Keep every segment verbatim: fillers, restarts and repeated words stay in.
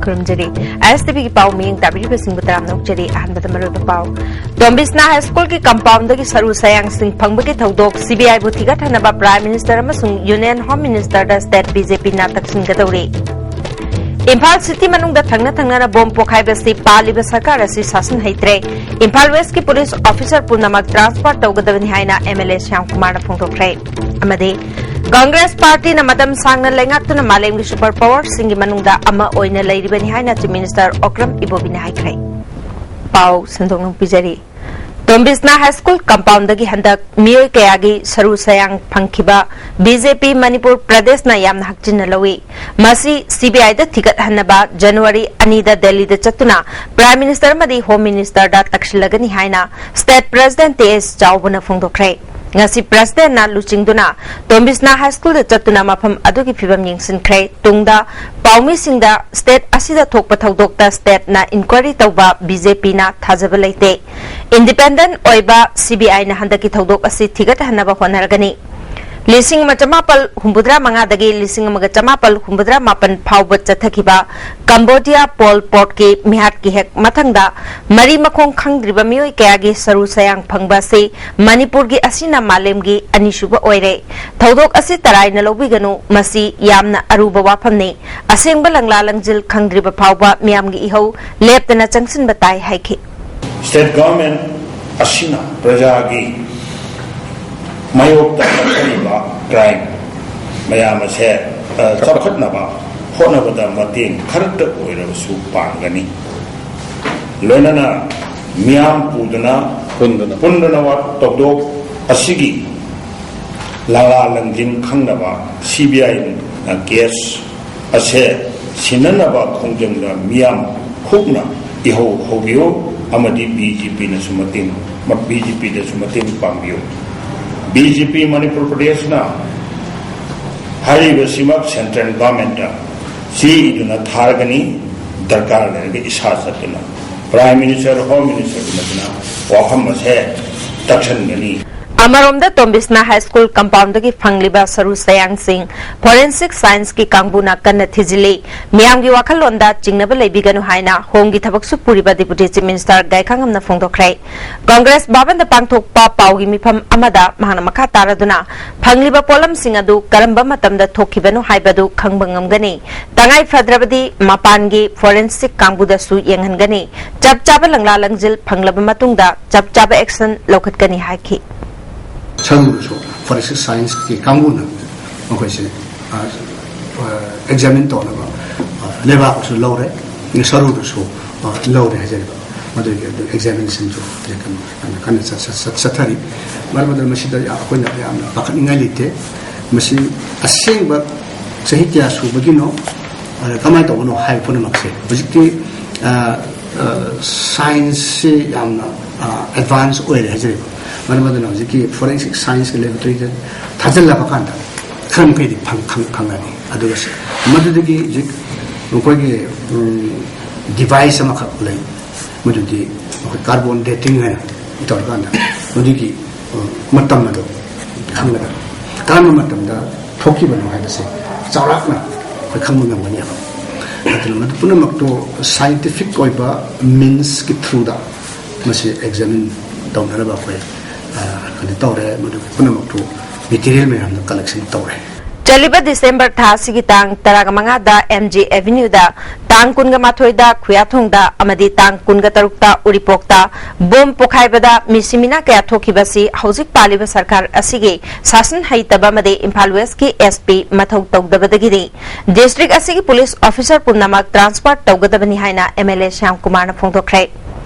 ꯈꯨꯔꯨꯝꯖꯔꯤ꯫ ꯑꯥꯏ ꯑꯦꯁ T ꯚꯤꯒꯤ ꯄꯥꯎ ꯃꯤꯠꯌꯦꯡ ꯇꯥꯕꯤꯔꯤꯕꯁꯤꯡꯕꯨ ꯇꯔꯥꯝꯅ ꯑꯣꯛꯆꯔꯤ꯫ ꯑꯍꯥꯟꯕꯗ ꯃꯔꯨꯑꯣꯏꯕ ꯄꯥꯎ꯫ ꯇꯣꯝꯕꯤꯁꯅꯥ ꯍꯥꯏ ꯁ꯭ꯀꯨꯜꯒꯤ ꯀꯝꯄꯥꯎꯟꯗꯒꯤ ꯁꯔꯨ ꯁꯌꯥꯡꯁꯤꯡ ꯐꯪꯕꯒꯤ ꯊꯧꯗꯣꯛ ꯁꯤ ꯕꯤ ꯑꯥꯏꯕꯨ ꯊꯤꯒꯠꯍꯟꯅꯕ ꯄ꯭ꯔꯥꯏꯝ ꯃꯤꯅꯤꯁꯇꯔ ꯑꯃꯁꯨꯡ ꯌꯨꯅꯤꯌꯟ ꯍꯣꯝ ꯃꯤꯅꯤꯁꯇꯔꯗ ꯁ꯭ꯇꯦꯠ ꯕꯤ ꯖꯦ ꯄꯤꯅ ꯇꯛꯁꯤꯟꯒꯗꯧꯔꯤ꯫ ꯏꯝꯐꯥꯜ ꯁꯤꯇꯤ ꯃꯅꯨꯡꯗ ꯊꯪꯅ ꯊꯪꯅꯅ ꯕꯣꯝ ꯄꯣꯈꯥꯏꯕꯁꯤ ꯄꯥꯜꯂꯤꯕ ꯁꯔꯀꯥꯔ ꯑꯁꯤ ꯁꯥꯁꯟ ꯍꯩꯇ꯭ꯔꯦ꯫ ꯏꯝꯐꯥꯜ ꯋꯦꯁꯀꯤ ꯄꯨꯂꯤꯁ ꯑꯣꯐꯤꯁꯔ ꯄꯨꯝꯅꯃꯛ ꯇ꯭ꯔꯥꯟꯁꯐꯔ ꯇꯧꯒꯗꯕꯅꯤ ꯍꯥꯏꯅ ꯑꯦꯝ ꯑꯦꯜ ꯑꯦ ꯁ꯭ꯌꯥꯝ ꯀꯨꯃꯥꯔꯅ ꯐꯣꯡꯗꯣꯛꯈ꯭ꯔꯦ꯫ ꯑꯃꯗꯤ ꯀꯪꯒ꯭ꯔꯦꯁ ꯄꯥꯔꯇꯤꯅ ꯃꯇꯝ ꯁꯥꯡꯅ ꯂꯩꯉꯥꯛꯇꯨꯅ ꯃꯥꯂꯦꯝꯒꯤ ꯁꯨꯄꯔ ꯄꯥꯋꯔꯁꯤꯡꯒꯤ ꯃꯅꯨꯡꯗ ꯑꯃ ꯑꯣꯏꯅ ꯂꯩꯔꯤꯕꯅꯤ ꯍꯥꯏꯅ ꯆꯤꯐ ꯃꯤꯅꯤꯁꯇꯔ ꯑꯣꯀ꯭ꯔꯝ ꯏꯕꯣꯕꯤꯅ ꯍꯥꯏꯈ꯭ꯔꯦ꯫ ꯄꯥꯎ ꯁꯟꯗꯣꯛꯅ ꯄꯤꯖꯔꯤ꯫ ꯇꯣꯝꯕꯤꯁꯅꯥ ꯍꯥꯏ ꯁ꯭ꯀꯨꯜ ꯀꯝꯄꯥꯎꯟꯗꯒꯤ ꯍꯟꯗꯛ ꯃꯤꯑꯣꯏ ꯀꯌꯥꯒꯤ ꯁꯔꯨ ꯁꯌꯥꯡ ꯐꯪꯈꯤꯕ ꯕꯤ ꯖꯦ ꯄꯤ ꯃꯅꯤꯄꯨꯔ ꯄ꯭ꯔꯗꯦꯁꯅ ꯌꯥꯝꯅ ꯍꯛꯆꯤꯟꯅ ꯂꯧꯏ꯫ ꯃꯁꯤ ꯁꯤ ꯕꯤ ꯑꯥꯏꯗ ꯊꯤꯒꯠꯍꯟꯅꯕ ꯖꯅꯋꯥꯔꯤ ꯑꯅꯤꯗ ꯗꯦꯜꯂꯤꯗ ꯆꯠꯇꯨꯅ ꯄ꯭ꯔꯥꯏꯝ ꯃꯤꯅꯤꯁꯇꯔ ꯑꯃꯗꯤ ꯍꯣꯝ ꯃꯤꯅꯤꯁꯇꯔꯗ ꯇꯛꯁꯤꯜꯂꯒꯅꯤ ꯍꯥꯏꯅ ꯁ꯭ꯇꯦꯠ ꯄ꯭ꯔꯦꯁꯤꯗꯦꯟꯠ ꯇꯦ ꯑꯦꯁ ꯆꯥꯎꯕꯅ ꯐꯣꯡꯗꯣꯛꯈ꯭ꯔꯦ꯫ ꯉꯁꯤ ꯄ꯭ꯔꯦꯁꯤꯗꯦꯟꯠꯅ ꯂꯨꯆꯤꯡꯗꯨꯅ ꯇꯣꯝꯕꯤꯁꯅꯥ ꯍꯥꯏ ꯁ꯭ꯀꯨꯜꯗ ꯆꯠꯇꯨꯅ ꯃꯐꯝ ꯑꯗꯨꯒꯤ ꯐꯤꯕꯝ ꯌꯦꯡꯁꯤꯟꯈ꯭ꯔꯦ꯫ ꯇꯨꯡꯗ ꯄꯥꯎꯃꯤꯁꯤꯡꯗ ꯁ꯭ꯇꯦꯠ ꯑꯁꯤꯗ ꯊꯣꯛꯄ ꯊꯧꯗꯣꯛꯇ ꯁ꯭ꯇꯦꯠꯅ ꯏꯟꯀ꯭ꯋꯥꯏꯔꯤ ꯇꯧꯕ ꯕꯤ ꯖꯦ ꯄꯤꯅ ꯊꯥꯖꯕ ꯂꯩꯇꯦ꯫ ꯏꯟꯗꯤꯄꯦꯟꯗꯦꯟꯠ ꯑꯣꯏꯕ ꯁꯤ ꯕꯤ ꯑꯥꯏꯅ ꯍꯟꯗꯛꯀꯤ ꯊꯧꯗꯣꯛ ꯑꯁꯤ ꯊꯤꯒꯠꯍꯟꯅꯕ ꯍꯣꯠꯅꯔꯒꯅꯤ꯫ ꯂꯤꯁꯤꯡ ꯑꯃ ꯆꯃꯥꯄꯜ ꯍꯨꯝꯐꯨꯇꯔꯥ ꯃꯉꯥꯗꯒꯤ ꯂꯤꯁꯤꯡ ꯑꯃꯒ ꯆꯃꯥꯄꯜ ꯍꯨꯝꯐꯨꯇꯔꯥ ꯃꯥꯄꯟ ꯐꯥꯎꯕ ꯆꯠꯊꯈꯤꯕ ꯀꯝꯕꯣꯗꯤꯌꯥ ꯄꯣꯜ ꯄꯣꯠꯀꯤ ꯃꯤꯍꯥꯠꯀꯤ ꯍꯦꯛ ꯃꯊꯪꯗ ꯃꯔꯤ ꯃꯈꯣꯡ ꯈꯪꯗ꯭ꯔꯤꯕ ꯃꯤꯑꯣꯏ ꯀꯌꯥꯒꯤ ꯁꯔꯨ ꯁꯌꯥꯡ ꯐꯪꯕ ꯑꯁꯤ ꯃꯅꯤꯄꯨꯔꯒꯤ ꯑꯁꯤꯅ ꯃꯥꯂꯦꯝꯒꯤ ꯑꯅꯤꯁꯨꯕ ꯑꯣꯏꯔꯦ꯫ ꯊꯧꯗꯣꯛ ꯑꯁꯤ ꯇꯔꯥꯏꯅ ꯂꯧꯕꯤꯒꯅꯨ, ꯃꯁꯤ ꯌꯥꯝꯅ ꯑꯔꯨꯕ ꯋꯥꯐꯝꯅꯤ꯫ ꯑꯁꯦꯡꯕ ꯂꯪꯂꯥ ꯂꯪꯖꯤꯜ ꯈꯪꯗ꯭ꯔꯤꯕ ꯐꯥꯎꯕ ꯃꯤꯌꯥꯝꯒꯤ ꯏꯍꯧ ꯂꯦꯞꯇꯅ ꯆꯪꯁꯤꯟꯕ ꯇꯥꯏ ꯍꯥꯏꯈꯤ꯫ ꯁ꯭ꯇꯦꯠ ꯒꯚꯔꯟꯃꯦꯟꯠ ꯑꯁꯤꯅ ꯄ꯭ꯔꯖꯥꯒꯤ ꯃꯥꯌꯣꯛꯇ ꯆꯠꯊꯔꯤꯕ ꯀ꯭ꯔꯥꯏꯝ ꯃꯌꯥꯝ ꯑꯁꯦ, ꯑ, ꯆꯥꯎꯈꯠꯅꯕ ꯍꯣꯠꯅꯕꯗ ꯃꯇꯦꯡ ꯈꯔꯇ ꯑꯣꯏꯔꯕꯁꯨ ꯄꯥꯡꯒꯅꯤ꯫ ꯂꯣꯏꯅꯅ ꯃꯤꯌꯥꯝ ꯄꯨꯗꯨꯅ ꯄꯨꯟꯗꯨꯅ꯫ ꯄꯨꯟꯗꯨꯅ ꯋꯥ-, ꯊꯧꯗꯣꯛ ꯑꯁꯤꯒꯤ ꯂꯥꯂꯥ ꯂꯪꯖꯤꯟ ꯈꯪꯅꯕ ꯁꯤ ꯕꯤ ꯑꯥꯏꯅ ꯀꯦꯁ ꯑꯁꯦ ꯁꯤꯟꯅꯅꯕ ꯈꯣꯡꯖꯪꯗ ꯃꯤꯌꯥꯝ ꯈꯨꯞꯅ ꯏꯍꯧ ꯍꯧꯕꯤꯌꯨ ꯑꯃꯗꯤ ꯕꯤ ꯖꯦ ꯄꯤꯅꯁꯨ ꯃꯇꯦꯡ, ꯕꯤ ꯖꯦ ꯄꯤꯗꯁꯨ ꯃꯇꯦꯡ ꯄꯥꯡꯕꯤꯌꯨ꯫ ꯕꯤ ꯖꯦ ꯄꯤ ꯃꯅꯤꯄꯨꯔ ꯄ꯭ꯔꯗꯦꯁꯅ ꯍꯥꯏꯔꯤꯕꯁꯤꯃꯛ ꯁꯦꯟꯇ꯭ꯔꯦꯜ ꯒꯚꯔꯟꯃꯦꯟꯠꯇ ꯆꯦ ꯏꯗꯨꯅ ꯊꯥꯔꯒꯅꯤ꯫ ꯗꯔꯀꯥꯔ ꯂꯩꯔꯒ ꯏꯁꯥ ꯆꯠꯇꯨꯅ ꯄ꯭ꯔꯥꯏꯝ ꯃꯤꯅꯤꯁꯇꯔ, ꯍꯣꯝ ꯃꯤꯅꯤꯁꯇꯔ ꯎꯅꯗꯨꯅ ꯋꯥꯐꯝ ꯑꯁꯦ ꯇꯛꯁꯟꯒꯅꯤ꯫ ꯑꯃꯔꯣꯝꯗ, ꯇꯣꯝꯕꯤꯁꯅꯥ ꯍꯥꯏ ꯁ꯭ꯀꯨꯜ ꯀꯝꯄꯥꯎꯟꯗꯒꯤ ꯐꯪꯂꯤꯕ ꯁꯔꯨ ꯆꯌꯥꯡꯁꯤꯡ ꯐꯣꯔꯦꯟꯁꯤꯛ ꯁꯥꯏꯟꯁꯀꯤ ꯀꯥꯡꯕꯨꯅ ꯀꯟꯅ ꯊꯤꯖꯤꯜꯂꯤ꯫ ꯃꯤꯌꯥꯝꯒꯤ ꯋꯥꯈꯜꯂꯣꯟꯗ ꯆꯤꯡꯅꯕ ꯂꯩꯕꯤꯒꯅꯨ ꯍꯥꯏꯅ ꯍꯣꯝꯒꯤ ꯊꯕꯛꯁꯨ ꯄꯨꯔꯤꯕ ꯗꯤꯄꯨꯇꯤ ꯆꯤꯐ ꯃꯤꯅꯤꯁꯇꯔ ꯒꯥꯏꯈꯥꯉꯝꯅ ꯐꯣꯡꯗꯣꯛꯈ꯭ꯔꯦ꯫ ꯀꯪꯒ꯭ꯔꯦꯁ ꯚꯕꯟꯗ ꯄꯥꯡꯊꯣꯛꯄ ꯄꯥꯎꯒꯤ ꯃꯤꯐꯝ ꯑꯃꯗ ꯃꯍꯥꯛꯅ ꯃꯈꯥ ꯇꯥꯔꯗꯨꯅ, ꯐꯪꯂꯤꯕ ꯄꯣꯠꯂꯝꯁꯤꯡ ꯑꯗꯨ ꯀꯔꯝꯕ ꯃꯇꯝꯗ ꯊꯣꯛꯈꯤꯕꯅꯣ ꯍꯥꯏꯕꯗꯨ ꯈꯪꯕ ꯉꯝꯒꯅꯤ꯫ ꯇꯉꯥꯏ ꯐꯗ꯭ꯔꯕꯗꯤ ꯃꯄꯥꯟꯒꯤ ꯐꯣꯔꯦꯟꯁꯤꯛ ꯀꯥꯡꯕꯨꯗꯁꯨ ꯌꯦꯡꯍꯟꯒꯅꯤ꯫ ꯆꯞ ꯆꯥꯕ ꯂꯪꯂꯥ ꯂꯪꯖꯤꯜ ꯐꯪꯂꯕ ꯃꯇꯨꯡꯗ ꯆꯞ ꯆꯥꯕ ꯑꯦꯛꯁꯟ ꯂꯧꯈꯠꯀꯅꯤ ꯍꯥꯏꯈꯤ꯫ ꯁꯔꯨꯗꯨꯁꯨ ꯐꯣꯔꯦꯟꯁꯤꯛ ꯁꯥꯏꯟꯁꯀꯤ ꯀꯥꯡꯕꯨꯅ ꯃꯈꯣꯏꯁꯦ, ꯑ, ꯑ, ꯑꯦꯛꯖꯥꯃꯤꯟ ꯇꯧꯅꯕ, ꯑ, ꯂꯩꯕꯥꯛꯁꯨ ꯂꯧꯔꯦ, ꯁꯔꯨꯗꯨꯁꯨ, ꯑ, ꯂꯧꯔꯦ ꯍꯥꯏꯖꯔꯤꯕ꯫ ꯃꯗꯨꯒꯤ ꯑꯗꯨ ꯑꯦꯛꯖꯥꯃꯤꯅꯦꯁꯟꯁꯨ ꯍꯧꯖꯤꯛ ꯀꯟꯅ, ꯀꯟꯅ ꯆꯠ-, ꯆꯠ-, ꯆꯠ-, ꯆꯠꯊꯔꯤ꯫ ꯃꯔꯝ ꯑꯗꯨꯅ ꯃꯁꯤꯗ ꯌꯥ-, ꯑꯩꯈꯣꯏꯅ ꯌꯥꯝꯅ ꯄꯥꯈꯠꯅꯤꯡꯉꯥꯏ ꯂꯩꯇꯦ꯫ ꯃꯁꯤ ꯑꯁꯦꯡꯕ ꯆꯍꯤ ꯀꯌꯥ ꯁꯨꯕꯒꯤꯅꯣ, ꯑꯗ ꯀꯃꯥꯏꯅ ꯇꯧꯕꯅꯣ ꯍꯥꯏꯕ ꯄꯨꯝꯅꯃꯛꯁꯦ ꯍꯧꯖꯤꯛꯇꯤ, ꯑ, ꯑ, ꯁꯥꯏꯟꯁꯁꯤ ꯌꯥꯝꯅ, ꯑ, ꯑꯦꯗꯚꯥꯟꯁ ꯑꯣꯏꯔꯦ ꯍꯥꯏꯖꯔꯤꯕ꯫ ꯃꯔꯝ ꯑꯗꯨꯅ ꯍꯧꯖꯤꯛꯀꯤ ꯐꯣꯔꯦꯟꯁꯤꯛ ꯁꯥꯏꯟꯁꯀꯤ ꯂꯦꯕꯣꯔꯦꯇꯔꯤꯗ ꯊꯥꯖꯤꯜꯂꯕ ꯀꯥꯟꯗ ꯈꯔ ꯃꯈꯩꯗꯤ ꯐꯪ-, ꯈꯪ-, ꯈꯪꯒꯅꯤ꯫ ꯑꯗꯨꯒ ꯁꯤ-, ꯃꯗꯨꯗꯒꯤ ꯍꯧꯖꯤꯛ ꯃꯈꯣꯏꯒꯤ, ꯎꯝ, ꯗꯤꯚꯥꯏꯁ ꯑꯃꯈꯛ ꯂꯩ, ꯃꯗꯨꯗꯤ ꯑꯩꯈꯣꯏ ꯀꯥꯔꯕꯣꯟ ꯗꯦꯇꯤꯡ ꯍꯥꯏꯅ ꯇꯧꯔꯀꯥꯟꯗ ꯃꯗꯨꯒꯤ, ꯎꯝ, ꯃꯇꯝ ꯑꯗꯨ ꯈꯪꯒꯗꯕ, ꯀꯔꯝꯕ ꯃꯇꯝꯗ ꯊꯣꯛꯈꯤꯕꯅꯣ ꯍꯥꯏꯕꯁꯦ ꯆꯥꯎꯔꯥꯛꯅ ꯑꯩꯈꯣꯏ ꯈꯪꯕ ꯉꯝꯒꯅꯦꯕ꯫ ꯑꯗꯨꯅ ꯃꯗꯨ ꯄꯨꯝꯅꯃꯛꯇꯨ ꯁꯥꯏꯟꯇꯤꯐꯤꯛ ꯑꯣꯏꯕ ꯃꯤꯟꯁꯀꯤ ꯊ꯭ꯔꯨꯗ ꯃꯁꯤ ꯑꯦꯛꯖꯥꯃꯤꯟ ꯇꯧꯅꯅꯕ ꯑꯩꯈꯣꯏ, ꯑ, ꯀꯩꯅꯣ ꯇꯧꯔꯦ, ꯃꯗꯨ ꯄꯨꯝꯅꯃꯛꯇꯨ ꯃꯦꯇꯤꯔꯤꯌꯦꯜ ꯃꯌꯥꯝꯗꯨ ꯀꯂꯦꯛꯁꯟ ꯇꯧꯔꯦ꯫ ꯆꯠꯂꯤꯕ ꯗꯤꯁꯦꯝꯕꯔ ꯊꯥ ꯑꯁꯤꯒꯤ ꯇꯥꯡ ꯇꯔꯥꯃꯉꯥꯗ ꯑꯦꯝ ꯖꯤ ꯑꯦꯚꯦꯅ꯭ꯌꯨꯗ, ꯇꯥꯡ ꯀꯨꯟꯃꯥꯊꯣꯏꯗ ꯈꯨꯌꯥꯊꯣꯡꯗ ꯑꯃꯗꯤ ꯇꯥꯡ ꯀꯨꯟꯇꯔꯨꯛꯇ ꯎꯔꯤꯄꯣꯛꯇ ꯕꯣꯝ ꯄꯣꯈꯥꯏꯕꯗ ꯃꯤꯁꯤ ꯃꯤꯅꯥ ꯀꯌꯥ ꯊꯣꯛꯈꯤꯕꯁꯤ ꯍꯧꯖꯤꯛ ꯄꯥꯜꯂꯤꯕ ꯁꯔꯀꯥꯔ ꯑꯁꯤꯒꯤ ꯁꯥꯁꯟ ꯍꯩꯇꯕ ꯑꯃꯗꯤ ꯏꯝꯐꯥꯜ ꯋꯦꯁꯀꯤ ꯑꯦꯁ ꯄꯤ ꯃꯊꯧ ꯇꯧꯗꯕꯗꯒꯤꯅꯤ꯫ ꯗꯤꯁꯇ꯭ꯔꯤꯛ ꯑꯁꯤꯒꯤ ꯄꯨꯂꯤꯁ ꯑꯣꯐꯤꯁꯥꯔ ꯄꯨꯝꯅꯃꯛ ꯇ꯭ꯔꯥꯟꯁꯐꯔ ꯇꯧꯒꯗꯕꯅꯤ ꯍꯥꯏꯅ ꯑꯦꯝ ꯑꯦꯜ ꯑꯦ ꯁ꯭ꯌꯥꯝ ꯀꯨꯃꯥꯔꯅ ꯐꯣꯡꯗꯣꯛꯈ꯭ꯔꯦ꯫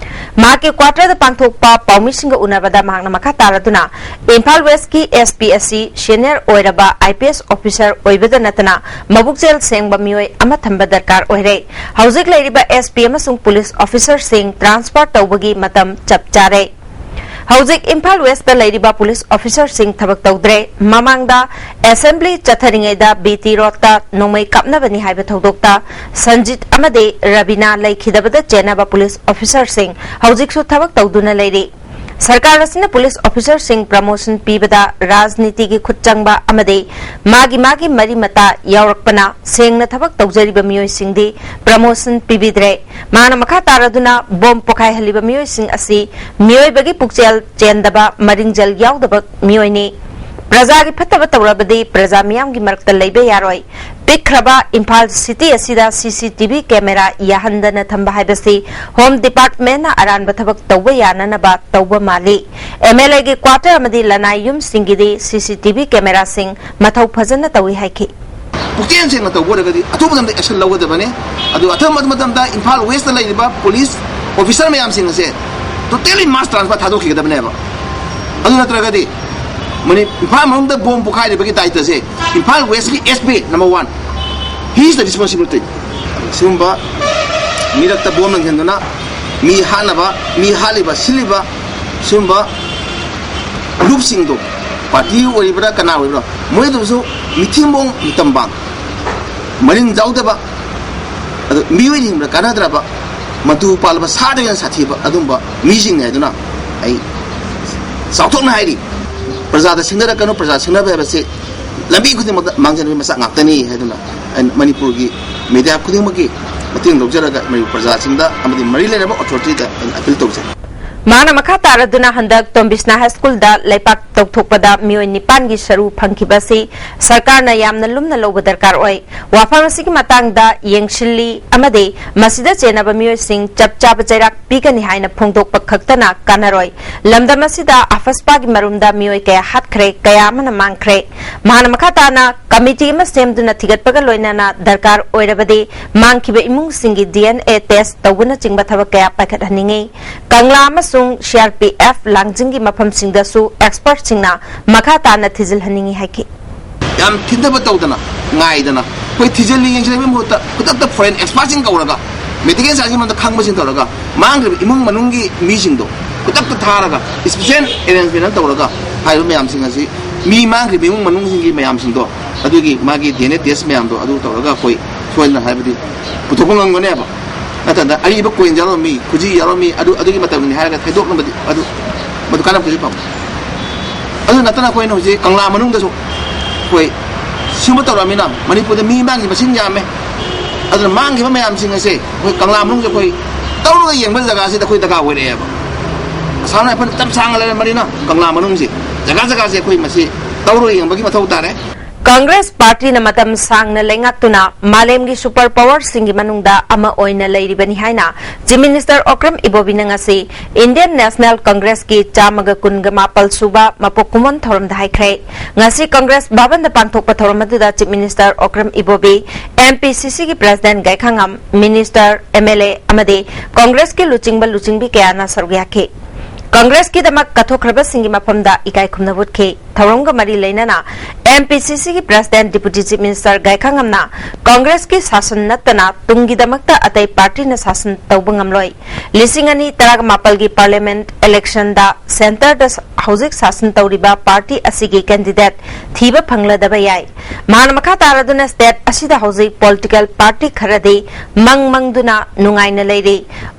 ꯃꯍꯥꯛꯀꯤ ꯀ꯭ꯋꯥꯇꯔꯗ ꯄꯥꯡꯊꯣꯛꯄ ꯄꯥꯎꯃꯤꯁꯤꯡꯒ ꯎꯅꯕꯗ ꯃꯍꯥꯛꯅ ꯃꯈꯥ ꯇꯥꯔꯗꯨꯅ, ꯏꯝꯐꯥꯜ ꯋꯦꯁꯀꯤ ꯑꯦꯁ ꯄꯤ ꯑꯁꯤ ꯁꯦꯅꯤꯌꯔ ꯑꯣꯏꯔꯕ ꯑꯥꯏ ꯄꯤ ꯑꯦꯁ ꯑꯣꯐꯤꯁꯥꯔ ꯑꯣꯏꯕꯗ ꯅꯠꯇꯅ ꯃꯕꯨꯛꯆꯦꯜ ꯁꯦꯡꯕ ꯃꯤꯑꯣꯏ ꯑꯃ ꯊꯝꯕ ꯗꯔꯀꯥꯔ ꯑꯣꯏꯔꯦ꯫ ꯍꯧꯖꯤꯛ ꯂꯩꯔꯤꯕ ꯑꯦꯁ ꯄꯤ ꯑꯃꯁꯨꯡ ꯄꯨꯂꯤꯁ ꯑꯣꯐꯤꯁꯥꯔꯁꯤꯡ ꯇ꯭ꯔꯥꯟꯁꯐꯔ ꯇꯧꯕꯒꯤ ꯃꯇꯝ ꯆꯞ ꯆꯥꯔꯦ꯫ ꯍꯧꯖꯤꯛ ꯏꯝꯐꯥꯜ ꯋꯦꯁꯇ ꯂꯩꯔꯤꯕ ꯄꯨꯂꯤꯁ ꯑꯣꯐꯤꯁꯥꯔꯁꯤꯡ ꯊꯕꯛ ꯇꯧꯗ꯭ꯔꯦ꯫ ꯃꯃꯥꯡꯗ ꯑꯦꯁꯦꯝꯕ꯭ꯂꯤ ꯆꯠꯊꯔꯤꯉꯩꯗ ꯕꯤ ꯇꯤ ꯔꯣꯗꯇ ꯅꯣꯡꯃꯩ ꯀꯥꯞꯅꯕꯅꯤ ꯍꯥꯏꯕ ꯊꯧꯗꯣꯛꯇ ꯁꯟꯖꯤꯠ ꯑꯃꯗꯤ ꯔꯕꯤꯅꯥ ꯂꯩꯈꯤꯗꯕꯗ ꯆꯦꯟꯅꯕ ꯄꯨꯂꯤꯁ ꯑꯣꯐꯤꯁꯥꯔꯁꯤꯡ ꯍꯧꯖꯤꯛꯁꯨ ꯊꯕꯛ ꯇꯧꯗꯨꯅ ꯂꯩꯔꯤ꯫ ꯁꯔꯀꯥꯔ ꯑꯁꯤꯅ ꯄꯨꯂꯤꯁ ꯑꯣꯐꯤꯁꯔꯁꯤꯡ ꯄ꯭ꯔꯃꯣꯁꯟ ꯄꯤꯕꯗ ꯔꯥꯖꯅꯤꯇꯤꯒꯤ ꯈꯨꯠ ꯆꯪꯕ ꯑꯃꯗꯤ ꯃꯥꯒꯤ ꯃꯥꯒꯤ ꯃꯔꯤ ꯃꯇꯥ ꯌꯥꯎꯔꯛꯄꯅ ꯁꯦꯡꯅ ꯊꯕꯛ ꯇꯧꯖꯔꯤꯕ ꯃꯤꯑꯣꯏꯁꯤꯡꯗꯤ ꯄ꯭ꯔꯃꯣꯁꯟ ꯄꯤꯕꯤꯗ꯭ꯔꯦ꯫ ꯃꯥꯅ ꯃꯈꯥ ꯇꯥꯔꯗꯨꯅ ꯕꯣꯝ ꯄꯣꯈꯥꯏꯍꯜꯂꯤꯕ ꯃꯤꯑꯣꯏꯁꯤꯡ ꯑꯁꯤ ꯃꯤꯑꯣꯏꯕꯒꯤ ꯄꯨꯛꯆꯦꯜ ꯆꯦꯟꯗꯕ, ꯃꯔꯤꯡꯖꯦꯜ ꯌꯥꯎꯗꯕ ꯃꯤꯑꯣꯏꯅꯤ꯫ ꯄ꯭ꯔꯖꯥꯒꯤ ꯐꯠꯇꯕ ꯇꯧꯔꯕꯗꯤ ꯄ꯭ꯔꯖꯥ ꯃꯤꯌꯥꯝꯒꯤ ꯃꯔꯛꯇ ꯂꯩꯕ ꯌꯥꯔꯣꯏ꯫ ꯄꯤꯛꯈ꯭ꯔꯕ ꯏꯝꯐꯥꯜ ꯁꯤꯇꯤ ꯑꯁꯤꯗ ꯁꯤ ꯁꯤ ꯇꯤ ꯚꯤ ꯀꯦꯃꯦꯔꯥ ꯌꯥꯍꯟꯗꯅ ꯊꯝꯕ ꯍꯥꯏꯕꯁꯤ ꯍꯣꯝ ꯗꯤꯄꯥꯔꯠꯃꯦꯟꯅ ꯑꯔꯥꯟꯕ ꯊꯕꯛ ꯇꯧꯕ ꯌꯥꯅꯅꯕ ꯇꯧꯕ ꯃꯥꯜꯂꯤ꯫ ꯑꯦꯝ ꯑꯦꯜ ꯑꯦꯒꯤ ꯀ꯭ꯋꯥꯇꯔ ꯑꯃꯗꯤ ꯂꯅꯥꯏ ꯌꯨꯝꯁꯤꯡꯒꯤꯗꯤ ꯁꯤ ꯁꯤ ꯇꯤ ꯚꯤ ꯀꯦꯃꯦꯔꯥꯁꯤꯡ ꯃꯊꯧ ꯐꯖꯅ ꯇꯧꯏ ꯍꯥꯏꯈꯤ꯫ ꯄꯨꯛꯆꯦꯜ ꯁꯦꯡꯅ ꯇꯧꯕ ꯑꯣꯏꯔꯒꯗꯤ ꯑꯊꯨꯕ ꯃꯇꯝꯗ action ꯂꯧꯒꯗꯕꯅꯤ꯫ ꯑꯗꯨ ꯑꯊꯨꯕ ꯃꯇꯝꯗ ꯏꯝꯐꯥꯜ ꯋꯦꯁꯇ ꯂꯩꯔꯤꯕ ꯄꯨꯂꯤꯁ ꯑꯣꯐꯤꯁꯔ ꯃꯌꯥꯝꯁꯤꯡ ꯑꯁꯦ totally mass transfer ꯊꯥꯗꯣꯛꯈꯤꯒꯗꯕꯅꯦꯕ꯫ ꯑꯗꯨ ꯅꯠꯇ꯭ꯔꯒꯗꯤ ꯃꯅꯤ-, ꯏꯝꯐꯥꯜ ꯃꯅꯨꯡꯗ ꯕꯣꯝ ꯄꯣꯈꯥꯏꯔꯤꯕꯒꯤ ꯗꯥꯏꯇꯁꯦ ꯏꯝꯐꯥꯜ ꯋꯦꯁꯀꯤ S P number one, he is the responsibility꯫ ꯁꯤꯒꯨꯝꯕ ꯃꯤꯔꯛꯇ ꯕꯣꯝ ꯂꯪꯁꯤꯟꯗꯨꯅ ꯃꯤ ꯍꯥꯠꯅꯕ, ꯃꯤ ꯍꯥꯠꯂꯤꯕ, ꯁꯤꯜꯂꯤꯕ ꯁꯤꯒꯨꯝꯕ ꯒ꯭ꯔꯨꯞꯁꯤꯡꯗꯣ, ꯄꯥꯔꯇꯤ ꯑꯣꯏꯔꯤꯕ꯭ꯔꯥ ꯀꯅꯥ ꯑꯣꯏꯔꯤꯕ꯭ꯔꯥ, ꯃꯣꯏꯗꯨꯁꯨ ꯃꯤꯊꯤꯡꯕꯣꯡ ꯃꯤꯇꯝꯕꯥꯡ, ꯃꯔꯤꯡ ꯌꯥꯎꯗꯕ, ꯑꯗꯣ ꯃꯤꯑꯣꯏ ꯍꯤꯡꯕꯗ ꯀꯥꯟꯅꯗ꯭ꯔꯕ, ꯃꯇꯨ ꯄꯥꯜꯂꯕ ꯁꯥꯗꯒꯤ ꯍꯦꯟꯅ ꯁꯥꯊꯤꯕ ꯑꯗꯨꯝꯕ ꯃꯤꯁꯤꯡꯅꯤ ꯍꯥꯏꯗꯨꯅ ꯑꯩ ꯆꯥꯎꯊꯣꯛꯅ ꯍꯥꯏꯔꯤ꯫ ꯄ꯭ꯔꯖꯥꯗ ꯁꯤꯡꯅꯔꯛꯀꯅꯨ, ꯄ꯭ꯔꯖꯥ ꯁꯤꯡꯅꯕ ꯍꯥꯏꯕꯁꯤ ꯂꯝꯕꯤ ꯈꯨꯗꯤꯡꯃꯛꯇ ꯃꯥꯡꯖꯅꯕꯒꯤ ꯃꯆꯥꯛ ꯉꯥꯛꯇꯅꯤ ꯍꯥꯏꯗꯨꯅ ꯑꯩꯅ ꯃꯅꯤꯄꯨꯔꯒꯤ ꯃꯤꯗꯤꯌꯥ ꯈꯨꯗꯤꯡꯃꯛꯀꯤ ꯃꯇꯦꯡ ꯂꯧꯖꯔꯒ ꯃꯅꯤꯄꯨꯔ ꯄ꯭ꯔꯖꯥꯁꯤꯡꯗ ꯑꯃꯗꯤ ꯃꯔꯤ ꯂꯩꯅꯕ ꯑꯣꯊꯣꯔꯤꯇꯤꯗ ꯑꯩꯅ ꯑꯄꯤꯜ ꯇꯧꯖꯩ꯫ ꯃꯥꯅ ꯃꯈꯥ ꯇꯥꯔꯗꯨꯅ ꯍꯟꯗꯛ ꯇꯣꯝꯕꯤꯁꯅꯥ ꯍꯥꯏ ꯁ꯭ꯀꯨꯜꯗ ꯂꯩꯄꯥꯛ ꯇꯧꯊꯣꯛꯄꯗ ꯃꯤꯑꯣꯏ ꯅꯤꯄꯥꯟꯒꯤ ꯁꯔꯨ ꯐꯪꯈꯤꯕ ꯑꯁꯤ ꯁꯔꯀꯥꯔꯅ ꯌꯥꯝꯅ ꯂꯨꯝꯅ ꯂꯧꯕ ꯗꯔꯀꯥꯔ ꯑꯣꯏ꯫ ꯋꯥꯐꯝ ꯑꯁꯤꯒꯤ ꯃꯇꯥꯡꯗ ꯌꯦꯡꯁꯤꯜꯂꯤ ꯑꯃꯗꯤ ꯃꯁꯤꯗ ꯆꯦꯟꯅꯕ ꯃꯤꯑꯣꯏꯁꯤꯡ ꯆꯞ ꯆꯥꯕ ꯆꯩꯔꯥꯛ ꯄꯤꯒꯅꯤ ꯍꯥꯏꯅ ꯐꯣꯡꯗꯣꯛꯄ ꯈꯛꯇꯅ ꯀꯥꯟꯅꯔꯣꯏ꯫ ꯂꯝꯗꯝ ꯑꯁꯤꯗ ꯑꯐꯁꯄꯥꯒꯤ ꯃꯔꯨꯝꯗ ꯃꯤꯑꯣꯏ ꯀꯌꯥ ꯍꯥꯠꯈ꯭ꯔꯦ, ꯀꯌꯥ ꯑꯃꯅ ꯃꯥꯡꯈ꯭ꯔꯦ꯫ ꯃꯍꯥꯛꯅ ꯃꯈꯥ ꯇꯥꯅ ꯀꯃꯤꯇꯤ ꯑꯃ ꯁꯦꯝꯗꯨꯅ ꯊꯤꯒꯠꯄꯒ ꯂꯣꯏꯅꯅ ꯗꯔꯀꯥꯔ ꯑꯣꯏꯔꯕꯗꯤ ꯃꯥꯡꯈꯤꯕ ꯏꯃꯨꯡꯁꯤꯡꯒꯤ D N A test ꯇꯧꯕꯅꯆꯤꯡꯕ ꯊꯕꯛ ꯀꯌꯥ ꯄꯥꯏꯈꯠꯍꯟꯅꯤꯡꯏ꯫ ꯀꯪꯂꯥ ꯑꯃꯁꯨꯡ C R P F ꯂꯥꯡꯖꯤꯡꯒꯤ ꯃꯐꯝꯁꯤꯡꯗꯁꯨ ꯑꯦꯛꯁꯄꯔꯠꯁꯤꯡꯅ ꯃꯈꯥ ꯇꯥꯅ ꯊꯤꯖꯤꯜꯍꯟꯅꯤꯡꯏ ꯍꯥꯏꯈꯤ꯫ ꯌꯥꯝ ꯊꯤꯟꯊꯕ ꯇꯧꯗꯅ, ꯉꯥꯏꯗꯅ, ꯑꯩꯈꯣꯏ ꯊꯤꯖꯤꯜꯂꯤ ꯌꯦꯡꯁꯤꯜꯂꯤꯕꯒꯤ ꯃꯍꯨꯠꯇ ꯈꯨꯗꯛꯇ ꯐꯣꯔꯦꯟ ꯑꯦꯛꯁꯄꯔꯠꯁꯤꯡ ꯀꯧꯔꯒ, ꯃꯦꯗꯤꯀꯦꯜ ꯁꯥꯏꯟꯁꯀꯤ ꯃꯔꯝꯗ ꯈꯪꯕꯁꯤꯡ ꯇꯧꯔꯒ, ꯃꯥꯡꯈ꯭ꯔꯤꯕ ꯏꯃꯨꯡ ꯃꯅꯨꯡꯒꯤ ꯃꯤꯁꯤꯡꯗꯣ ꯈꯨꯗꯛꯇ ꯊꯥꯔꯒ, special arrangement ꯑꯃ ꯇꯧꯔꯒ, ꯍꯥꯏꯔꯤꯕ ꯃꯌꯥꯝꯁꯤꯡ ꯑꯁꯤ, ꯃꯤ ꯃꯥꯡꯈ꯭ꯔꯤꯕ ꯏꯃꯨꯡ ꯃꯅꯨꯡꯁꯤꯡꯒꯤ ꯃꯌꯥꯝꯁꯤꯡꯗꯣ, ꯑꯗꯨꯒꯤ ꯃꯥꯒꯤ D N A test ꯃꯌꯥꯝꯗꯣ ꯑꯗꯨ ꯇꯧꯔꯒ ꯑꯩꯈꯣꯏ ꯁꯣꯏꯗꯅ ꯍꯥꯏꯕꯗꯤ ꯄꯨꯊꯣꯛꯄ ꯉꯝꯒꯅꯦꯕ꯫ ꯅꯠꯇ꯭ꯔꯗ ꯑꯔꯤꯕ ꯀꯣꯏꯟ ꯌꯥꯎꯔꯝꯃꯤ, ꯈꯨꯖꯤ ꯌꯥꯎꯔꯝꯃꯤ, ꯑꯗꯨ ꯑꯗꯨꯒꯤ ꯃꯇꯝꯒꯤꯅꯤ ꯍꯥꯏꯔꯒ ꯊꯩꯗꯣꯛꯅꯕꯗꯤ ꯑꯗꯨ ꯃꯗꯨ ꯀꯥꯟꯅꯕ ꯀꯩꯁꯨ ꯐꯪꯉꯣꯏ꯫ ꯑꯗꯨ ꯅꯠꯇꯅ ꯑꯩꯈꯣꯏꯅ ꯍꯧꯖꯤꯛ ꯀꯪꯂꯥ ꯃꯅꯨꯡꯗꯁꯨ ꯑꯩꯈꯣꯏ ꯁꯤꯒꯨꯝꯕ ꯇꯧꯔꯛꯑꯃꯤꯅ ꯃꯅꯤꯄꯨꯔꯗ ꯃꯤ ꯃꯥꯡꯈꯤꯕ ꯃꯁꯤꯡ ꯌꯥꯝꯃꯦ꯫ ꯑꯗꯨꯅ ꯃꯥꯡꯈꯤꯕ ꯃꯌꯥꯝꯁꯤꯡ ꯑꯁꯦ ꯑꯩꯈꯣꯏ ꯀꯪꯂꯥ ꯃꯅꯨꯡꯁꯦ ꯑꯩꯈꯣꯏ ꯇꯧꯔꯒ ꯌꯦꯡꯕ ꯖꯒꯥꯁꯤꯗ ꯑꯩꯈꯣꯏ ꯗꯔꯀꯥꯔ ꯑꯣꯏꯔꯛꯑꯦꯕ꯫ ꯑꯁꯥꯝ ꯔꯥꯏꯐꯜ ꯇꯞ ꯁꯥꯡꯅ ꯂꯩꯔꯝꯕꯅꯤꯅ ꯀꯪꯂꯥ ꯃꯅꯨꯡꯁꯤ ꯖꯒꯥ ꯖꯒꯥꯁꯦ ꯑꯩꯈꯣꯏ ꯃꯁꯤ ꯇꯧꯔꯒ ꯌꯦꯡꯕꯒꯤ ꯃꯊꯧ ꯇꯥꯔꯦ꯫ ꯀꯪꯒ꯭ꯔꯦꯁ ꯄꯥꯔꯇꯤꯅ ꯃꯇꯝ ꯁꯥꯡꯅ ꯂꯩꯉꯥꯛꯇꯨꯅ ꯃꯥꯂꯦꯝꯒꯤ ꯁꯨꯄꯔ ꯄꯥꯋꯔꯁꯤꯡꯒꯤ ꯃꯅꯨꯡꯗ ꯑꯃ ꯑꯣꯏꯅ ꯂꯩꯔꯤꯕꯅꯤ ꯍꯥꯏꯅ ꯆꯤꯐ ꯃꯤꯅꯤꯁꯇꯔ ꯑꯣꯀ꯭ꯔꯝ ꯏꯕꯣꯕꯤꯅ ꯉꯁꯤ ꯏꯟꯗꯤꯌꯟ ꯅꯦꯁꯅꯦꯜ ꯀꯪꯒ꯭ꯔꯦꯁꯀꯤ ꯆꯥꯝꯃꯒ ꯀꯨꯟꯒ ꯃꯥꯄꯜ ꯁꯨꯕ ꯃꯄꯣꯛ ꯀꯨꯝꯑꯣꯟ ꯊꯧꯔꯝꯗ ꯍꯥꯏꯈ꯭ꯔꯦ꯫ ꯉꯁꯤ ꯀꯪꯒ꯭ꯔꯦꯁ ꯚꯕꯟꯗ ꯄꯥꯡꯊꯣꯛꯄ ꯊꯧꯔꯝ ꯑꯗꯨꯗ chief minister Okram Ibobi, M P C ꯁꯤꯒꯤ president Gaikhangam, minister, M L A ꯑꯃꯗꯤ ꯀꯪꯒ꯭ꯔꯦꯁꯀꯤ ꯂꯨꯆꯤꯡꯕ ꯂꯨꯆꯤꯡꯕꯤ ꯀꯌꯥꯅ ꯁꯔꯨꯛ ꯌꯥꯈꯤ꯫ ꯀꯪꯒ꯭ꯔꯦꯁꯀꯤꯗꯃꯛ ꯀꯠꯊꯣꯛꯈ꯭ꯔꯕꯁꯤꯡꯒꯤ ꯃꯐꯝꯗ ꯏꯀꯥꯏ ꯈꯨꯝꯅꯕ ꯎꯠꯈꯤ꯫ ꯊꯧꯔꯝꯒ ꯃꯔꯤ ꯂꯩꯅꯅ ꯑꯦꯝ ꯄꯤ ꯁꯤ ꯁꯤꯒꯤ ꯄ꯭ꯔꯦꯁꯤꯗꯦꯟꯠ ꯗꯤꯄꯨꯇꯤ ꯆꯤꯐ ꯃꯤꯅꯤꯁꯇꯔ ꯒꯥꯏꯈꯥꯉꯝꯅ ꯀꯪꯒ꯭ꯔꯦꯁꯀꯤ ꯁꯥꯁꯟ ꯅꯠꯇꯅ ꯇꯨꯡꯒꯤ ꯗꯃꯛꯇ ꯑꯇꯩ ꯄꯥꯔꯇꯤꯅ ꯁꯥꯁꯟ ꯇꯧꯕ ꯉꯝꯂꯣꯏ꯫ ꯂꯤꯁꯤꯡ ꯑꯅꯤ ꯇꯔꯥꯃꯥꯄꯜꯒꯤ ꯄꯥꯔꯂꯤꯌꯥꯃꯦꯟꯠ ꯏꯂꯦꯛꯁꯟꯗ ꯁꯦꯟꯇꯔꯗ ꯍꯧꯖꯤꯛ ꯁꯥꯁꯟ ꯇꯧꯔꯤꯕ ꯄꯥꯔꯇꯤ ꯑꯁꯤꯒꯤ ꯀꯦꯟꯗꯤꯗꯦꯠ ꯊꯤꯕ ꯐꯪꯂꯗꯕ ꯌꯥꯏ꯫ ꯃꯍꯥꯛꯅ ꯃꯈꯥ ꯇꯥꯔꯗꯨꯅ ꯁ꯭ꯇꯦꯠ ꯑꯁꯤꯗ ꯍꯧꯖꯤꯛ ꯄꯣꯂꯤꯇꯤꯀꯦꯜ ꯄꯥꯔꯇꯤ ꯈꯔꯗꯤ ꯃꯪ ꯃꯪꯗꯨꯅ ꯅꯨꯡꯉꯥꯏꯅ ꯂꯩꯔꯤ꯫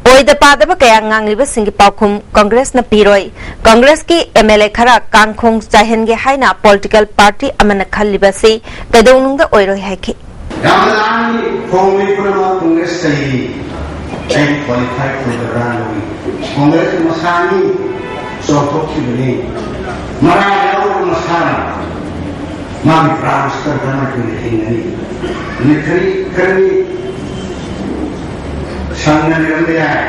ꯑꯣꯏꯗ ꯄꯥꯗꯕ ꯀꯌꯥ ꯉꯥꯡꯂꯤꯕꯁꯤꯡꯒꯤ ꯄꯥꯎꯈꯨꯝ ꯀꯪꯒ꯭ꯔꯦꯁꯅ ꯄꯤꯔꯣꯏ꯫ ꯀꯪꯒ꯭ꯔꯦꯁꯀꯤ ꯑꯦꯝ ꯑꯦꯜ ꯑꯦ ꯈꯔ ꯀꯥꯡꯈꯣꯡ ꯆꯥꯏꯍꯟꯒꯦ ꯍꯥꯏꯅ ꯄꯣꯂꯤꯇꯤꯀꯦꯜ ꯄꯥꯔꯇꯤ ꯑꯃꯅ ꯈꯜꯂꯤꯕꯁꯤ ꯀꯩꯗꯧꯅꯨꯡꯗ ꯑꯣꯏꯔꯣꯏ ꯍꯥꯏꯈꯤ꯫ ꯌꯥꯝꯅ ꯂꯥꯡꯉꯤ, ꯈꯣꯡꯂꯩ ꯄꯨꯝꯅꯃꯛ ꯀꯪꯒ꯭ꯔꯦꯁ ꯆꯩꯔꯤ꯫ ꯑꯩ ꯀ꯭ꯋꯥꯂꯤꯐꯥꯏ ꯑꯣꯏꯗꯕ꯭ꯔꯥ ꯂꯧꯏ꯫ ꯀꯪꯒ꯭ꯔꯦꯁ ꯃꯁꯥꯅꯤ ꯆꯥꯎꯊꯣꯛꯈꯤꯕꯅꯤ꯫ ꯃꯔꯥ ꯌꯥꯎꯔꯕ ꯃꯁꯥꯅ ꯃꯥꯒꯤ ꯕ꯭ꯔꯥꯟꯁꯇ ꯀꯔꯝꯍꯥꯏꯅ ꯍꯤꯡꯒꯅꯤ? ꯅꯨꯃꯤꯠ ꯈꯔꯅꯤ, ꯈꯔꯅꯤ ꯁꯪꯅ ꯂꯩꯔꯝꯕ ꯌꯥꯏ꯫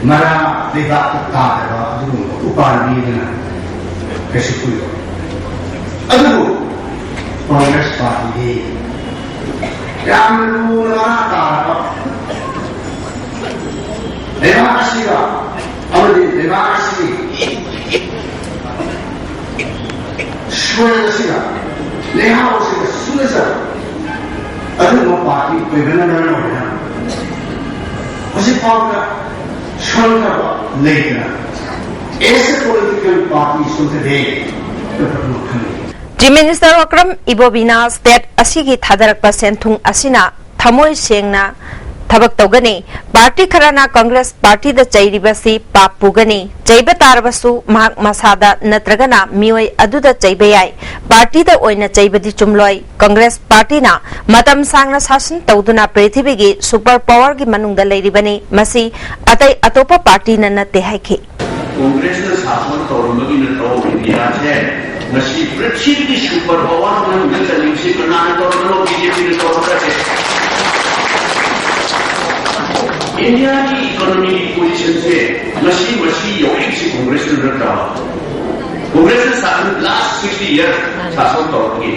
ꯃꯔꯥ ꯂꯩꯕꯥꯛꯇ ꯇꯥꯗꯕ ꯑꯗꯨꯒꯨꯝꯕ ꯎꯄꯥꯟꯕꯤꯗꯨꯅ ꯀꯩꯁꯨ ꯀꯨꯏꯔꯣꯏ꯫ ꯑꯗꯨꯕꯨ ꯀꯪꯒ꯭ꯔꯦꯁ ꯄꯥꯔꯇꯤꯗꯤ ꯌꯥꯝꯅ ꯂꯨꯅ ꯃꯔꯥ ꯇꯥꯔꯕ ꯂꯩꯕꯥꯛ ꯑꯁꯤꯒ ꯑꯃꯗꯤ ꯂꯩꯕꯥꯛ ꯑꯁꯤꯒꯤ ꯁꯣꯏꯜ ꯑꯁꯤꯒ ꯂꯩꯍꯥꯎ ꯑꯁꯤꯒ ꯆꯨꯅꯖꯕ ꯑꯗꯨꯒꯨꯝꯕ ꯄꯥꯔꯇꯤ ꯑꯣꯏꯕꯅ ꯃꯔꯝ ꯑꯣꯏꯗꯨꯅ ꯍꯧꯖꯤꯛ ꯐꯥꯎꯗ ꯁꯣꯟꯊꯕ ꯂꯩꯇꯅ as a political party ꯁꯣꯟꯊꯗꯦ ꯍꯥꯏꯕ ꯑꯃ ꯈꯪꯏ꯫ ꯆꯤꯐ ꯃꯤꯅꯤꯁꯇꯔ ꯑꯣꯀ꯭ꯔꯝ ꯏꯕꯣꯕꯤꯅ ꯁ꯭ꯇꯦꯠ ꯑꯁꯤꯒꯤ ꯊꯥꯗꯔꯛꯄ ꯁꯦꯟꯊꯨꯡ ꯑꯁꯤꯅ ꯊꯃꯣꯏ ꯁꯦꯡꯅ ꯊꯕꯛ ꯇꯧꯒꯅꯤ꯫ ꯄꯥꯔꯇꯤ ꯈꯔꯅ ꯀꯪꯒ꯭ꯔꯦꯁ ꯄꯥꯔꯇꯤꯗ ꯆꯩꯔꯤꯕꯁꯤ ꯄꯥꯞ ꯄꯨꯒꯅꯤ꯫ ꯆꯩꯕ ꯇꯥꯔꯕꯁꯨ ꯃꯍꯥꯛ ꯃꯁꯥꯗ ꯅꯠꯇ꯭ꯔꯒꯅ ꯃꯤꯑꯣꯏ ꯑꯗꯨꯗ ꯆꯩꯕ ꯌꯥꯏ꯫ ꯄꯥꯔꯇꯤꯗ ꯑꯣꯏꯅ ꯆꯩꯕꯗꯤ ꯆꯨꯝꯂꯣꯏ꯫ ꯀꯪꯒ꯭ꯔꯦꯁ ꯄꯥꯔꯇꯤꯅ ꯃꯇꯝ ꯁꯥꯡꯅ ꯁꯥꯁꯟ ꯇꯧꯗꯨꯅ ꯄ꯭ꯔꯤꯊꯤꯕꯤꯒꯤ ꯁꯨꯄꯔ ꯄꯥꯋꯔꯒꯤ ꯃꯅꯨꯡꯗ ꯂꯩꯔꯤꯕꯅꯤ꯫ ꯃꯁꯤ ꯑꯇꯩ ꯑꯇꯣꯞꯄ ꯄꯥꯔꯇꯤꯅ ꯅꯠꯇꯦ ꯍꯥꯏꯈꯤ꯫ ꯀꯣꯡꯒ꯭ꯔꯦꯁꯅ ꯁꯥꯁꯟ ꯇꯧꯔꯝꯕꯒꯤ ꯅꯠꯇ꯭ꯔꯣ ꯏꯟꯗꯤꯌꯥꯁꯦ ꯉꯁꯤ ꯄ꯭ꯔꯤꯊꯤꯕꯤꯒꯤ ꯁꯨꯄꯔ ꯄꯥꯋꯔ ꯃꯅꯨꯡꯗ ꯆꯜꯂꯤꯕꯁꯤ? ꯀꯅꯥꯅ ꯇꯧꯔꯝꯕꯅꯣ? ꯕꯤ ꯖꯦ ꯄꯤꯅ ꯇꯧꯔꯝꯕꯁꯦ꯫ ꯏꯟꯗꯤꯌꯥꯒꯤ ꯏꯀꯣꯅꯣꯃꯤꯒꯤ ꯄꯣꯖꯤꯁꯟꯁꯦ ꯉꯁꯤ ꯃꯁꯤ ꯌꯧꯔꯛꯏꯕꯁꯤ ꯀꯣꯡꯒ꯭ꯔꯦꯁꯅ ꯅꯠꯇ꯭ꯔꯥ? ꯀꯣꯡꯒ꯭ꯔꯦꯁꯅ ꯁꯥꯁꯟ, ꯂꯥꯁ ꯁꯤꯛꯁꯇꯤ ꯌꯔꯁ ꯁꯥꯁꯟ ꯇꯧꯔꯛꯄꯒꯤ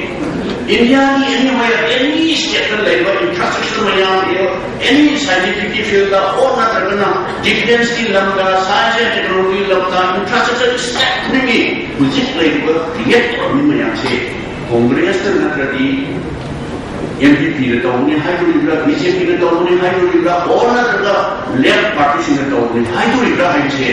ꯏꯟꯗꯤꯌꯥꯒꯤ ꯑꯦꯅꯤꯋꯦꯌꯔ, ꯑꯦꯅꯤ ꯁ꯭ꯇꯦꯠꯇ ꯂꯩꯕ ꯏꯟꯐ꯭ꯔꯥꯁ꯭ꯇ꯭ꯔꯛꯆꯔ ꯃꯌꯥꯝ, ꯑꯦꯅꯤ ꯁꯥꯏꯟꯇꯤꯐꯤꯛꯀꯤ ꯐꯤꯜꯗ ꯑꯣꯔ ꯅꯠꯇ꯭ꯔꯒꯅ ꯗꯤꯐꯦꯟꯁꯀꯤ ꯂꯝꯗ, ꯁꯥꯏꯟꯁ ꯑꯦꯟ ꯇꯦꯛꯅꯣꯂꯣꯖꯤꯒꯤ ꯂꯝꯗ ꯏꯟꯐ꯭ꯔꯥꯁ꯭ꯇ꯭ꯔꯛꯆꯔ ꯁ꯭ꯇꯦꯠ ꯈꯨꯗꯤꯡꯒꯤ ꯍꯧꯖꯤꯛ ꯂꯩꯔꯤꯕ ꯀ꯭ꯔꯤꯌꯦꯠ ꯇꯧꯔꯝꯃꯤ ꯃꯌꯥꯝꯁꯦ ꯀꯣꯡꯒ꯭ꯔꯦꯁꯇ ꯅꯠꯇ꯭ꯔꯗꯤ ꯑꯦꯟ ꯄꯤ ꯄꯤꯅ ꯇꯧꯕꯅꯤ ꯍꯥꯏꯗꯣꯔꯤꯕ꯭ꯔꯥ, ꯕꯤ ꯖꯦ ꯄꯤꯅ ꯇꯧꯕꯅꯤ ꯍꯥꯏꯗꯣꯔꯤꯕ꯭ꯔꯥ, ꯑꯣꯔ ꯅꯠꯇ꯭ꯔꯒ ꯂꯦꯐ ꯄꯥꯔꯇꯤꯁꯤꯡꯅ ꯇꯧꯕꯅꯤ ꯍꯥꯏꯗꯣꯔꯤꯕ꯭ꯔꯥ ꯍꯥꯏꯕꯁꯦ꯫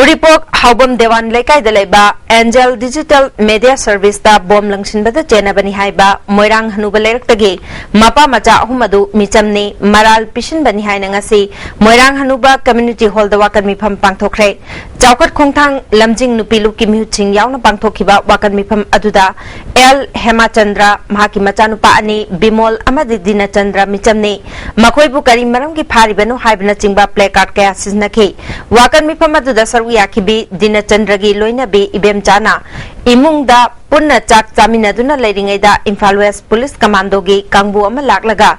ꯎꯔꯤꯄꯣꯛ ꯍꯥꯎꯕꯝ ꯗꯦꯋꯥꯟ ꯂꯩꯀꯥꯏꯗ ꯂꯩꯕ ꯑꯦꯟꯖꯦꯜ ꯗꯤꯖꯤꯇꯦꯜ ꯃꯦꯗꯤꯌꯥ ꯁꯔꯚꯤꯁꯇ ꯕꯣꯝ ꯂꯪꯁꯤꯟꯕꯗ ꯆꯦꯟꯅꯕꯅꯤ ꯍꯥꯏꯕ ꯃꯣꯏꯔꯥꯡ ꯍꯅꯨꯕ ꯂꯩꯔꯛꯇꯒꯤ ꯃꯄꯥ ꯃꯆꯥ ꯑꯍꯨꯝ ꯑꯗꯨ ꯃꯤꯆꯝꯅꯤ ꯃꯔꯥꯜ ꯄꯤꯁꯤꯟꯕꯅꯤ ꯍꯥꯏꯅ ꯉꯁꯤ ꯃꯣꯏꯔꯥꯡ ꯍꯅꯨꯕ ꯀꯝꯃ꯭ꯌꯨꯅꯤꯇꯤ ꯍꯣꯜꯗ ꯋꯥꯀꯠ ꯃꯤꯐꯝ ꯄꯥꯡꯊꯣꯛꯈ꯭ꯔꯦ꯫ ꯆꯥꯎꯈꯠ ꯈꯣꯡꯊꯥꯡ ꯂꯝꯖꯤꯡ ꯅꯨꯄꯤ ꯂꯨꯞꯀꯤ ꯃꯤꯍꯨꯠꯁꯤꯡ ꯌꯥꯎꯅ ꯄꯥꯡꯊꯣꯛꯈꯤꯕ ꯋꯥꯀꯠ ꯃꯤꯐꯝ ꯑꯗꯨꯗ ꯑꯦꯜ ꯍꯦꯃꯥꯆꯟꯗ꯭ꯔ, ꯃꯍꯥꯛꯀꯤ ꯃꯆꯥꯅꯨꯄꯥ ꯑꯅꯤ ꯕꯤꯃꯣꯜ ꯑꯃꯗꯤ ꯗꯤꯅꯆꯟꯗ꯭ꯔ ꯃꯤꯆꯝꯅꯤ꯫ ꯃꯈꯣꯏꯕꯨ ꯀꯔꯤ ꯃꯔꯝꯒꯤ ꯐꯥꯔꯤꯕꯅꯣ ꯍꯥꯏꯕꯅꯆꯤꯡꯕ ꯄ꯭ꯂꯦ ꯀꯥꯔꯗ ꯀꯌꯥ ꯁꯤꯖꯤꯟꯅꯈꯤ꯫ ꯋꯥꯀꯠ ꯃꯤꯐꯝ ꯑꯗꯨꯗ ꯁꯔꯨꯛ ꯌꯥꯈꯤꯕꯤ ꯗꯤꯅꯆꯟꯗ꯭ꯔꯒꯤ ꯂꯣꯏꯅꯕꯤ ꯏꯕꯦꯝꯆꯥꯅ ꯏꯃꯨꯡꯗ ꯄꯨꯟꯅ ꯆꯥꯛ ꯆꯥꯃꯤꯟꯅꯗꯨꯅ ꯂꯩꯔꯤꯉꯩꯗ ꯏꯝꯐꯥꯜ ꯋꯦꯁ ꯄꯨꯂꯤꯁ ꯀꯃꯥꯟꯗꯣꯒꯤ ꯀꯥꯡꯕꯨ ꯑꯃ ꯂꯥꯛꯂꯒ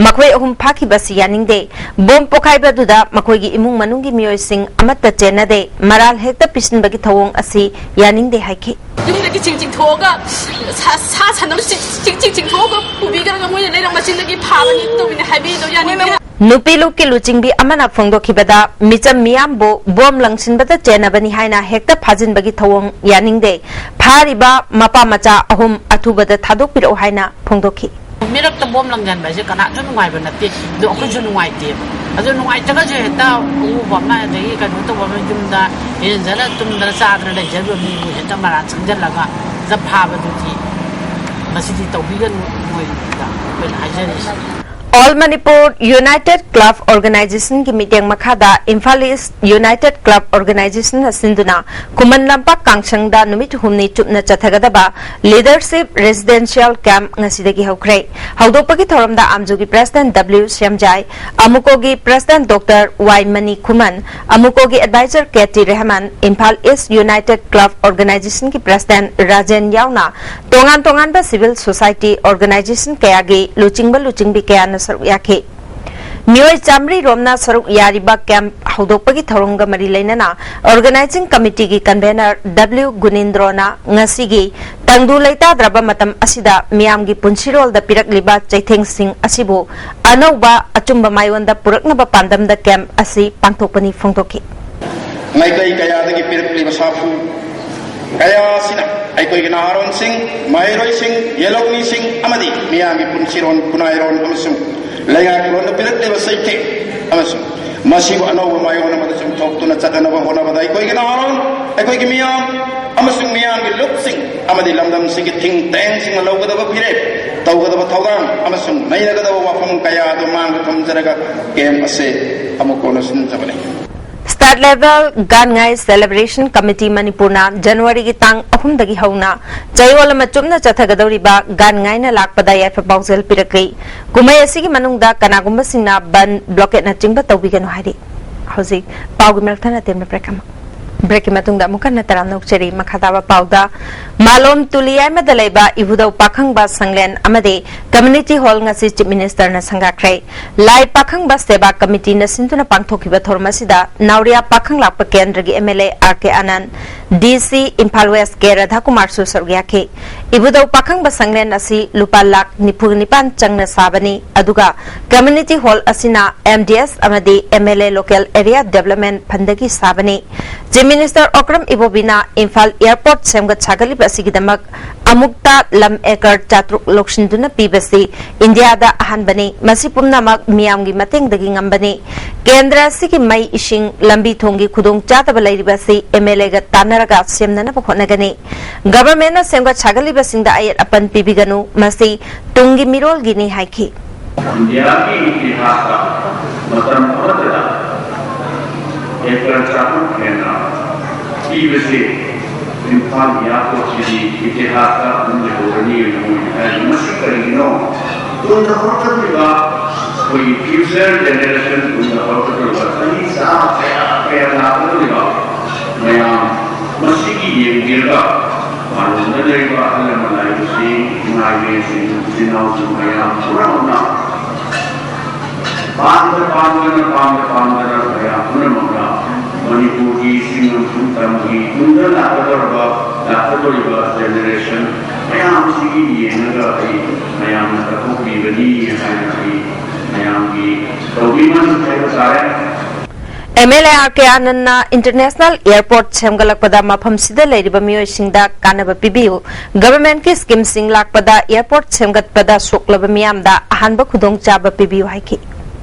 ꯃꯈꯣꯏ ꯑꯍꯨꯝ ꯐꯥꯈꯤꯕꯁꯤ ꯌꯥꯅꯤꯡꯗꯦ꯫ ꯕꯣꯝ ꯄꯣꯈꯥꯏꯕ ꯑꯗꯨꯗ ꯃꯈꯣꯏꯒꯤ ꯏꯃꯨꯡ ꯃꯅꯨꯡꯒꯤ ꯃꯤꯑꯣꯏꯁꯤꯡ ꯑꯃꯠꯇ ꯆꯦꯟꯅꯗꯦ꯫ ꯃꯔꯥꯜ ꯍꯦꯛꯇ ꯄꯤꯁꯤꯟꯕꯒꯤ ꯊꯧꯑꯣꯡ ꯑꯁꯤ ꯌꯥꯅꯤꯡꯗꯦ ꯍꯥꯏꯈꯤ꯫ ꯌꯨꯝꯗꯒꯤ ꯆꯤꯡ ꯆꯤꯡꯊꯣꯛꯑꯒ ꯁꯥ, ꯁꯥ ꯁꯟꯗꯧꯅ ꯆꯤꯡ, ꯆꯤꯡ, ꯆꯤꯡ ꯆꯤꯡꯊꯣꯛꯑꯒ ꯄꯨꯕꯤꯈ꯭ꯔꯒ ꯃꯣꯏꯅ ꯂꯩꯔꯛ ꯃꯆꯤꯟꯗꯒꯤ ꯐꯥꯕꯅꯤ ꯇꯧꯕꯤꯅꯤ ꯍꯥꯏꯕꯤꯗꯣ ꯌꯥꯅꯤꯡꯗꯦ꯫ ꯅꯨꯄꯤ ꯂꯨꯞꯀꯤ ꯂꯨꯆꯤꯡꯕꯤ ꯑꯃꯅ ꯐꯣꯡꯗꯣꯛꯈꯤꯕꯗ, ꯃꯤꯆꯝ ꯃꯤꯌꯥꯝꯕꯨ ꯕꯣꯝ ꯂꯪꯁꯤꯟꯕꯗ ꯆꯦꯟꯅꯕꯅꯤ ꯍꯥꯏꯅ ꯍꯦꯛꯇ ꯐꯥꯖꯤꯟꯕꯒꯤ ꯊꯧꯑꯣꯡ ꯌꯥꯅꯤꯡꯗꯦ꯫ ꯐꯥꯔꯤꯕ ꯃꯄꯥ ꯃꯆꯥ ꯑꯍꯨꯝ ꯑꯊꯨꯕꯗ ꯊꯥꯗꯣꯛꯄꯤꯔꯛꯎ ꯍꯥꯏꯅ ꯐꯣꯡꯗꯣꯛꯈꯤ꯫ ꯃꯤꯔꯛꯇ ꯕꯣꯝ ꯂꯪꯖꯟꯕ ꯍꯥꯏꯁꯦ ꯀꯅꯥꯁꯨ ꯅꯨꯡꯉꯥꯏꯕ ꯅꯠꯇꯦ, ꯑꯗꯣ ꯑꯩꯈꯣꯏꯁꯨ ꯅꯨꯡꯉꯥꯏꯇꯦꯕ꯫ ꯑꯗꯨ ꯅꯨꯡꯉꯥꯏꯇ꯭ꯔꯒꯁꯨ ꯍꯦꯛꯇ ꯑꯎꯕ ꯑꯃ, ꯑꯗꯒꯤ ꯀꯩꯅꯣ ꯇꯧꯕ ꯑꯃ, ꯌꯨꯝꯗ ꯏꯔꯦꯟꯖꯅ ꯇꯨꯝꯗꯅ ꯆꯥꯗꯅ ꯂꯩꯖꯔꯤꯕ ꯃꯤꯕꯨ ꯍꯦꯛꯇ ꯃꯔꯥꯟ ꯆꯪꯁꯤꯜꯂꯒ ꯍꯦꯛꯇ ꯐꯥꯕꯗꯨꯗꯤ, ꯃꯁꯤꯗꯤ ꯇꯧꯕꯤꯒꯅꯨ, ꯃꯣꯏꯗ ꯑꯩꯈꯣꯏꯅ ꯍꯥꯏꯖꯔꯤꯁꯦ꯫ All Manipur United Club Organization ꯒꯤ ꯃꯤꯠꯌꯦꯡ ꯃꯈꯥꯗ ꯏꯝꯐꯥꯜ ꯏꯁ ꯌꯨꯅꯥꯏꯇꯦꯗ ꯀ꯭ꯂꯕ ꯑꯣꯔꯒꯅꯥꯏꯖꯦꯁꯟꯅ ꯁꯤꯟꯗꯨꯅ ꯈꯨꯃꯟ ꯂꯝꯄꯥꯛ ꯀꯥꯡꯁꯪꯗ ꯅꯨꯃꯤꯠ ꯍꯨꯝꯅꯤ ꯆꯨꯞꯅ ꯆꯠꯊꯒꯗꯕ ꯂꯤꯗꯔꯁꯤꯞ ꯔꯦꯁꯤꯗꯦꯟꯁꯤꯌꯦꯜ ꯀꯦꯝꯞ ꯉꯁꯤꯗꯒꯤ ꯍꯧꯈ꯭ꯔꯦ꯫ ꯍꯧꯗꯣꯛꯄꯒꯤ ꯊꯧꯔꯝꯗ ꯑꯥꯝꯖꯨꯒꯤ ꯄ꯭ꯔꯦꯁꯤꯗꯦꯟꯠ ꯗꯕ꯭ꯂꯤꯎ ꯁꯦꯝꯖꯥꯏ, ꯑꯃꯨꯀꯣꯒꯤ ꯄ꯭ꯔꯦꯁꯤꯗꯦꯟꯠ ꯗꯣꯛꯇꯔ ꯋꯥꯏ ꯃꯅꯤ ꯈꯨꯃꯟ, ꯑꯃꯨꯀꯣꯒꯤ ꯑꯦꯗꯚꯥꯏꯖꯔ ꯀꯦ ꯇꯤ ꯔꯦꯍꯃꯥꯟ, ꯏꯝꯐꯥꯜ ꯏꯁ ꯌꯨꯅꯥꯏꯇꯦꯗ ꯀ꯭ꯂꯕ ꯑꯣꯔꯒꯅꯥꯏꯖꯦꯁꯟꯒꯤ ꯄ꯭ꯔꯦꯁꯤꯗꯦꯟꯠ ꯔꯥꯖꯦꯟ ꯌꯥꯎꯅ ꯇꯣꯉꯥꯟ ꯇꯣꯉꯥꯟꯕ ꯁꯤꯚꯤꯜ ꯁꯣꯁꯥꯏꯇꯤ ꯑꯣꯔꯒꯅꯥꯏꯖꯦꯁꯟ ꯀꯌꯥꯒꯤ ꯂꯨꯆꯤꯡꯕ ꯂꯨꯆꯤꯡꯕꯤ ꯀꯌꯥꯅ ꯁꯔꯨꯛ ꯌꯥꯈꯤ꯫ ꯃꯤꯑꯣꯏ ꯆꯥꯃꯔꯤ ꯔꯣꯝꯅ ꯁꯔꯨꯛ ꯌꯥꯔꯤꯕ ꯀꯦꯝꯞ ꯍꯧꯗꯣꯛꯄꯒꯤ ꯊꯧꯔꯝꯒ ꯃꯔꯤ ꯂꯩꯅꯅ ꯑꯣꯔꯒꯅꯥꯏꯖꯤꯡ ꯀꯃꯤꯇꯤꯒꯤ ꯀꯟꯚꯦꯅꯔ ꯗꯕ꯭ꯂꯤꯎ ꯒꯨꯅꯤꯟꯗ꯭ꯔꯣꯅ ꯉꯁꯤꯒꯤ ꯇꯪꯗꯨ ꯂꯩꯇꯥꯗ꯭ꯔꯕ ꯃꯇꯝ ꯑꯁꯤꯗ ꯃꯤꯌꯥꯝꯒꯤ ꯄꯨꯟꯁꯤꯔꯣꯜꯗ ꯄꯤꯔꯛꯂꯤꯕ ꯆꯩꯊꯦꯡꯁꯤꯡ ꯑꯁꯤꯕꯨ ꯑꯅꯧꯕ ꯑꯆꯨꯝꯕ ꯃꯥꯏꯑꯣꯟꯗ ꯄꯨꯔꯛꯅꯕ ꯄꯥꯟꯗꯝꯗ ꯀꯦꯝꯞ ꯑꯁꯤ ꯄꯥꯡꯊꯣꯛꯄꯅꯤ ꯐꯣꯡꯗꯣꯛꯈꯤ꯫ ꯃꯥꯏꯀꯩ ꯀꯌꯥꯗꯒꯤ ꯄꯤꯔꯛꯂꯤꯕ ꯁꯥꯐꯨ ꯀꯌꯥ ꯑꯁꯤꯅ ꯑꯩꯈꯣꯏꯒꯤ ꯅꯍꯥꯔꯣꯟꯁꯤꯡ, ꯃꯍꯩꯔꯣꯏꯁꯤꯡ, ꯌꯦꯜꯍꯧꯃꯤꯁꯤꯡ ꯑꯃꯗꯤ ꯃꯤꯌꯥꯝꯒꯤ ꯄꯨꯟꯁꯤꯔꯣꯟ, ꯈꯨꯟꯅꯥꯏꯔꯣꯟ ꯑꯃꯁꯨꯡ ꯂꯩꯉꯥꯛꯂꯣꯟꯗ ꯄꯤꯔꯛꯂꯤꯕ ꯆꯩꯊꯦꯡ ꯑꯃꯁꯨꯡ ꯃꯁꯤꯕꯨ ꯑꯅꯧꯕ ꯃꯥꯏꯑꯣꯟ ꯑꯃꯗ ꯆꯨꯝꯊꯣꯛꯇꯨꯅ ꯆꯠꯅꯅꯕ ꯍꯣꯠꯅꯕꯗ ꯑꯩꯈꯣꯏꯒꯤ ꯅꯍꯥꯔꯣꯟ, ꯑꯩꯈꯣꯏꯒꯤ ꯃꯤꯌꯥꯝ ꯑꯃꯁꯨꯡ ꯃꯤꯌꯥꯝꯒꯤ ꯂꯨꯞꯁꯤꯡ ꯑꯃꯗꯤ ꯂꯝꯗꯝꯁꯤꯒꯤ ꯊꯤꯡ ꯇꯦꯡꯁꯤꯡꯅ ꯂꯧꯒꯗꯕ ꯐꯤꯔꯦꯞ, ꯇꯧꯒꯗꯕ ꯊꯧꯗꯥꯡ ꯑꯃꯁꯨꯡ ꯅꯩꯅꯒꯗꯕ ꯋꯥꯐꯝ ꯀꯌꯥ ꯑꯗꯨ ꯃꯥꯡꯗ ꯊꯝꯖꯔꯒ ꯀꯦꯝꯞ ꯑꯁꯤ ꯑꯃꯨꯛ ꯍꯟꯅ ꯁꯤꯟꯖꯕꯅꯤ꯫ ꯁ꯭ꯇꯦꯠ ꯂꯦꯚꯦꯜ ꯒꯥꯟ ꯉꯥꯏ ꯁꯦꯂꯦꯕ꯭ꯔꯦꯁꯟ ꯀꯃꯤꯇꯤ ꯃꯅꯤꯄꯨꯔꯅ ꯖꯅꯋꯥꯔꯤꯒꯤ ꯇꯥꯡ ꯑꯍꯨꯝꯗꯒꯤ ꯍꯧꯅ ꯆꯌꯣꯜ ꯑꯃ ꯆꯨꯞꯅ ꯆꯠꯊꯒꯗꯧꯔꯤꯕ ꯒꯥꯟ ꯉꯥꯏꯅ ꯂꯥꯛꯄꯗ ꯌꯥꯏꯐ ꯄꯥꯎꯖꯦꯜ ꯄꯤꯔꯛꯂꯤ꯫ ꯀꯨꯝꯍꯩ ꯑꯁꯤꯒꯤ ꯃꯅꯨꯡꯗ ꯀꯅꯥꯒꯨꯝꯕꯁꯤꯡꯅ ꯕꯟ, ꯕ꯭ꯂꯣꯀꯦꯠꯅꯆꯤꯡꯕ ꯇꯧꯕꯤꯒꯅꯨ ꯍꯥꯏꯔꯤ꯫ ꯍꯧꯖꯤꯛ ꯄꯥꯎꯒꯤ ꯃꯔꯛ ꯊꯠꯅ ꯇꯦꯟꯕ ꯕ꯭ꯔꯦꯛ ꯑꯃ꯫ ꯕ꯭ꯔꯦꯛꯀꯤ ꯃꯇꯨꯡꯗ ꯑꯃꯨꯛ ꯍꯟꯅ ꯇꯔꯥꯝꯅ ꯑꯣꯛꯆꯔꯤ꯫ ꯃꯈꯥ ꯇꯥꯕ ꯄꯥꯎꯗ, ꯃꯥꯂꯣꯝ ꯇꯨꯂꯤꯌꯥꯏꯃꯗ ꯂꯩꯕ ꯏꯕꯨꯙꯧ ꯄꯥꯈꯪꯕ ꯁꯪꯂꯦꯟ ꯑꯃꯗꯤ ꯀꯝꯃ꯭ꯌꯨꯅꯤꯇꯤ ꯍꯣꯜ ꯉꯁꯤ ꯆꯤꯐ ꯃꯤꯅꯤꯁꯇꯔꯅ ꯁꯪꯒꯥꯈ꯭ꯔꯦ꯫ ꯂꯥꯏ ꯄꯥꯈꯪꯕ ꯁꯦꯕꯥ ꯀꯃꯤꯇꯤꯅ ꯁꯤꯟꯗꯨꯅ ꯄꯥꯡꯊꯣꯛꯈꯤꯕ ꯊꯧꯔꯝ ꯑꯁꯤꯗ ꯅꯥꯎꯔꯤꯌꯥ ꯄꯥꯈꯪ ꯂꯥꯛꯄ ꯀꯦꯟꯗ꯭ꯔꯒꯤ ꯑꯦꯝ ꯑꯦꯜ ꯑꯦ ꯑꯥꯔ ꯀꯦ ꯑꯥꯅꯟꯗ, ꯗꯤ ꯁꯤ ꯏꯝꯐꯥꯜ ꯋꯦꯁ ꯀꯦ ꯔꯥꯙꯥꯀꯨꯃꯥꯔꯁꯨ ꯁꯔꯨꯛ ꯌꯥꯈꯤ꯫ ꯏꯕꯨꯙꯧ ꯄꯥꯈꯪꯕ ꯁꯪꯂꯦꯟ ꯑꯁꯤ ꯂꯨꯄꯥ ꯂꯥꯈ ꯅꯤꯐꯨ ꯅꯤꯄꯥꯟ ꯆꯪꯅ ꯁꯥꯕꯅꯤ, ꯑꯗꯨꯒ ꯀꯝꯃ꯭ꯌꯨꯅꯤꯇꯤ ꯍꯣꯜ ꯑꯁꯤꯅ ꯑꯦꯝ ꯗꯤ ꯑꯦꯁ ꯑꯃꯗꯤ M L A local area development ꯐꯟꯗꯒꯤ ꯁꯥꯕꯅꯤ꯫ ꯆꯤꯐ ꯃꯤꯅꯤꯁꯇꯔ ꯑꯣꯀ꯭ꯔꯝ ꯏꯕꯣꯕꯤꯅ ꯏꯝꯐꯥꯜ ꯑꯦꯌꯔꯄꯣꯔꯠ ꯁꯦꯝꯒꯠ ꯁꯥꯒꯠꯂꯤꯕ ꯑꯁꯤꯒꯤꯗꯃꯛ ꯑꯃꯨꯛꯇ ꯂꯝ ꯑꯦꯀꯔ ꯆꯥꯇ꯭ꯔꯨꯛ ꯂꯧꯁꯤꯟꯗꯨꯅ ꯄꯤꯕꯁꯤ ꯏꯟꯗꯤꯌꯥꯗ ꯑꯍꯥꯟꯕꯅꯤ꯫ ꯃꯁꯤ ꯄꯨꯝꯅꯃꯛ ꯃꯤꯌꯥꯝꯒꯤ ꯃꯇꯦꯡꯗꯒꯤ ꯉꯝꯕꯅꯤ꯫ ꯀꯦꯟꯗ꯭ꯔ ꯑꯁꯤꯒꯤ ꯃꯩ, ꯏꯁꯤꯡ, ꯂꯝꯕꯤ ꯊꯣꯡꯒꯤ ꯈꯨꯗꯣꯡꯆꯥꯗꯕ ꯂꯩꯔꯤꯕ ꯑꯁꯤ ꯑꯦꯝ ꯑꯦꯜ ꯑꯦꯒ ꯇꯥꯟꯅꯔꯒ ꯁꯦꯝꯅꯅꯕ ꯍꯣꯠꯅꯒꯅꯤ꯫ ꯒꯚꯔꯟꯃꯦꯟꯠꯅ ꯁꯦꯝꯒꯠ ꯁꯥꯒꯠꯂꯤꯕꯁꯤꯡꯗ ꯑꯌꯦꯠ ꯑꯄꯟ ꯄꯤꯕꯤꯒꯅꯨ, ꯃꯁꯤ ꯇꯨꯡꯒꯤ ꯃꯤꯔꯣꯜꯒꯤꯅꯤ ꯍꯥꯏꯈꯤ꯫ ꯏꯟꯗꯤꯌꯥꯒꯤ ꯏꯇꯤꯍꯥꯁꯇ ꯃꯇꯝ ꯑꯃꯠꯇꯗ ꯑꯦꯀꯔ ꯆꯥꯇ꯭ꯔꯨꯛ ꯍꯦꯟꯅ ꯄꯤꯕꯁꯦ ꯏꯝꯐꯥꯜ ꯏꯌꯥꯔꯄꯣꯔꯠꯁꯤꯗꯤ ꯏꯇꯤꯍꯥꯁꯇ ꯑꯗꯨꯝ ꯂꯩꯍꯧꯔꯅꯤ꯫ ꯃꯣꯏꯅ ꯍꯥꯏꯔꯤ, ꯃꯁꯤ ꯀꯔꯤꯒꯤꯅꯣ? ꯇꯨꯡꯗ ꯍꯧꯔꯛꯀꯗꯧꯔꯤꯕ ꯑꯩꯈꯣꯏꯒꯤ ꯐ꯭ꯌꯨꯆꯔ ꯖꯦꯅꯦꯔꯦꯁꯟ, ꯇꯨꯡꯗ ꯍꯧꯔꯛꯀꯗꯧꯔꯤꯕ ꯆꯍꯤ ꯆꯥꯝꯃ ꯀꯌꯥ ꯀꯌꯥ ꯂꯥꯛꯀꯗꯧꯔꯤꯕ ꯃꯌꯥꯝ ꯃꯁꯤꯒꯤ ꯌꯦꯡꯕꯤꯔꯒ ꯃꯥꯂꯣꯝꯗ ꯂꯩꯔꯤꯕ ꯑꯍꯜ ꯂꯃꯟ ꯂꯥꯏꯔꯤꯛꯁꯤꯡ, ꯏꯃꯥ ꯏꯕꯦꯟꯁꯤꯡ, ꯏꯆꯤꯟ ꯏꯅꯥꯎꯁꯤꯡ ꯃꯌꯥꯝ ꯄꯨꯝꯅꯃꯛꯅ ꯄꯥꯝꯗ ꯄꯥꯝꯗꯅ, ꯄꯥꯝꯗ ꯄꯥꯝꯗꯅ ꯃꯌꯥꯝ ꯄꯨꯝꯅꯃꯛꯅ ꯃꯅꯤꯄꯨꯔꯒꯤ ꯁꯤꯡꯅꯨꯡ ꯇꯝꯒꯤ ꯇꯨꯡꯗ ꯂꯥꯛꯀꯗꯧꯔꯕ, ꯂꯥꯛꯀꯗꯧꯔꯤꯕ ꯖꯦꯅꯦꯔꯦꯁꯟ ꯃꯌꯥꯝꯁꯤꯒꯤ ꯌꯦꯡꯉꯒ ꯑꯩ ꯃꯌꯥꯝꯅ ꯀꯠꯊꯣꯛꯄꯤꯕꯅꯤ ꯍꯥꯏꯅ ꯑꯩ ꯃꯌꯥꯝꯒꯤ ꯇꯧꯕꯤꯃꯜ ꯍꯥꯏꯕ ꯇꯥꯔꯦ꯫ M L A R K ꯑꯥꯅꯟꯅ ꯏꯟꯇꯔꯅꯦꯁꯅꯦꯜ ꯑꯦꯌꯔꯄꯣꯔꯠ ꯁꯦꯝꯒꯠꯂꯛꯄꯗ ꯃꯐꯝꯁꯤꯗ ꯂꯩꯔꯤꯕ ꯃꯤꯑꯣꯏꯁꯤꯡꯗ ꯀꯥꯟꯅꯕ ꯄꯤꯕꯤꯌꯨ, ꯒꯚꯔꯟꯃꯦꯟꯠꯀꯤ ꯁ꯭ꯀꯤꯝꯁꯤꯡ ꯂꯥꯛꯄꯗ ꯑꯦꯌꯔꯄꯣꯔꯠ ꯁꯦꯝꯒꯠꯄꯗ ꯁꯣꯛꯂꯕ ꯃꯤꯌꯥꯝꯗ ꯑꯍꯥꯟꯕ ꯈꯨꯗꯣꯡꯆꯥꯕ ꯄꯤꯕꯤꯌꯨ ꯍꯥꯏꯈꯤ꯫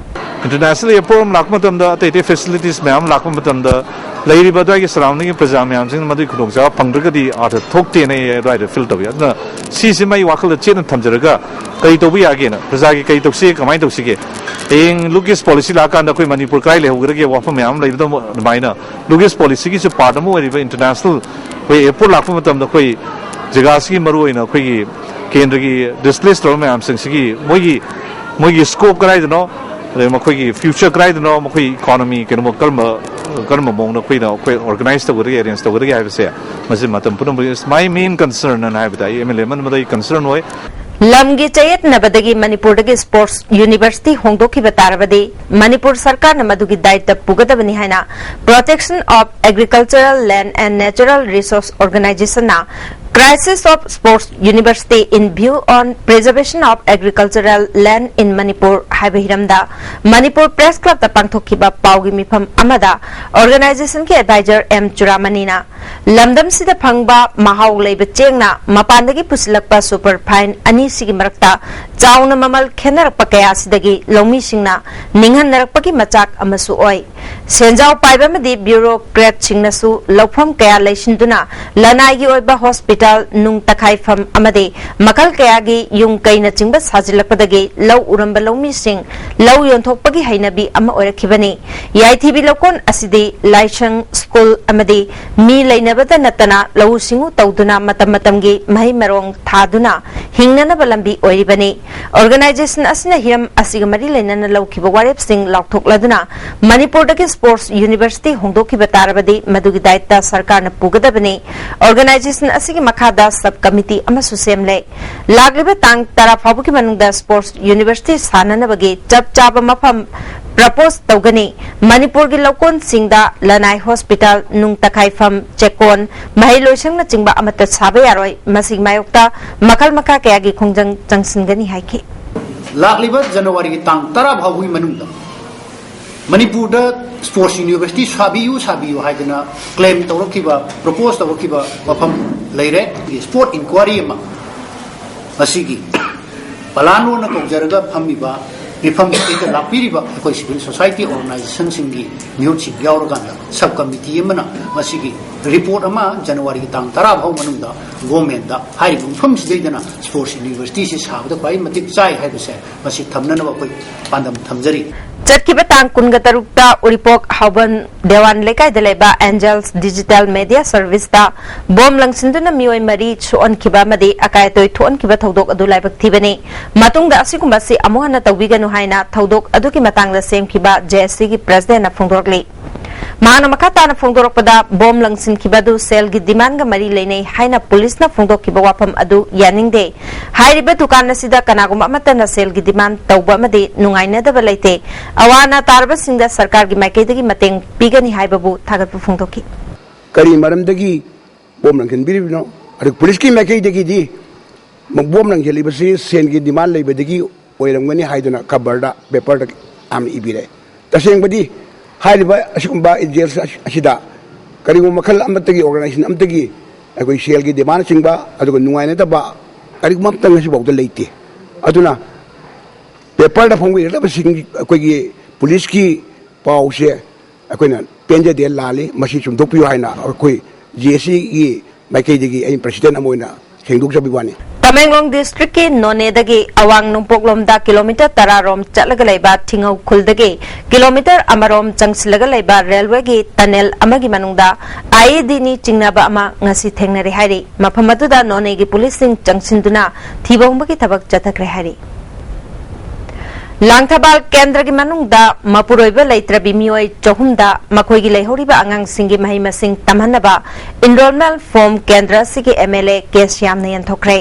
ꯏꯟꯇꯔꯅꯦꯁꯅꯦꯜ ꯑꯦꯌꯔꯄꯣꯔꯠ ꯑꯃ ꯂꯥꯛꯄ ꯃꯇꯝꯗ, ꯑꯇꯩ ꯑꯇꯩ ꯐꯦꯁꯤꯂꯤꯇꯤꯁ ꯃꯌꯥꯝ ꯑꯃ ꯂꯥꯛꯄ ꯃꯇꯝꯗ, ꯂꯩꯔꯤꯕ ꯑꯗꯨꯋꯥꯏꯒꯤ ꯁꯔꯥꯎꯟꯗꯤꯡꯒꯤ ꯄ꯭ꯔꯖꯥ ꯃꯌꯥꯝꯁꯤꯡꯅ ꯃꯗꯨꯒꯤ ꯈꯨꯗꯣꯡꯆꯥꯕ ꯐꯪꯗ꯭ꯔꯒꯗꯤ ꯑꯥꯔꯊ ꯊꯣꯛꯇꯦꯅ ꯑꯩ ꯑꯗꯨꯋꯥꯏꯗ ꯐꯤꯜ ꯇꯧꯏ꯫ ꯑꯗꯨꯅ ꯁꯤꯁꯤꯃ ꯑꯩ ꯋꯥꯈꯜꯗ ꯆꯦꯠꯅ ꯊꯝꯖꯔꯒ, ꯀꯔꯤ ꯇꯧꯕ ꯌꯥꯒꯦꯅ, ꯄ꯭ꯔꯖꯥꯒꯤ ꯀꯔꯤ ꯇꯧꯁꯤꯒꯦ, ꯀꯃꯥꯏꯅ ꯇꯧꯁꯤꯒꯦ, ꯍꯌꯦꯡ ꯂꯨꯛ ꯏꯁ ꯄꯣꯂꯤꯁꯤ ꯂꯥꯛꯑꯀꯥꯟꯗ ꯑꯩꯈꯣꯏ ꯃꯅꯤꯄꯨꯔ ꯀꯗꯥꯏ ꯂꯩꯍꯧꯒꯗꯒꯦ ꯋꯥꯐꯝ ꯃꯌꯥꯝ ꯑꯃ ꯂꯩꯕꯗ ꯑꯗꯨꯃꯥꯏꯅ ꯂꯨꯛ ꯏꯁ ꯄꯣꯂꯤꯁꯤꯒꯤꯁꯨ ꯄꯥꯔꯠ ꯑꯃ ꯑꯣꯏꯔꯤꯕ ꯏꯟꯇꯔꯅꯦꯁꯅꯦꯜ ꯑꯩꯈꯣꯏ ꯑꯦꯌꯔꯄꯣꯔꯠ ꯂꯥꯛꯄ ꯃꯇꯝꯗ ꯑꯩꯈꯣꯏ ꯖꯒꯥꯁꯤꯒꯤ ꯃꯔꯨꯑꯣꯏꯅ ꯑꯩꯈꯣꯏꯒꯤ ꯀꯦꯟꯗ꯭ꯔꯒꯤ ꯗꯤꯁꯄ꯭ꯂꯦꯁ ꯇꯧꯔꯕ ꯃꯌꯥꯝꯁꯤꯡꯁꯤꯒꯤ ꯃꯣꯏꯒꯤ, ꯃꯣꯏꯒꯤ ꯁ꯭ꯀꯣꯞ ꯀꯗꯥꯏꯗꯅꯣ, ꯑꯗꯩ ꯃꯈꯣꯏꯒꯤ ꯐ꯭ꯌꯨꯆꯔ ꯀꯗꯥꯏꯗꯅꯣ, ꯃꯈꯣꯏ ꯏꯀꯣꯅꯣꯃꯤ ꯀꯩꯅꯣꯃ ꯀꯔꯝꯕ, ꯀꯔꯝꯕ ꯃꯑꯣꯡꯗ ꯑꯩꯈꯣꯏꯅ, ꯑꯩꯈꯣꯏ ꯑꯣꯔꯒꯅꯥꯏꯖ ꯇꯧꯒꯗꯒꯦ, ꯑꯦꯔꯦꯟꯖ ꯇꯧꯒꯗꯒꯦ ꯍꯥꯏꯕꯁꯦ ꯃꯁꯤ ꯃꯇꯝ ꯄꯨꯝꯅꯃꯛ is my main concern ꯍꯥꯏꯅ ꯍꯥꯏꯕꯗ ꯑꯩ ꯑꯦꯝ ꯑꯦꯜ ꯑꯦ ꯑꯃꯅ ꯃꯗꯨ ꯑꯩ ꯀꯟꯁꯔꯟ ꯑꯣꯏ꯫ ꯂꯝꯒꯤ ꯆꯌꯦꯠꯅꯕꯗꯒꯤ ꯃꯅꯤꯄꯨꯔꯗꯒꯤ ꯁ꯭ꯄꯣꯔꯠꯁ ꯌꯨꯅꯤꯚꯔꯁꯤꯇꯤ ꯍꯣꯡꯗꯣꯛꯈꯤꯕ ꯇꯥꯔꯕꯗꯤ ꯃꯅꯤꯄꯨꯔ ꯁꯔꯀꯥꯔꯅ ꯃꯗꯨꯒꯤ ꯗꯥꯏꯇ ꯄꯨꯒꯗꯕꯅꯤ ꯍꯥꯏꯅ Protection of Agricultural Land and Natural Resource Organizationꯅ Crisis of Sports University in View on Preservation of Agricultural Land in Manipur ꯍꯥꯏꯕ ꯍꯤꯔꯝꯗ ꯃꯅꯤꯄꯨꯔ ꯄ꯭ꯔꯦꯁ ꯀ꯭ꯂꯕꯇ ꯄꯥꯡꯊꯣꯛꯈꯤꯕ ꯄꯥꯎꯒꯤ ꯃꯤꯐꯝ ꯑꯃꯗ ꯑꯣꯔꯒꯅꯥꯏꯖꯦꯁꯟꯒꯤ ꯑꯦꯗꯚꯥꯏꯖꯔ ꯑꯦꯝ ꯆꯨꯔꯥꯃꯅꯤꯅ ꯂꯝꯗꯝꯁꯤꯗ ꯐꯪꯕ ꯃꯍꯥꯎ ꯂꯩꯕ ꯆꯦꯡꯅ ꯃꯄꯥꯟꯗꯒꯤ ꯄꯨꯁꯤꯜꯂꯛꯄ ꯁꯨꯄꯔ ꯐꯥꯏꯟ ꯑꯅꯤꯁꯤꯒꯤ ꯃꯔꯛꯇ ꯆꯥꯎꯅ ꯃꯃꯜ ꯈꯦꯠꯅꯔꯛꯄ ꯀꯌꯥꯁꯤꯗꯒꯤ ꯂꯧꯃꯤꯁꯤꯡꯅ ꯅꯤꯡꯍꯟꯅꯔꯛꯄꯒꯤ ꯃꯆꯥꯛ ꯑꯃꯁꯨ ꯑꯣꯏ꯫ ꯁꯦꯟꯖꯥꯎ ꯄꯥꯏꯕ ꯑꯃꯗꯤ ꯕ꯭ꯌꯨꯔꯣꯀ꯭ꯔꯦꯠꯁꯤꯡꯅꯁꯨ ꯂꯧꯐꯝ ꯀꯌꯥ ꯂꯩꯁꯤꯟꯗꯨꯅ ꯂꯅꯥꯏꯒꯤ ꯑꯣꯏꯕ ꯍꯣꯁꯄꯤꯇꯥꯜ, ꯅꯨꯡ ꯇꯛꯈꯥꯏꯐꯝ ꯑꯃꯗꯤ ꯃꯈꯜ ꯀꯌꯥꯒꯤ ꯌꯨꯝ ꯀꯩꯅꯆꯤꯡꯕ ꯁꯥꯖꯤꯜꯂꯛꯄꯗꯒꯤ ꯂꯧ ꯎꯔꯝꯕ ꯂꯧꯃꯤꯁꯤꯡ ꯂꯧ ꯌꯣꯟꯊꯣꯛꯄꯒꯤ ꯍꯩꯅꯕꯤ ꯑꯃ ꯑꯣꯏꯔꯛꯈꯤꯕꯅꯤ꯫ ꯌꯥꯏꯊꯤꯕꯤ ꯂꯧꯀꯣꯟ ꯑꯁꯤꯗꯤ ꯂꯥꯏꯁꯪ, ꯁ꯭ꯀꯨꯜ ꯑꯃꯗꯤ ꯃꯤ ꯂꯩꯅꯕꯗ ꯅꯠꯇꯅ ꯂꯧꯎ ꯁꯤꯡꯎ ꯇꯧꯗꯨꯅ ꯃꯇꯝ ꯃꯇꯝꯒꯤ ꯃꯍꯩ ꯃꯔꯣꯡ ꯊꯥꯗꯨꯅ ꯍꯤꯡꯅꯅꯕ ꯂꯝꯕꯤ ꯑꯣꯏꯔꯤꯕꯅꯤ꯫ ꯑꯣꯔꯒꯅꯥꯏꯖꯦꯁꯟ ꯑꯁꯤꯅ ꯍꯤꯔꯝ ꯑꯁꯤꯒ ꯃꯔꯤ ꯂꯩꯅꯅ ꯂꯧꯈꯤꯕ ꯋꯥꯔꯦꯞꯁꯤꯡ ꯂꯥꯎꯊꯣꯛꯂꯗꯨꯅ ꯃꯅꯤꯄꯨꯔꯗꯒꯤ ꯁ꯭ꯄꯣꯔꯠꯁ ꯌꯨꯅꯤꯚꯔꯁꯤꯇꯤ ꯍꯣꯡꯗꯣꯛꯈꯤꯕ ꯇꯥꯔꯕꯗꯤ ꯃꯗꯨꯒꯤ ꯗꯥꯏꯇ ꯁꯔꯀꯥꯔꯅ ꯄꯨꯒꯗꯕꯅꯤ꯫ ꯑꯣꯔꯒꯅꯥꯏꯖꯦꯁꯟ ꯑꯁꯤꯒꯤ ꯃꯈꯥꯗ ꯁꯕ ꯀꯃꯤꯇꯤ ꯑꯃꯁꯨ ꯁꯦꯝꯂꯦ꯫ ꯂꯥꯛꯂꯤꯕ ꯇꯥꯡ ꯇꯔꯥ ꯐꯥꯎꯕꯒꯤ ꯃꯅꯨꯡꯗ ꯁ꯭ꯄꯣꯔꯠꯁ ꯌꯨꯅꯤꯚꯔꯁꯤꯇꯤ ꯁꯥꯅꯅꯕꯒꯤ ꯆꯞ ꯆꯥꯕ ꯃꯐꯝ ꯄ꯭ꯔꯄꯣꯖ ꯇꯧꯒꯅꯤ꯫ ꯃꯅꯤꯄꯨꯔꯒꯤ ꯂꯧꯀꯣꯟꯁꯤꯡꯗ ꯂꯅꯥꯏ ꯍꯣꯁꯄꯤꯇꯥꯜ, ꯅꯨꯡ ꯇꯛꯈꯥꯏꯐꯝ, ꯆꯦꯛꯀꯣꯟ, ꯃꯍꯩ ꯂꯣꯏꯁꯪꯅꯆꯤꯡꯕ ꯑꯃꯠꯇ ꯁꯥꯕ ꯌꯥꯔꯣꯏ꯫ ꯃꯁꯤꯒꯤ ꯃꯥꯌꯣꯛꯇ ꯃꯈꯜ ꯃꯈꯥ ꯀꯌꯥꯒꯤ ꯈꯣꯡꯖꯪ ꯆꯪꯁꯤꯟꯒꯅꯤ ꯍꯥꯏꯈꯤ꯫ ꯂꯥꯛꯂꯤꯕ ꯖꯅꯋꯥꯔꯤꯒꯤ ꯇꯥꯡ ꯇꯔꯥ ꯐꯥꯎꯕꯒꯤ ꯃꯅꯨꯡꯗ ꯃꯅꯤꯄꯨꯔꯗ ꯁ꯭ꯄꯣꯔꯠꯁ ꯌꯨꯅꯤꯚꯔꯁꯤꯇꯤ ꯁꯥꯕꯤꯌꯨ, ꯁꯥꯕꯤꯌꯨ ꯍꯥꯏꯗꯅ ꯀ꯭ꯂꯦꯝ ꯇꯧꯔꯛꯈꯤꯕ, ꯄ꯭ꯔꯣꯄꯣꯖ ꯇꯧꯔꯛꯈꯤꯕ ꯃꯐꯝ ꯂꯩꯔꯦ꯫ ꯁ꯭ꯄꯣꯔꯠ ꯏꯟꯀ꯭ꯋꯥꯔꯤ ꯑꯃ ꯃꯁꯤꯒꯤ ꯄꯂꯥꯟ ꯑꯣꯏꯅ ꯀꯧꯖꯔꯒ ꯐꯝꯃꯤꯕ ꯃꯤꯐꯝꯁꯤꯗ ꯂꯥꯛꯄꯤꯔꯤꯕ ꯑꯩꯈꯣꯏ ꯁꯤꯚꯤꯜ ꯁꯣꯁꯥꯏꯇꯤ ꯑꯣꯔꯒꯅꯥꯏꯖꯦꯁꯟꯁꯤꯡꯒꯤ ꯃꯤꯍꯨꯠꯁꯤꯡ ꯌꯥꯎꯔꯀꯥꯟꯗ ꯁꯕ ꯀꯃꯤꯇꯤ ꯑꯃꯅ ꯃꯁꯤꯒꯤ ꯔꯤꯄꯣꯔꯠ ꯑꯃ ꯖꯅꯋꯥꯔꯤꯒꯤ ꯇꯥꯡ ꯇꯔꯥ ꯐꯥꯎ ꯃꯅꯨꯡꯗ ꯒꯣꯔꯃꯦꯟꯗ ꯍꯥꯏꯔꯤꯕ ꯃꯐꯝꯁꯤꯗꯩꯗꯅ ꯁ꯭ꯄꯣꯔꯠꯁ ꯌꯨꯅꯤꯚꯔꯁꯤꯇꯤꯁꯤ ꯁꯥꯕꯗ ꯈ꯭ꯋꯥꯏ ꯃꯇꯤꯛ ꯆꯥꯏ ꯍꯥꯏꯕꯁꯦ ꯃꯁꯤ ꯊꯝꯅꯅꯕ ꯑꯩꯈꯣꯏ ꯄꯥꯟꯗꯝ ꯊꯝꯖꯔꯤ꯫ ꯆꯠꯈꯤꯕ ꯇꯥꯡ ꯀꯨꯟꯒ ꯇꯔꯨꯛꯇ ꯎꯔꯤꯄꯣꯛ ꯍꯥꯎꯕꯟ ꯗꯦꯋꯥꯟ ꯂꯩꯀꯥꯏꯗ ꯂꯩꯕ ꯑꯦꯟꯖꯦꯜꯁ ꯗꯤꯖꯤꯇꯦꯜ ꯃꯦꯗꯤꯌꯥ ꯁꯔꯚꯤꯁꯇ ꯕꯣꯝ ꯂꯪꯁꯤꯟꯗꯨꯅ ꯃꯤꯑꯣꯏ ꯃꯔꯤ ꯁꯣꯛꯍꯟꯈꯤꯕ ꯑꯃꯗꯤ ꯑꯀꯥꯏ ꯑꯇꯣꯏ ꯊꯣꯛꯍꯟꯈꯤꯕ ꯊꯧꯗꯣꯛ ꯑꯗꯨ ꯂꯥꯏꯕꯛ ꯊꯤꯕꯅꯤ꯫ ꯃꯇꯨꯡꯗ ꯑꯁꯤꯒꯨꯝꯕ ꯑꯁꯤ ꯑꯃꯨꯛ ꯍꯟꯅ ꯇꯧꯕꯤꯒꯅꯨ ꯍꯥꯏꯅ ꯊꯧꯗꯣꯛ ꯑꯗꯨꯒꯤ ꯃꯇꯥꯡꯗ ꯁꯦꯝꯈꯤꯕ ꯖꯦ ꯑꯦꯁ ꯁꯤꯒꯤ ꯄ꯭ꯔꯦꯁꯤꯗꯦꯟꯠꯅ ꯐꯣꯡꯗꯣꯔꯛꯂꯤ꯫ ꯃꯍꯥꯛꯅ ꯃꯈꯥ ꯇꯥꯅ ꯐꯣꯡꯗꯣꯔꯛꯄꯗ, ꯕꯣꯝ ꯂꯪꯁꯤꯟꯈꯤꯕ ꯑꯗꯨ ꯁꯦꯜꯒꯤ ꯗꯤꯃꯥꯟꯒ ꯃꯔꯤ ꯂꯩꯅꯩ ꯍꯥꯏꯅ ꯄꯨꯂꯤꯁꯅ ꯐꯣꯡꯗꯣꯛꯈꯤꯕ ꯋꯥꯐꯝ ꯑꯗꯨ ꯌꯥꯅꯤꯡꯗꯦ꯫ ꯍꯥꯏꯔꯤꯕ ꯗꯨꯀꯥꯟ ꯑꯁꯤꯗ ꯀꯅꯥꯒꯨꯝꯕ ꯑꯃꯠꯇꯅ ꯁꯦꯜꯒꯤ ꯗꯤꯃꯥꯟ ꯇꯧꯕ ꯑꯃꯗꯤ ꯅꯨꯡꯉꯥꯏꯅꯗꯕ ꯂꯩꯇꯦ꯫ ꯑꯋꯥ ꯑꯅꯥ ꯇꯥꯔꯕꯁꯤꯡꯗ ꯁꯔꯀꯥꯔꯒꯤ ꯃꯥꯏꯀꯩꯗꯒꯤ ꯃꯇꯦꯡ ꯄꯤꯒꯅꯤ ꯍꯥꯏꯕꯕꯨ ꯊꯥꯒꯠꯄ ꯐꯣꯡꯗꯣꯛꯈꯤ꯫ ꯀꯔꯤ ꯃꯔꯝꯗꯒꯤ ꯕꯣꯝ ꯂꯪꯁꯤꯟꯕꯤꯔꯤꯕꯅꯣ? ꯑꯗꯨ ꯄꯨꯂꯤꯁꯀꯤ ꯃꯥꯏꯀꯩꯗꯒꯤꯗꯤ ꯕꯣꯝ ꯂꯪꯁꯤꯜꯂꯤꯕꯁꯤ ꯁꯦꯟꯒꯤ ꯗꯤꯃꯥꯟ ꯂꯩꯕꯗꯒꯤ ꯑꯣꯏꯔꯝꯒꯅꯤ ꯍꯥꯏꯗꯨꯅ ꯈꯕꯔꯗ, ꯄꯦꯄꯔꯗ ꯌꯥꯝꯅ ꯏꯕꯤꯔꯛꯑꯦ꯫ ꯇꯁꯦꯡꯕꯗꯤ ꯍꯥꯏꯔꯤꯕ ꯑꯁꯤꯒꯨꯝꯕ ꯑꯦꯟꯖꯦꯜꯁ ꯑꯁꯤꯗ ꯀꯔꯤꯒꯨꯝꯕ ꯃꯈꯜ ꯑꯃꯠꯇꯒꯤ, ꯑꯣꯔꯒꯅꯥꯏꯖꯦꯁꯟ ꯑꯃꯠꯇꯒꯤ ꯑꯩꯈꯣꯏ ꯁꯦꯜꯒꯤ ꯗꯤꯃꯥꯟꯅꯆꯤꯡꯕ ꯑꯗꯨꯒ ꯅꯨꯡꯉꯥꯏꯅꯗꯕ ꯀꯔꯤꯒꯨꯝꯕ ꯑꯃꯠꯇ ꯉꯁꯤꯐꯥꯎꯗ ꯂꯩꯇꯦ꯫ ꯑꯗꯨꯅ ꯄꯦꯄꯔꯗ ꯐꯣꯡꯕꯤꯔꯛꯂꯕꯁꯤꯡ ꯑꯩꯈꯣꯏꯒꯤ ꯄꯨꯂꯤꯁꯀꯤ ꯄꯥꯎꯁꯦ ꯑꯩꯈꯣꯏꯅ ꯄꯦꯟꯖꯗꯦ, ꯂꯥꯜꯂꯤ, ꯃꯁꯤ ꯆꯨꯝꯊꯣꯛꯄꯤꯌꯨ ꯍꯥꯏꯅ ꯑꯩꯈꯣꯏ ꯖꯦ ꯑꯦꯁ ꯁꯤꯒꯤ ꯃꯥꯏꯀꯩꯗꯒꯤ ꯑꯩꯅ ꯄ꯭ꯔꯁꯤꯗꯦꯟ ꯑꯃ ꯑꯣꯏꯅ ꯁꯦꯡꯗꯣꯛꯆꯕꯒꯤ ꯋꯥꯅꯤ꯫ ꯇꯃꯦꯡꯂꯣꯡ ꯗꯤꯁꯇ꯭ꯔꯤꯛꯀꯤ ꯅꯣꯅꯦꯗꯒꯤ ꯑꯋꯥꯡ ꯅꯣꯡꯄꯣꯛꯂꯣꯝꯗ ꯀꯤꯂꯣꯃꯤꯇꯔ ꯇꯔꯥ ꯔꯣꯝ ꯆꯠꯂꯒ ꯂꯩꯕ ꯊꯤꯡꯉꯧ ꯈꯨꯜꯗꯒꯤ ꯀꯤꯂꯣꯃꯤꯇꯔ ꯑꯃꯔꯣꯝ ꯆꯪꯁꯤꯜꯂꯒ ꯂꯩꯕ ꯔꯦꯜꯋꯦꯒꯤ ꯇꯅꯦꯜ ꯑꯃꯒꯤ ꯃꯅꯨꯡꯗ ꯑꯥꯏ ꯏ ꯗꯤꯅꯤ ꯆꯤꯡꯅꯕ ꯑꯃ ꯉꯁꯤ ꯊꯦꯡꯅꯔꯦ ꯍꯥꯏꯔꯤ꯫ ꯃꯐꯝ ꯑꯗꯨꯗ ꯅꯣꯅꯦꯒꯤ ꯄꯨꯂꯤꯁꯁꯤꯡ ꯆꯪꯁꯤꯟꯗꯨꯅ ꯊꯤꯕ ꯍꯨꯝꯕꯒꯤ ꯊꯕꯛ ꯆꯠꯊꯈ꯭ꯔꯦ ꯍꯥꯏꯔꯤ꯫ ꯂꯥꯡꯊꯕꯥꯜ ꯀꯦꯟꯗ꯭ꯔꯒꯤ ꯃꯅꯨꯡꯗ ꯃꯄꯨꯔꯣꯏꯕ ꯂꯩꯇ꯭ꯔꯕꯤ ꯃꯤꯑꯣꯏ ꯆꯍꯨꯝꯗ ꯃꯈꯣꯏꯒꯤ ꯂꯩꯍꯧꯔꯤꯕ ꯑꯉꯥꯡꯁꯤꯡꯒꯤ ꯃꯍꯩ ꯃꯁꯤꯡ ꯇꯝꯍꯟꯅꯕ enrollment form ꯀꯦꯟꯗ꯭ꯔ ꯑꯁꯤꯒꯤ M L A K ꯁ꯭ꯌꯥꯝꯅ ꯌꯦꯟꯊꯣꯛꯈ꯭ꯔꯦ꯫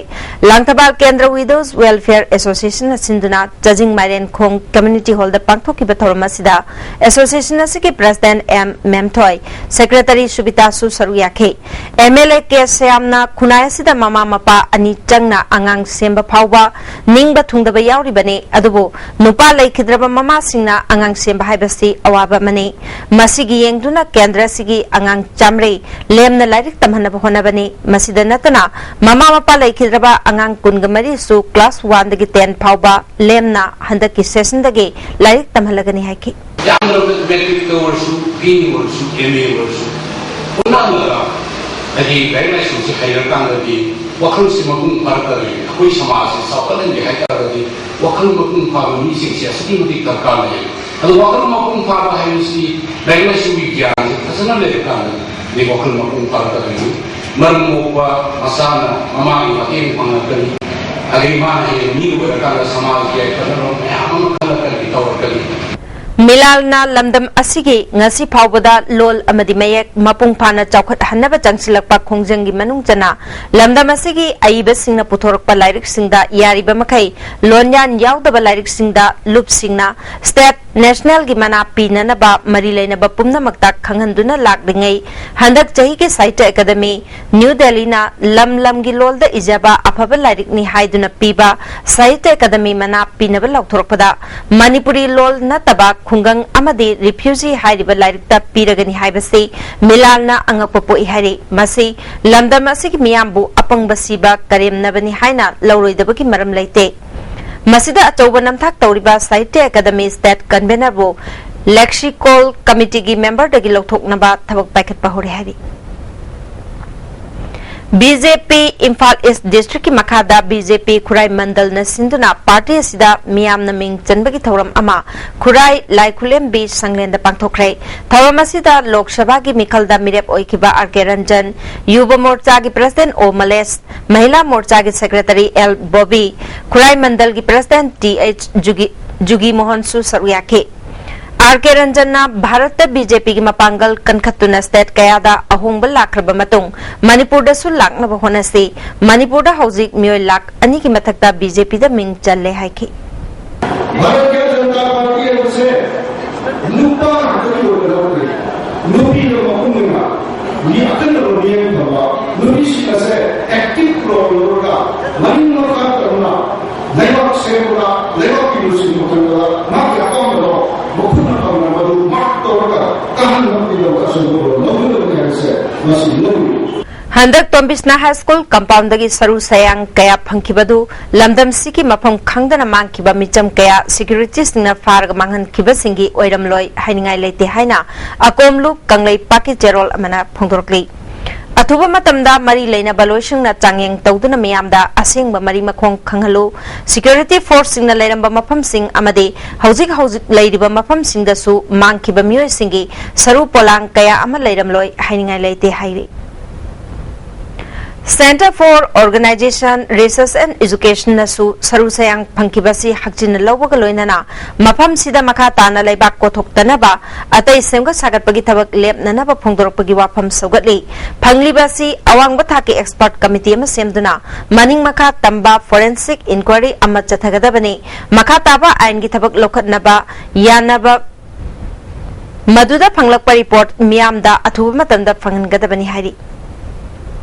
Langthabal ꯀꯦꯟꯗ꯭ꯔ Widows Welfare Association ꯅ ꯁꯤꯟꯗꯨꯅ ꯆꯥꯖꯤꯡ ꯃꯥꯏꯔꯦꯟꯈꯣꯡ ꯀꯝꯃ꯭ꯌꯨꯅꯤꯇꯤ ꯍꯣꯜꯗ ꯄꯥꯡꯊꯣꯛꯈꯤꯕ ꯊꯧꯔꯝ ꯑꯁꯤꯗ ꯑꯦꯁꯣꯁꯤꯌꯦꯁꯟ ꯑꯁꯤꯒꯤ ꯄ꯭ꯔꯁꯤꯗꯦꯟꯠ ꯑꯦꯝ ꯃꯦꯝꯊꯣꯏ, ꯁꯦꯀ꯭ꯔꯦꯇꯔꯤ ꯁꯨꯕꯤꯇꯥꯁꯨ ꯁꯔꯨꯛ ꯌꯥꯈꯤ꯫ ꯑꯦꯝ ꯑꯦꯜ ꯑꯦ ꯀꯦ ꯁ꯭ꯌꯥꯝꯅ ꯈꯨꯟꯅꯥꯏ ꯑꯁꯤꯗ ꯃꯃꯥ ꯃꯄꯥ ꯑꯅꯤ ꯆꯪꯅ ꯑꯉꯥꯡ ꯁꯦꯝꯕ ꯐꯥꯎꯕ ꯅꯤꯡꯕ ꯊꯨꯡꯗꯕ ꯌꯥꯎꯔꯤꯕꯅꯤ, ꯑꯗꯨꯕꯨ ꯅꯨꯄꯥ ꯂꯩꯈꯤꯗ꯭ꯔꯕ ꯃꯃꯥꯁꯤꯡꯅ ꯑꯉꯥꯡ ꯁꯦꯝꯕ ꯍꯥꯏꯕꯁꯤ ꯑꯋꯥꯕ ꯑꯃꯅꯤ꯫ ꯃꯁꯤꯒꯤ ꯌꯦꯡꯗꯨꯅ ꯀꯦꯟꯗ꯭ꯔ ꯑꯁꯤꯒꯤ ꯑꯉꯥꯡ ꯆꯥꯝꯃꯔꯤ ꯂꯦꯝꯅ ꯂꯥꯏꯔꯤꯛ ꯇꯝꯍꯟꯅꯕ ꯍꯣꯠꯅꯕꯅꯤ꯫ ꯃꯁꯤꯗ ꯅꯠꯇꯅ ꯃꯃꯥ ꯃꯄꯥ ꯂꯩꯈꯤꯗ꯭ꯔꯕ ꯑꯉꯥꯡ ꯀꯨꯟꯒ ꯃꯔꯤꯁꯨ ꯀ꯭ꯂꯥꯁ ꯋꯥꯟꯗꯒꯤ ꯇꯦꯟ ꯐꯥꯎꯕ ꯂꯦꯝꯅ ꯍꯟꯗꯛꯀꯤ ꯁꯦꯁꯟꯗꯒꯤ ꯂꯥꯏꯔꯤꯛ ꯇꯝꯍꯜꯂꯒꯅꯤ ꯍꯥꯏꯈꯤ꯫ ꯌꯥꯝꯗ꯭ꯔꯕꯗ ꯃꯦꯇ꯭ꯔꯤꯛꯇ ꯑꯣꯏꯔꯁꯨ, ꯕꯤ ꯑꯦ ꯑꯣꯏꯔꯁꯨ, ꯑꯦꯝ ꯑꯦ ꯑꯣꯏꯔꯁꯨ, ꯍꯣꯠꯅꯍꯜꯂꯒ ꯍꯥꯏꯗꯤ ꯂꯥꯏꯔꯤꯛ ꯂꯥꯏꯁꯨꯁꯦ ꯍꯩꯔꯀꯥꯟꯗꯗꯤ ꯋꯥꯈꯜꯁꯦ ꯃꯄꯨꯡ ꯐꯥꯔꯛꯀꯗꯣꯏꯅꯤ꯫ ꯑꯩꯈꯣꯏ ꯁꯃꯥꯖꯁꯦ ꯆꯥꯎꯈꯠꯍꯟꯒꯦ ꯍꯥꯏ ꯇꯥꯔꯒꯗꯤ ꯋꯥꯈꯜ ꯃꯄꯨꯡ ꯐꯥꯕ ꯃꯤꯁꯤꯡꯁꯦ ꯑꯁꯨꯛꯀꯤ ꯃꯇꯤꯛ ꯗꯔꯀꯥꯔ ꯂꯩ꯫ ꯑꯗꯣ ꯋꯥꯈꯜ ꯃꯄꯨꯡ ꯐꯥꯕ ꯍꯥꯏꯕꯁꯤ ꯂꯥꯏꯔꯤꯛ ꯂꯥꯏꯁꯨꯒꯤ ꯒ꯭ꯌꯥꯟꯁꯦ ꯐꯖꯅ ꯂꯩꯔꯀꯥꯟꯗꯗꯤ ꯋꯥꯈꯜ ꯃꯄꯨꯡ ꯐꯥꯔꯛꯀꯗꯣꯏꯅꯤ꯫ ꯃꯔꯝ ꯃꯣꯛꯄ ꯃꯆꯥꯅ ꯃꯃꯥꯒꯤ ꯃꯇꯦꯡ ꯄꯥꯡꯂꯛꯀꯅꯤ꯫ ꯑꯗꯒꯤ ꯃꯥꯅ ꯍꯦꯟꯅ ꯃꯤ ꯑꯣꯏꯔꯀꯥꯟꯗ ꯁꯃꯥꯖꯒꯤ ꯌꯥꯏꯐꯅꯕ ꯃꯌꯥꯝ ꯑꯃ ꯈꯜꯂꯛꯀꯅꯤ, ꯇꯧꯔꯛꯀꯅꯤ꯫ ꯃꯤꯂꯥꯜꯅ ꯂꯝꯗꯝ ꯑꯁꯤꯒꯤ ꯉꯁꯤ ꯐꯥꯎꯕꯗ ꯂꯣꯜ ꯑꯃꯗꯤ ꯃꯌꯦꯛ ꯃꯄꯨꯡ ꯐꯥꯅ ꯆꯥꯎꯈꯠꯍꯟꯅꯕ ꯆꯪꯁꯤꯜꯂꯛꯄ ꯈꯣꯡꯖꯪꯒꯤ ꯃꯅꯨꯡ ꯆꯟꯅ ꯂꯝꯗꯝ ꯑꯁꯤꯒꯤ ꯑꯏꯕꯁꯤꯡꯅ ꯄꯨꯊꯣꯔꯛꯄ ꯂꯥꯏꯔꯤꯛꯁꯤꯡꯗ ꯌꯥꯔꯤꯕ ꯃꯈꯩ ꯂꯣꯟꯌꯥꯟ ꯌꯥꯎꯗꯕ ꯂꯥꯏꯔꯤꯛꯁꯤꯡꯗ ꯂꯨꯞꯁꯤꯡꯅ state national ꯒꯤ ꯃꯅꯥ ꯄꯤꯅꯅꯕ ꯃꯔꯤ ꯂꯩꯅꯕ ꯄꯨꯝꯅꯃꯛꯇ ꯈꯪꯍꯟꯗꯨꯅ ꯂꯥꯛꯂꯤꯉꯩ, ꯍꯟꯗꯛ ꯆꯍꯤꯒꯤ ꯁꯥꯍꯤꯇ꯭ꯌ ꯑꯦꯀꯥꯗꯃꯤ ꯅ꯭ꯌꯨ ꯗꯦꯜꯂꯤꯅ ꯂꯝ ꯂꯝꯒꯤ ꯂꯣꯜꯗ ꯏꯖꯕ ꯑꯐꯕ ꯂꯥꯏꯔꯤꯛꯅꯤ ꯍꯥꯏꯗꯨꯅ ꯄꯤꯕ ꯁꯥꯍꯤꯇ꯭ꯌ ꯑꯦꯀꯥꯗꯃꯤ ꯃꯅꯥ ꯄꯤꯅꯕ ꯂꯥꯎꯊꯣꯔꯛꯄꯗ ꯃꯅꯤꯄꯨꯔꯤ ꯂꯣꯜ ꯅꯠꯇꯕ ꯈꯨꯡꯒꯪ ꯑꯃꯗꯤ ꯔꯤꯐ꯭ꯌꯨꯖꯤ ꯍꯥꯏꯔꯤꯕ ꯂꯥꯏꯔꯤꯛꯇ ꯄꯤꯔꯒꯅꯤ ꯍꯥꯏꯕꯁꯤ ꯃꯤꯂꯥꯜꯅ ꯑꯉꯛꯄ ꯄꯣꯛꯏ ꯍꯥꯏꯔꯤ꯫ ꯃꯁꯤ ꯂꯝꯗꯝ ꯑꯁꯤꯒꯤ ꯃꯤꯌꯥꯝꯕꯨ ꯑꯄꯪꯕ ꯁꯤꯕ ꯀꯔꯦꯝꯅꯕꯅꯤ ꯍꯥꯏꯅ ꯂꯧꯔꯣꯏꯗꯕꯒꯤ ꯃꯔꯝ ꯂꯩꯇꯦ꯫ ꯃꯁꯤꯗ ꯑꯆꯧꯕ ꯅꯝꯊꯥꯛ ꯇꯧꯔꯤꯕ ꯁꯥꯍꯤꯇ꯭ꯌ ꯑꯦꯀꯥꯗꯃꯤ state convener ꯕꯨ ꯂꯦꯛꯁꯤꯀꯣꯜ ꯀꯃꯤꯇꯤꯒꯤ ꯃꯦꯝꯕꯔꯗꯒꯤ ꯂꯧꯊꯣꯛꯅꯕ ꯊꯕꯛ ꯄꯥꯏꯈꯠꯄ ꯍꯧꯔꯦ ꯍꯥꯏꯔꯤ꯫ ꯕꯤ ꯖꯦ ꯄꯤ ꯏꯝꯐꯥꯜ ꯏꯁ ꯗꯤꯁꯇ꯭ꯔꯤꯛꯀꯤ ꯃꯈꯥꯗ ꯕꯤ ꯖꯦ ꯄꯤ ꯈꯨꯔꯥꯏ ꯃꯟꯗꯜꯅ ꯁꯤꯟꯗꯨꯅ ꯄꯥꯔꯇꯤ ꯑꯁꯤꯗ ꯃꯤꯌꯥꯝꯅ ꯃꯤꯡ ꯆꯟꯕꯒꯤ ꯊꯧꯔꯝ ꯑꯃ ꯈꯨꯔꯥꯏ ꯂꯥꯏꯈꯨꯂꯦꯝꯕꯤ ꯁꯪꯂꯦꯟꯗ ꯄꯥꯡꯊꯣꯛꯈ꯭ꯔꯦ꯫ ꯊꯧꯔꯝ ꯑꯁꯤꯗ ꯂꯣꯛ ꯁꯚꯥꯒꯤ ꯃꯤꯈꯜꯗ ꯃꯤꯔꯦꯞ ꯑꯣꯏꯈꯤꯕ ꯑꯥꯔ ꯀꯦ ꯔꯟꯖꯟ, ꯌꯨꯕ ꯃꯣꯔꯆꯥꯒꯤ ꯄ꯭ꯔꯁꯤꯗꯦꯟ ꯑꯣ ꯃꯂꯦꯁ, ꯃꯍꯤꯂꯥ ꯃꯣꯔꯆꯥꯒꯤ ꯁꯦꯀ꯭ꯔꯦꯇꯔꯤ ꯑꯦꯜ ꯕꯣꯕꯤ, ꯈꯨꯔꯥꯏ ꯃꯟꯗꯜꯒꯤ ꯄ꯭ꯔꯁꯤꯗꯦꯟ ꯇꯤ ꯑꯩꯆ ꯖꯨꯒꯤ, ꯖꯨꯒꯤ ꯃꯣꯍꯟꯁꯨ ꯁꯔꯨꯛ ꯌꯥꯈꯤ꯫ ꯑꯥꯔ ꯀꯦ ꯔꯟꯖꯟꯅ ꯚꯥꯔꯠꯇ ꯕꯤ ꯖꯦ ꯄꯤꯒꯤ ꯃꯄꯥꯡꯒꯜ ꯀꯟꯈꯠꯇꯨꯅ ꯁ꯭ꯇꯦꯠ ꯀꯌꯥꯗ ꯑꯍꯣꯡꯕ ꯂꯥꯛꯈ꯭ꯔꯕ ꯃꯇꯨꯡ ꯃꯅꯤꯄꯨꯔꯗꯁꯨ ꯂꯥꯛꯅꯕ ꯍꯣꯠꯅꯁꯤ꯫ ꯃꯅꯤꯄꯨꯔꯗ ꯍꯧꯖꯤꯛ ꯃꯤꯑꯣꯏ ꯂꯥꯈ ꯑꯅꯤꯒꯤ ꯃꯊꯛꯇ ꯕꯤ ꯖꯦ ꯄꯤꯗ ꯃꯤꯡ ꯆꯜꯂꯦ ꯍꯥꯏꯈꯤ꯫ ꯚꯥꯔꯠꯀꯤ ꯖꯅꯇꯥ ꯄꯥꯔꯇꯤ ꯍꯥꯏꯕꯁꯦ ꯅꯨꯄꯥ ꯉꯥꯛꯇꯒꯤ ꯑꯣꯏꯅ ꯂꯧꯗꯦ, ꯅꯨꯄꯤꯅ ꯃꯄꯨꯡ ꯑꯣꯏꯅ ꯃꯤ ꯑꯈꯟꯅꯕ ꯃꯤꯠꯌꯦꯡ ꯊꯝꯕ, ꯅꯨꯄꯤꯁꯤꯡ ꯑꯁꯦ ꯑꯦꯛꯇꯤꯚ ꯔꯣꯜ ꯂꯧꯔꯒ ꯃꯅꯤꯡ ꯃꯈꯥ ꯇꯝꯅ ꯂꯩꯕꯥꯛ ꯁꯦꯝꯕꯗ, ꯂꯩꯕꯥꯛꯀꯤ ꯂꯨꯆꯤꯡꯕ ꯈꯟꯕꯗ ꯃꯍꯥꯛꯀꯤ ꯑꯄꯥꯝꯕꯗꯣ ꯃꯈꯨꯠꯅ ꯐꯪꯅꯕꯗꯨ ꯃꯥꯔꯛ ꯇꯧꯔꯒ ꯀꯥꯍꯟꯅꯕꯒꯤꯗꯃꯛ ꯑꯆꯧꯕ ꯔꯣꯜ ꯂꯧꯒꯗꯕꯅꯤ ꯍꯥꯏꯕꯁꯦ ꯃꯁꯤ ꯂꯧꯏ꯫ ꯍꯟꯗꯛ ꯇꯣꯝꯕꯤꯁꯅꯥ ꯍꯥꯏ ꯁ꯭ꯀꯨꯜ ꯀꯝꯄꯥꯎꯟꯗꯒꯤ ꯁꯔꯨ ꯁꯌꯥꯡ ꯀꯌꯥ ꯐꯪꯈꯤꯕꯗꯨ ꯂꯝꯗꯝꯁꯤꯒꯤ ꯃꯐꯝ ꯈꯪꯗꯅ ꯃꯥꯡꯈꯤꯕ ꯃꯤꯆꯝ ꯀꯌꯥ ꯁꯦꯀ꯭ꯌꯨꯔꯤꯇꯤꯁꯤꯡꯅ ꯐꯥꯔꯒ ꯃꯥꯡꯍꯟꯈꯤꯕꯁꯤꯡꯒꯤ ꯑꯣꯏꯔꯝꯂꯣꯏ ꯍꯥꯏꯅꯤꯡꯉꯥꯏ ꯂꯩꯇꯦ ꯍꯥꯏꯅ ꯑꯀꯣꯝꯂꯨꯞ ꯀꯪꯂꯩꯄꯥꯛꯀꯤ ꯆꯦꯔꯣꯜ ꯑꯃꯅ ꯐꯣꯡꯗꯣꯔꯛꯂꯤ꯫ ꯑꯊꯨꯕ ꯃꯇꯝꯗ ꯃꯔꯤ ꯂꯩꯅꯕ ꯂꯣꯏꯁꯪꯅ ꯆꯥꯡꯌꯦꯡ ꯇꯧꯗꯨꯅ ꯃꯤꯌꯥꯝꯗ ꯑꯁꯦꯡꯕ ꯃꯔꯤ ꯃꯈꯣꯡ ꯈꯪꯍꯜꯂꯨ꯫ ꯁꯦꯀ꯭ꯌꯨꯔꯤꯇꯤ ꯐꯣꯔꯁꯁꯤꯡꯅ ꯂꯩꯔꯝꯕ ꯃꯐꯝꯁꯤꯡ ꯑꯃꯗꯤ ꯍꯧꯖꯤꯛ ꯍꯧꯖꯤꯛ ꯂꯩꯔꯤꯕ ꯃꯐꯝꯁꯤꯡꯗꯁꯨ ꯃꯥꯡꯈꯤꯕ ꯃꯤꯑꯣꯏꯁꯤꯡꯒꯤ ꯁꯔꯨ ꯄꯣꯂꯥꯡ ꯀꯌꯥ ꯑꯃ ꯂꯩꯔꯝꯂꯣꯏ ꯍꯥꯏꯅꯤꯡꯉꯥꯏ ꯂꯩꯇꯦ ꯍꯥꯏꯔꯤ꯫ Centre for Organisation, Research and Educationꯅꯁꯨ ꯁꯔꯨ ꯁꯌꯥꯡ ꯐꯪꯈꯤꯕꯁꯤ ꯍꯛꯆꯤꯟꯅ ꯂꯧꯕꯒ ꯂꯣꯏꯅꯅ ꯃꯐꯝꯁꯤꯗ ꯃꯈꯥ ꯇꯥꯅ ꯂꯩꯕꯥꯛ ꯀꯣꯊꯣꯛꯇꯅꯕ ꯑꯇꯩ ꯁꯦꯝꯒꯠ ꯁꯥꯒꯠꯄꯒꯤ ꯊꯕꯛ ꯂꯦꯞꯅꯅꯕ ꯐꯣꯡꯗꯣꯔꯛꯄꯒꯤ ꯋꯥꯐꯝ ꯁꯧꯒꯠꯂꯤ꯫ ꯐꯪꯂꯤꯕ ꯑꯁꯤ ꯑꯋꯥꯡꯕ ꯊꯥꯛꯀꯤ ꯑꯦꯛꯁꯄꯔꯠ ꯀꯃꯤꯇꯤ ꯑꯃ ꯁꯦꯝꯗꯨꯅ ꯃꯅꯤꯡ ꯃꯈꯥ ꯇꯝꯕ ꯐꯣꯔꯦꯟꯁꯤꯛ ꯏꯟꯀ꯭ꯋꯥꯏꯔꯤ ꯑꯃ ꯆꯠꯊꯒꯗꯕꯅꯤ꯫ ꯃꯈꯥ ꯇꯥꯕ ꯑꯥꯏꯟꯒꯤ ꯊꯕꯛ ꯂꯧꯈꯠꯅꯕ ꯌꯥꯅꯕ ꯃꯗꯨꯗ ꯐꯪꯂꯛꯄ ꯔꯤꯄꯣꯔꯠ ꯃꯤꯌꯥꯝꯗ ꯑꯊꯨꯕ ꯃꯇꯝꯗ ꯐꯪꯍꯟꯒꯗꯕꯅꯤ ꯍꯥꯏꯔꯤ꯫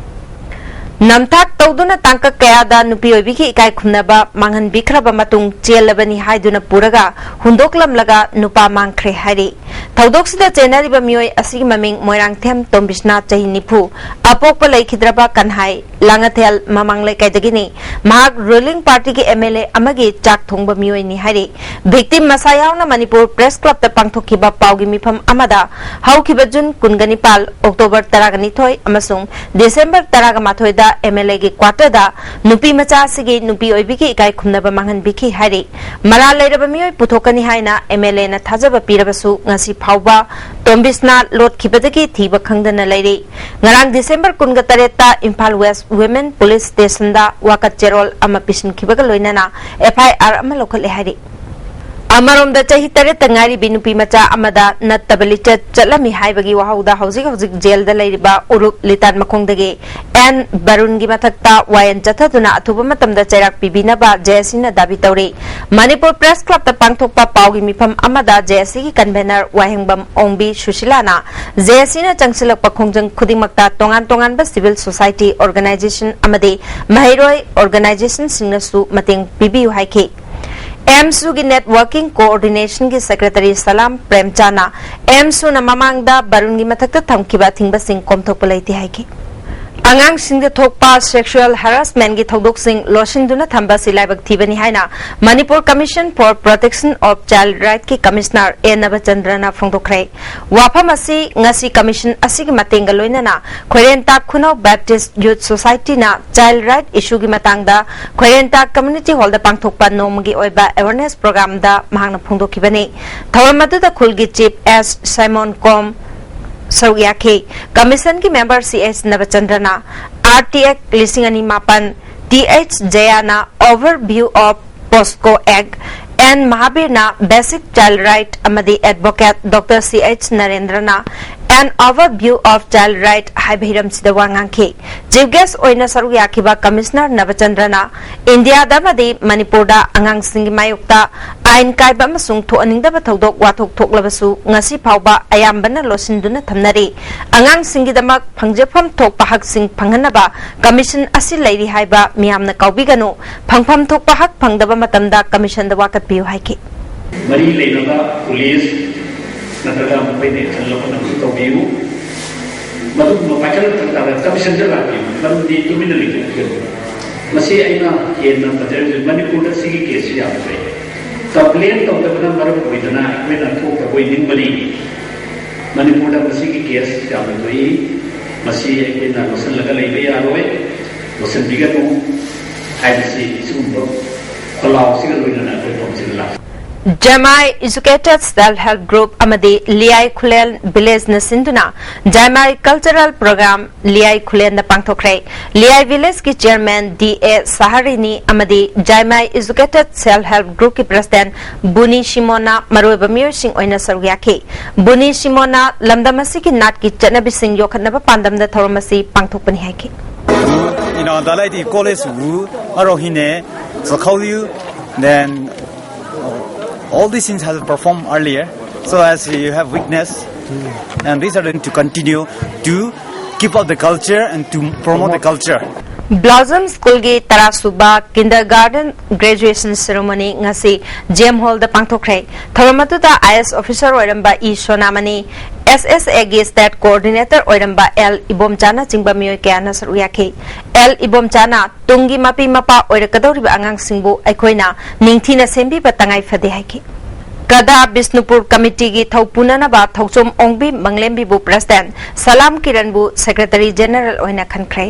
ꯅꯝꯊꯥꯛ ꯇꯧꯗꯨꯅ ꯇꯥꯡꯀꯛ ꯀꯌꯥꯗ ꯅꯨꯄꯤ ꯑꯣꯏꯕꯤꯒꯤ ꯏꯀꯥꯏ ꯈꯨꯝꯅꯕ ꯃꯥꯡꯍꯟꯕꯤꯈ꯭ꯔꯕ ꯃꯇꯨꯡ ꯆꯦꯜꯂꯕꯅꯤ ꯍꯥꯏꯗꯨꯅ ꯄꯨꯔꯒ ꯍꯨꯟꯗꯣꯛꯂꯝꯂꯒ ꯅꯨꯄꯥ ꯃꯥꯡꯈ꯭ꯔꯦ ꯍꯥꯏꯔꯤ꯫ ꯊꯧꯗꯣꯛꯁꯤꯗ ꯆꯦꯟꯅꯔꯤꯕ ꯃꯤꯑꯣꯏ ꯑꯁꯤꯒꯤ ꯃꯃꯤꯡ ꯃꯣꯏꯔꯥꯡꯊꯦꯝ ꯇꯣꯝꯕꯤꯁꯅꯥ, ꯆꯍꯤ ꯅꯤꯐꯨ, ꯑꯄꯣꯛꯄ ꯂꯩꯈꯤꯗ꯭ꯔꯕ ꯀꯟꯍꯥꯏ ꯂꯥꯡꯉꯊꯦꯜ ꯃꯃꯥꯡ ꯂꯩꯀꯥꯏꯗꯒꯤꯅꯤ꯫ ꯃꯍꯥꯛ ruling party ꯒꯤ M L A ꯑꯃꯒꯤ ꯆꯥꯛ ꯊꯣꯡꯕ ꯃꯤꯑꯣꯏꯅꯤ ꯍꯥꯏꯔꯤ꯫ Victim ꯃꯁꯥ ꯌꯥꯎꯅ ꯃꯅꯤꯄꯨꯔ Press Club ꯇ ꯄꯥꯡꯊꯣꯛꯈꯤꯕ ꯄꯥꯎꯒꯤ ꯃꯤꯐꯝ ꯑꯃꯗ ꯍꯧꯈꯤꯕ June ꯀꯨꯟꯒ ꯅꯤꯄꯥꯜ, October ꯇꯔꯥꯒ ꯅꯤꯊꯣꯏ ꯑꯃꯁꯨꯡ December ꯇꯔꯥꯒ ꯃꯥꯊꯣꯏꯗ M L A ꯒꯤ quarter ꯗ ꯅꯨꯄꯤ ꯃꯆꯥ ꯑꯁꯤꯒꯤ ꯅꯨꯄꯤ ꯑꯣꯏꯕꯤꯒꯤ ꯏꯀꯥꯏ ꯈꯨꯝꯅꯕ ꯃꯥꯡꯍꯟꯕꯤꯈꯤ ꯍꯥꯏꯔꯤ꯫ ꯃꯔꯥꯜ ꯂꯩꯔꯕ ꯃꯤꯑꯣꯏ ꯄꯨꯊꯣꯛꯀꯅꯤ ꯍꯥꯏꯅ M L A ꯅ ꯊꯥꯖꯕ ꯄꯤꯔꯕꯁꯨ ꯉꯁꯤ ꯐꯥꯎꯕ ꯇꯣꯝꯕꯤꯁꯅꯥ ꯂꯣꯠꯈꯤꯕꯗꯒꯤ ꯊꯤꯕ ꯈꯪꯗꯅ ꯂꯩꯔꯤ꯫ ꯉꯔꯥꯡ December ꯀꯨꯟꯒ ꯇꯔꯦꯠꯇ Imphal West Women Police Station ꯗ ꯋꯥꯀꯠ ꯆꯦꯔꯣꯜ ꯑꯃ ꯄꯤꯁꯤꯟꯈꯤꯕꯒ ꯂꯣꯏꯅꯅ F I R ꯑꯃ ꯂꯧꯈꯠꯂꯦ ꯍꯥꯏꯔꯤ꯫ ꯑꯃꯔꯣꯝꯗ ꯆꯍꯤ ꯇꯔꯦꯠꯇ ꯉꯥꯏꯔꯤꯕꯤ ꯅꯨꯄꯤ ꯃꯆꯥ ꯑꯃꯗ ꯅꯠꯇꯕ ꯂꯤꯆꯠ ꯆꯠꯂꯝꯃꯤ ꯍꯥꯏꯕꯒꯤ ꯋꯥꯍꯧꯗ ꯍꯧꯖꯤꯛ ꯍꯧꯖꯤꯛ ꯖꯦꯜꯗ ꯂꯩꯔꯤꯕ ꯎꯔꯨꯞ ꯂꯤꯇꯥꯟ ꯃꯈꯣꯡꯗꯒꯤ ꯑꯦꯟ ꯕꯔꯨꯟꯒꯤ ꯃꯊꯛꯇ ꯋꯥꯌꯦꯜ ꯆꯠꯊꯗꯨꯅ ꯑꯊꯨꯕ ꯃꯇꯝꯗ ꯆꯩꯔꯥꯛ ꯄꯤꯕꯤꯅꯕ J A C ꯅ ꯗꯥꯕꯤ ꯇꯧꯔꯤ꯫ ꯃꯅꯤꯄꯨꯔ Press Club ꯇ ꯄꯥꯡꯊꯣꯛꯄ ꯄꯥꯎꯒꯤ ꯃꯤꯐꯝ ꯑꯃꯗ J A C ꯒꯤ convener Wahengbam Ongbi ꯁꯨꯁꯤꯂꯥꯅ J A C ꯅ ꯆꯪꯁꯤꯜꯂꯛꯄ ꯈꯣꯡꯖꯪ ꯈꯨꯗꯤꯡꯃꯛꯇ ꯇꯣꯉꯥꯟ ꯇꯣꯉꯥꯟꯕ civil society organization ꯑꯃꯗꯤ ꯃꯍꯩꯔꯣꯏ organization ꯁꯤꯡꯅꯁꯨ ꯃꯇꯦꯡ ꯄꯤꯕꯤꯌꯨ ꯍꯥꯏꯈꯤ꯫ AMSU ꯒꯤ Networking Coordination ꯒꯤ Secretary ꯁꯂꯥꯝ ꯄ꯭ꯔꯦꯝꯆꯥꯅ AMSU ꯅ ꯃꯃꯥꯡꯗ ꯕꯔꯨꯟꯒꯤ ꯃꯊꯛꯇ ꯊꯝꯈꯤꯕ ꯑꯊꯤꯡꯕꯁꯤꯡ ꯀꯣꯝꯊꯣꯛꯄ ꯂꯩꯇꯦ ꯍꯥꯏꯈꯤ꯫ ꯑꯉꯥꯡꯁꯤꯡꯗ ꯊꯣꯛꯄ sexual harassment ꯀꯤ ꯊꯧꯗꯣꯛꯁꯤꯡ ꯂꯣꯠꯁꯤꯟꯗꯨꯅ ꯊꯝꯕ ꯑꯁꯤ ꯂꯥꯏꯕꯛ ꯊꯤꯕꯅꯤ ꯍꯥꯏꯅ Manipur Commission for Protection of Child Right ꯀꯤ Commissioner A ꯅꯕꯆꯟꯗ꯭ꯔꯅ ꯐꯣꯡꯗꯣꯛꯈ꯭ꯔꯦ꯫ ꯋꯥꯐꯝ ꯑꯁꯤ ꯉꯁꯤ commission ꯑꯁꯤꯒꯤ ꯃꯇꯦꯡꯒ ꯂꯣꯏꯅꯅ ꯈꯣꯏꯔꯦꯟꯇꯥꯛ ꯈꯨꯅꯧ Baptist Youth Society ꯅ child right issue ꯒꯤ ꯃꯇꯥꯡꯗ ꯈꯣꯏꯔꯦꯟꯇꯥꯛ Community Hall ꯗ ꯄꯥꯡꯊꯣꯛꯄ ꯅꯣꯡꯃꯒꯤ ꯑꯣꯏꯕ awareness program ꯗ ꯃꯍꯥꯛꯅ ꯐꯣꯡꯗꯣꯛꯈꯤꯕꯅꯤ꯫ ꯊꯧꯔꯝ ꯑꯗꯨꯗ ꯈꯨꯜꯒꯤ Chief S ꯁꯥꯏꯃꯣꯟ ꯀꯣꯝ ꯁꯔꯨꯛ ꯌꯥꯈꯤ꯫ Commission ꯒꯤ member C H ꯅꯕꯆꯟꯗ꯭ꯔꯅ R T Act ꯂꯤꯁꯤꯡ ꯑꯅꯤ ꯃꯥꯄꯟ, T H ꯖꯌꯥꯅ Overview of POCSO Act, N ꯃꯍꯥꯕꯤꯔꯅ Basic Child Right ꯑꯃꯗꯤ Advocate Doctor C H ꯅꯔꯦꯟꯗ꯭ꯔꯅ An Overview of Child Right ꯍꯥꯏꯕ ꯍꯤꯔꯝꯁꯤꯗ ꯋꯥ ꯉꯥꯡꯈꯤ꯫ Chief guest ꯑꯣꯏꯅ ꯁꯔꯨꯛ ꯌꯥꯈꯤꯕ Commissioner ꯅꯕꯆꯟꯗ꯭ꯔꯅ ꯏꯟꯗꯤꯌꯥꯗ ꯑꯃꯗꯤ ꯃꯅꯤꯄꯨꯔꯗ ꯑꯉꯥꯡꯁꯤꯡꯒꯤ ꯃꯥꯌꯣꯛꯇ ꯑꯥꯏꯟ ꯀꯥꯏꯕ ꯑꯃꯁꯨꯡ ꯊꯣꯛꯍꯟꯅꯤꯡꯗꯕ ꯊꯧꯗꯣꯛ ꯋꯥꯊꯣꯛ ꯊꯣꯛꯂꯕꯁꯨ ꯉꯁꯤ ꯐꯥꯎꯕ ꯑꯌꯥꯝꯕꯅ ꯂꯣꯠꯁꯤꯟꯗꯨꯅ ꯊꯝꯅꯔꯤ꯫ ꯑꯉꯥꯡꯁꯤꯡꯒꯤꯗꯃꯛ ꯐꯪꯖꯐꯝ ꯊꯣꯛꯄ ꯍꯛꯁꯤꯡ ꯐꯪꯍꯟꯅꯕ commission ꯑꯁꯤ ꯂꯩꯔꯤ ꯍꯥꯏꯕ ꯃꯤꯌꯥꯝꯅ ꯀꯥꯎꯕꯤꯒꯅꯨ꯫ ꯐꯪꯐꯝ ꯊꯣꯛꯄ ꯍꯛ ꯐꯪꯗꯕ ꯃꯇꯝꯗ commission ꯗ ꯋꯥꯀꯠꯄꯤꯌꯨ ꯍꯥꯏꯈꯤ꯫ ꯃꯔꯤ ꯂꯩꯅꯕ police ꯅꯠꯇ꯭ꯔꯒ ꯃꯈꯣꯏꯅ ꯑꯦꯛꯁꯟ ꯂꯧꯈꯠꯅꯕꯁꯨ ꯇꯧꯕꯤꯌꯨ꯫ ꯃꯗꯨꯒꯨꯝꯕ ꯄꯥꯏꯈꯠꯂꯛꯇꯕ ꯇꯥꯔꯒ ꯀꯃꯤꯁꯟꯗ ꯂꯥꯛꯄꯤꯌꯨ, ꯃꯔꯝꯗꯤ ꯇꯨꯃꯤꯟꯅ ꯂꯩꯊꯣꯛꯄꯤꯒꯅꯨ꯫ ꯃꯁꯤ ꯑꯩꯅ ꯍꯦꯟꯅ ꯐꯖꯔꯤꯁꯦ ꯃꯅꯤꯄꯨꯔꯗ ꯁꯤꯒꯤ ꯀꯦꯁꯁꯤ ꯌꯥꯝꯅ ꯊꯣꯛꯑꯦ꯫ ꯀꯝꯄ꯭ꯂꯦꯟ ꯇꯧꯗꯕꯅ ꯃꯔꯝ ꯑꯣꯏꯗꯅ ꯑꯩꯈꯣꯏꯅ ꯊꯣꯛꯇꯕ ꯑꯣꯏꯅꯤꯡꯕꯅꯤ꯫ ꯃꯅꯤꯄꯨꯔꯗ ꯃꯁꯤꯒꯤ ꯀꯦꯁ ꯌꯥꯝꯅ ꯊꯣꯛꯏ꯫ ꯃꯁꯤ ꯑꯩꯈꯣꯏꯅ ꯂꯣꯠꯁꯤꯜꯂꯒ ꯂꯩꯕ ꯌꯥꯔꯣꯏ, ꯂꯣꯠꯁꯤꯟꯕꯤꯒꯅꯨ ꯍꯥꯏꯕꯁꯤ ꯁꯤꯒꯨꯝꯕ ꯈꯣꯜꯂꯥꯎꯁꯤꯒ ꯂꯣꯏꯅꯅ ꯑꯩꯈꯣꯏ ꯐꯝꯁꯤꯗ ꯂꯥꯛꯆꯩ꯫ ꯖꯦꯃꯥꯏ Educated Self Help Group ꯑꯃꯗꯤ ꯂꯤꯌꯥꯏ ꯈꯨꯂꯦꯟ ꯚꯤꯂꯦꯖꯅ ꯁꯤꯟꯗꯨꯅ ꯖꯦꯃꯥꯏ Cultural Program ꯂꯤꯌꯥꯏ ꯈꯨꯂꯦꯟꯗ ꯄꯥꯡꯊꯣꯛꯈ꯭ꯔꯦ꯫ ꯂꯤꯌꯥꯏ ꯚꯤꯂꯦꯖꯀꯤ ꯆꯤꯌꯔꯃꯦꯟ ꯗꯤ ꯑꯦ ꯁꯍꯥꯔꯤꯅꯤ ꯑꯃꯗꯤ ꯖꯦꯃꯥꯏ Educated Self Help Groupꯀꯤ ꯄ꯭ꯔꯁꯤꯗꯦꯟ ꯕꯨꯅꯤ ꯁꯤꯃꯣꯟꯅ ꯃꯔꯨꯑꯣꯏꯕ ꯃꯤꯑꯣꯏꯁꯤꯡ ꯑꯣꯏꯅ ꯁꯔꯨꯛ ꯌꯥꯈꯤ꯫ ꯕꯨꯅꯤ ꯁꯤꯃꯣꯟꯅ ꯂꯝꯗꯝ ꯑꯁꯤꯒꯤ ꯅꯥꯠꯀꯤ ꯆꯠꯅꯕꯤꯁꯤꯡ ꯌꯣꯛꯈꯠꯅꯕ ꯄꯥꯟꯗꯝꯗ ꯊꯧꯔꯝ ꯑꯁꯤ ꯄꯥꯡꯊꯣꯛꯄꯅꯤ ꯍꯥꯏꯈꯤ꯫ Ina dalai di college wu aro hine zakhaoliu, then all these things have performed earlier. So as you have witnessed, and these are going to continue to keep up the culture and to promote the culture. Blossom Schoolꯒꯤ ꯇꯔꯥꯁꯨꯕ Kindergarten Graduation Ceremony ꯉꯁꯤ jam ꯍꯣꯜꯗ ꯄꯥꯡꯊꯣꯛꯈ꯭ꯔꯦ꯫ ꯊꯧꯔꯝ ꯑꯗꯨꯗ ꯑꯥꯏ ꯑꯦꯁ officer ꯑꯣꯏꯔꯝꯕ E ꯁꯣꯅꯥꯃꯅꯤ, ꯑꯦꯁ ꯑꯦꯁ ꯑꯦꯒꯤ state coordinator ꯑꯣꯏꯔꯝꯕ L ꯏꯕꯣꯝꯆꯥꯅꯆꯤꯡꯕ ꯃꯤꯑꯣꯏ ꯀꯌꯥꯅ ꯁꯔꯨꯛ ꯌꯥꯈꯤ꯫ ꯑꯦꯜ ꯏꯕꯣꯝꯆꯥꯅ ꯇꯨꯡꯒꯤ ꯃꯄꯤ ꯃꯄꯥ ꯑꯣꯏꯔꯛꯀꯗꯧꯔꯤꯕ ꯑꯉꯥꯡꯁꯤꯡꯕꯨ ꯑꯩꯈꯣꯏꯅ ꯅꯤꯡꯊꯤꯅ ꯁꯦꯝꯕꯤꯕ ꯇꯉꯥꯏ ꯐꯗꯦ ꯍꯥꯏꯈꯤ꯫ ꯀꯗꯥ ꯕꯤꯁꯅꯨꯄꯨꯔ ꯀꯃꯤꯇꯤꯒꯤ ꯊꯧ ꯄꯨꯅꯅꯕ ꯊꯧꯆꯣꯝ ꯑꯣꯡꯕꯤ ꯃꯪꯂꯦꯝꯕꯤꯕꯨ ꯄ꯭ꯔꯁꯤꯗꯦꯟ, ꯁꯂꯥꯝ ꯀꯤꯔꯟꯕꯨ ꯁꯦꯀ꯭ꯔꯦꯇꯔꯤ ꯖꯦꯅꯔꯦꯜ ꯑꯣꯏꯅ ꯈꯟꯈ꯭ꯔꯦ꯫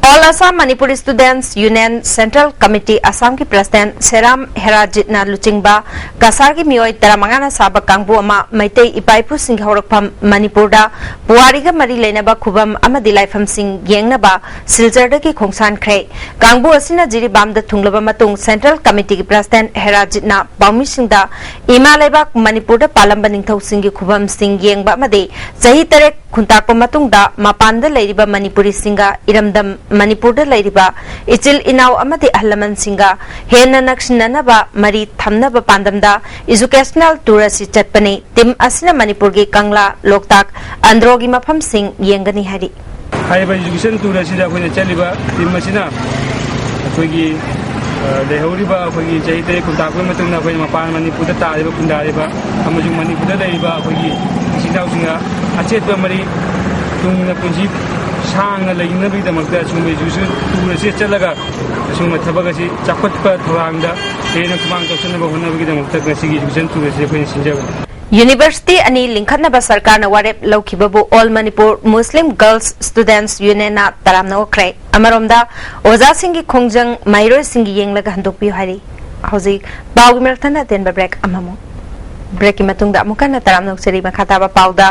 All Assam Manipuri Students Union Central Committee ꯑꯁꯥꯝꯒꯤ ꯄ꯭ꯔꯁꯤꯗꯦꯟ ꯁꯦꯔꯥꯝ ꯍꯦꯔꯥꯖꯤꯠꯅ ꯂꯨꯆꯤꯡꯕ ꯀꯁꯥꯔꯒꯤ ꯃꯤꯑꯣꯏ ꯇꯔꯥꯃꯉꯥꯅ ꯁꯥꯕ ꯀꯥꯡꯕꯨ ꯑꯃ ꯃꯩꯇꯩ ꯏꯄꯥ ꯏꯄꯨꯁꯤꯡꯒꯤ ꯍꯧꯔꯛꯐꯝ ꯃꯅꯤꯄꯨꯔꯗ ꯄꯨꯋꯥꯔꯤꯒ ꯃꯔꯤ ꯂꯩꯅꯕ ꯈꯨꯕꯝ ꯑꯃꯗꯤ ꯂꯥꯏꯐꯝꯁꯤꯡ ꯌꯦꯡꯅꯕ ꯁꯤꯜꯆꯔꯗꯒꯤ ꯈꯣꯡꯁꯥꯟꯈ꯭ꯔꯦ꯫ ꯀꯥꯡꯕꯨ ꯑꯁꯤꯅ ꯖꯤꯔꯤꯕꯥꯝꯗ ꯊꯨꯡꯂꯕ ꯃꯇꯨꯡ ꯁꯦꯟꯇ꯭ꯔꯦꯜ ꯀꯃꯤꯇꯤꯒꯤ ꯄ꯭ꯔꯁꯤꯗꯦꯟ ꯍꯦꯔꯥꯖꯤꯠꯅ ꯄꯥꯎꯃꯤꯁꯤꯡꯗ ꯏꯃꯥ ꯂꯩꯕꯥꯛ ꯃꯅꯤꯄꯨꯔꯗ ꯄꯥꯜꯂꯝꯕ ꯅꯤꯡꯊꯧꯁꯤꯡꯒꯤ ꯈꯨꯕꯝꯁꯤꯡ ꯌꯦꯡꯕ ꯑꯃꯗꯤ ꯆꯍꯤ ꯇꯔꯦꯠ ꯈꯨꯟꯇꯥꯛꯄ ꯃꯇꯨꯡꯗ ꯃꯄꯥꯟꯗ ꯂꯩꯔꯤꯕ ꯃꯅꯤꯄꯨꯔꯤꯁꯤꯡꯒ ꯏꯔꯝꯗꯝ ꯃꯅꯤꯄꯨꯔꯗ ꯂꯩꯔꯤꯕ ꯏꯆꯤꯜ ꯏꯅꯥꯎ ꯑꯃꯗꯤ ꯑꯍꯜ ꯂꯃꯟꯁꯤꯡꯒ ꯍꯦꯟꯅ ꯅꯛꯁꯤꯟꯅꯅꯕ ꯃꯔꯤ ꯊꯝꯅꯕ ꯄꯥꯟꯗꯝꯗ ꯏꯖꯨꯀꯦꯁꯅꯦꯜ ꯇꯨꯔ ꯑꯁꯤ ꯆꯠꯄꯅꯤ꯫ ꯇꯤꯝ ꯑꯁꯤꯅ ꯃꯅꯤꯄꯨꯔꯒꯤ ꯀꯪꯂꯥ, ꯂꯣꯛꯇꯥꯛ, ꯑꯟꯗ꯭ꯔꯣꯒꯤ ꯃꯐꯝꯁꯤꯡ ꯌꯦꯡꯒꯅꯤ ꯍꯥꯏꯔꯤ꯫ ꯍꯥꯏꯔꯤꯕ ꯏꯖꯨꯀꯦꯁꯟ ꯇꯨꯔ ꯑꯁꯤꯗ ꯑꯩꯈꯣꯏꯅ ꯆꯠꯂꯤꯕ ꯇꯤꯝ ꯑꯁꯤꯅ ꯑꯩꯈꯣꯏꯒꯤ ꯂꯩꯍꯧꯔꯤꯕ ꯑꯩꯈꯣꯏꯒꯤ ꯆꯍꯤ ꯇꯔꯦꯠ ꯈꯨꯟꯇꯥꯛꯄꯒꯤ ꯃꯇꯨꯡꯗ ꯑꯩꯈꯣꯏꯅ ꯃꯄꯥꯟ ꯃꯅꯤꯄꯨꯔꯗ ꯇꯥꯔꯤꯕ, ꯈꯨꯟꯗꯥꯔꯤꯕ ꯑꯃꯁꯨꯡ ꯃꯅꯤꯄꯨꯔꯗ ꯂꯩꯔꯤꯕ ꯑꯩꯈꯣꯏꯒꯤ ꯏꯆꯤꯟ ꯏꯅꯥꯎꯁꯤꯡꯒ ꯑꯆꯦꯠꯄ ꯃꯔꯤ, ꯇꯨꯡꯗ ꯄꯨꯟꯁꯤ ꯁꯥꯡꯅ ꯂꯩꯅꯕꯒꯤꯗꯃꯛꯇ ꯑꯁꯤꯒꯨꯝꯕ education tour ꯑꯁꯤ ꯆꯠꯂꯒ ꯑꯁꯤꯒꯨꯝꯕ ꯊꯕꯛ ꯑꯁꯤ ꯆꯥꯎꯈꯠꯄ ꯊꯧꯔꯥꯡꯗ ꯍꯦꯟꯅ ꯈꯨꯃꯥꯡ ꯆꯥꯎꯁꯤꯟꯅꯕ ꯍꯣꯠꯅꯕꯒꯤꯗꯃꯛꯇ ꯉꯁꯤꯒꯤ education tour ꯑꯁꯤ ꯑꯩꯈꯣꯏꯅ ꯁꯤꯟꯖꯕꯅꯤ꯫ ꯌꯨꯅꯤꯚꯔꯁꯤꯇꯤ ꯑꯅꯤ ꯂꯤꯡꯈꯠꯅꯕ ꯁꯔꯀꯥꯔꯅ ꯋꯥꯔꯦꯞ ꯂꯧꯈꯤꯕꯕꯨ All Manipur Muslim Girls Students Unionꯅ ꯇꯔꯥꯝꯅ ꯑꯣꯛꯈ꯭ꯔꯦ꯫ ꯑꯃꯔꯣꯝꯗ, ꯑꯣꯖꯥꯁꯤꯡꯒꯤ ꯈꯣꯡꯖꯪ ꯃꯍꯩꯔꯣꯏꯁꯤꯡꯒꯤ ꯌꯦꯡꯂꯒ ꯍꯟꯗꯣꯛꯄꯤꯌꯨ ꯍꯥꯏꯔꯤ꯫ ꯍꯧꯖꯤꯛ ꯄꯥꯎꯒꯤ ꯃꯔꯛ ꯊꯟꯅ ꯑꯇꯦꯟꯕ break ꯑꯃꯃꯨꯛ꯫ Breakꯀꯤ ꯃꯇꯨꯡꯗ ꯑꯃꯨꯛ ꯍꯟꯅ ꯇꯔꯥꯝꯅ ꯑꯣꯛꯆꯔꯤ꯫ ꯃꯈꯥ ꯇꯥꯕ ꯄꯥꯎꯗ,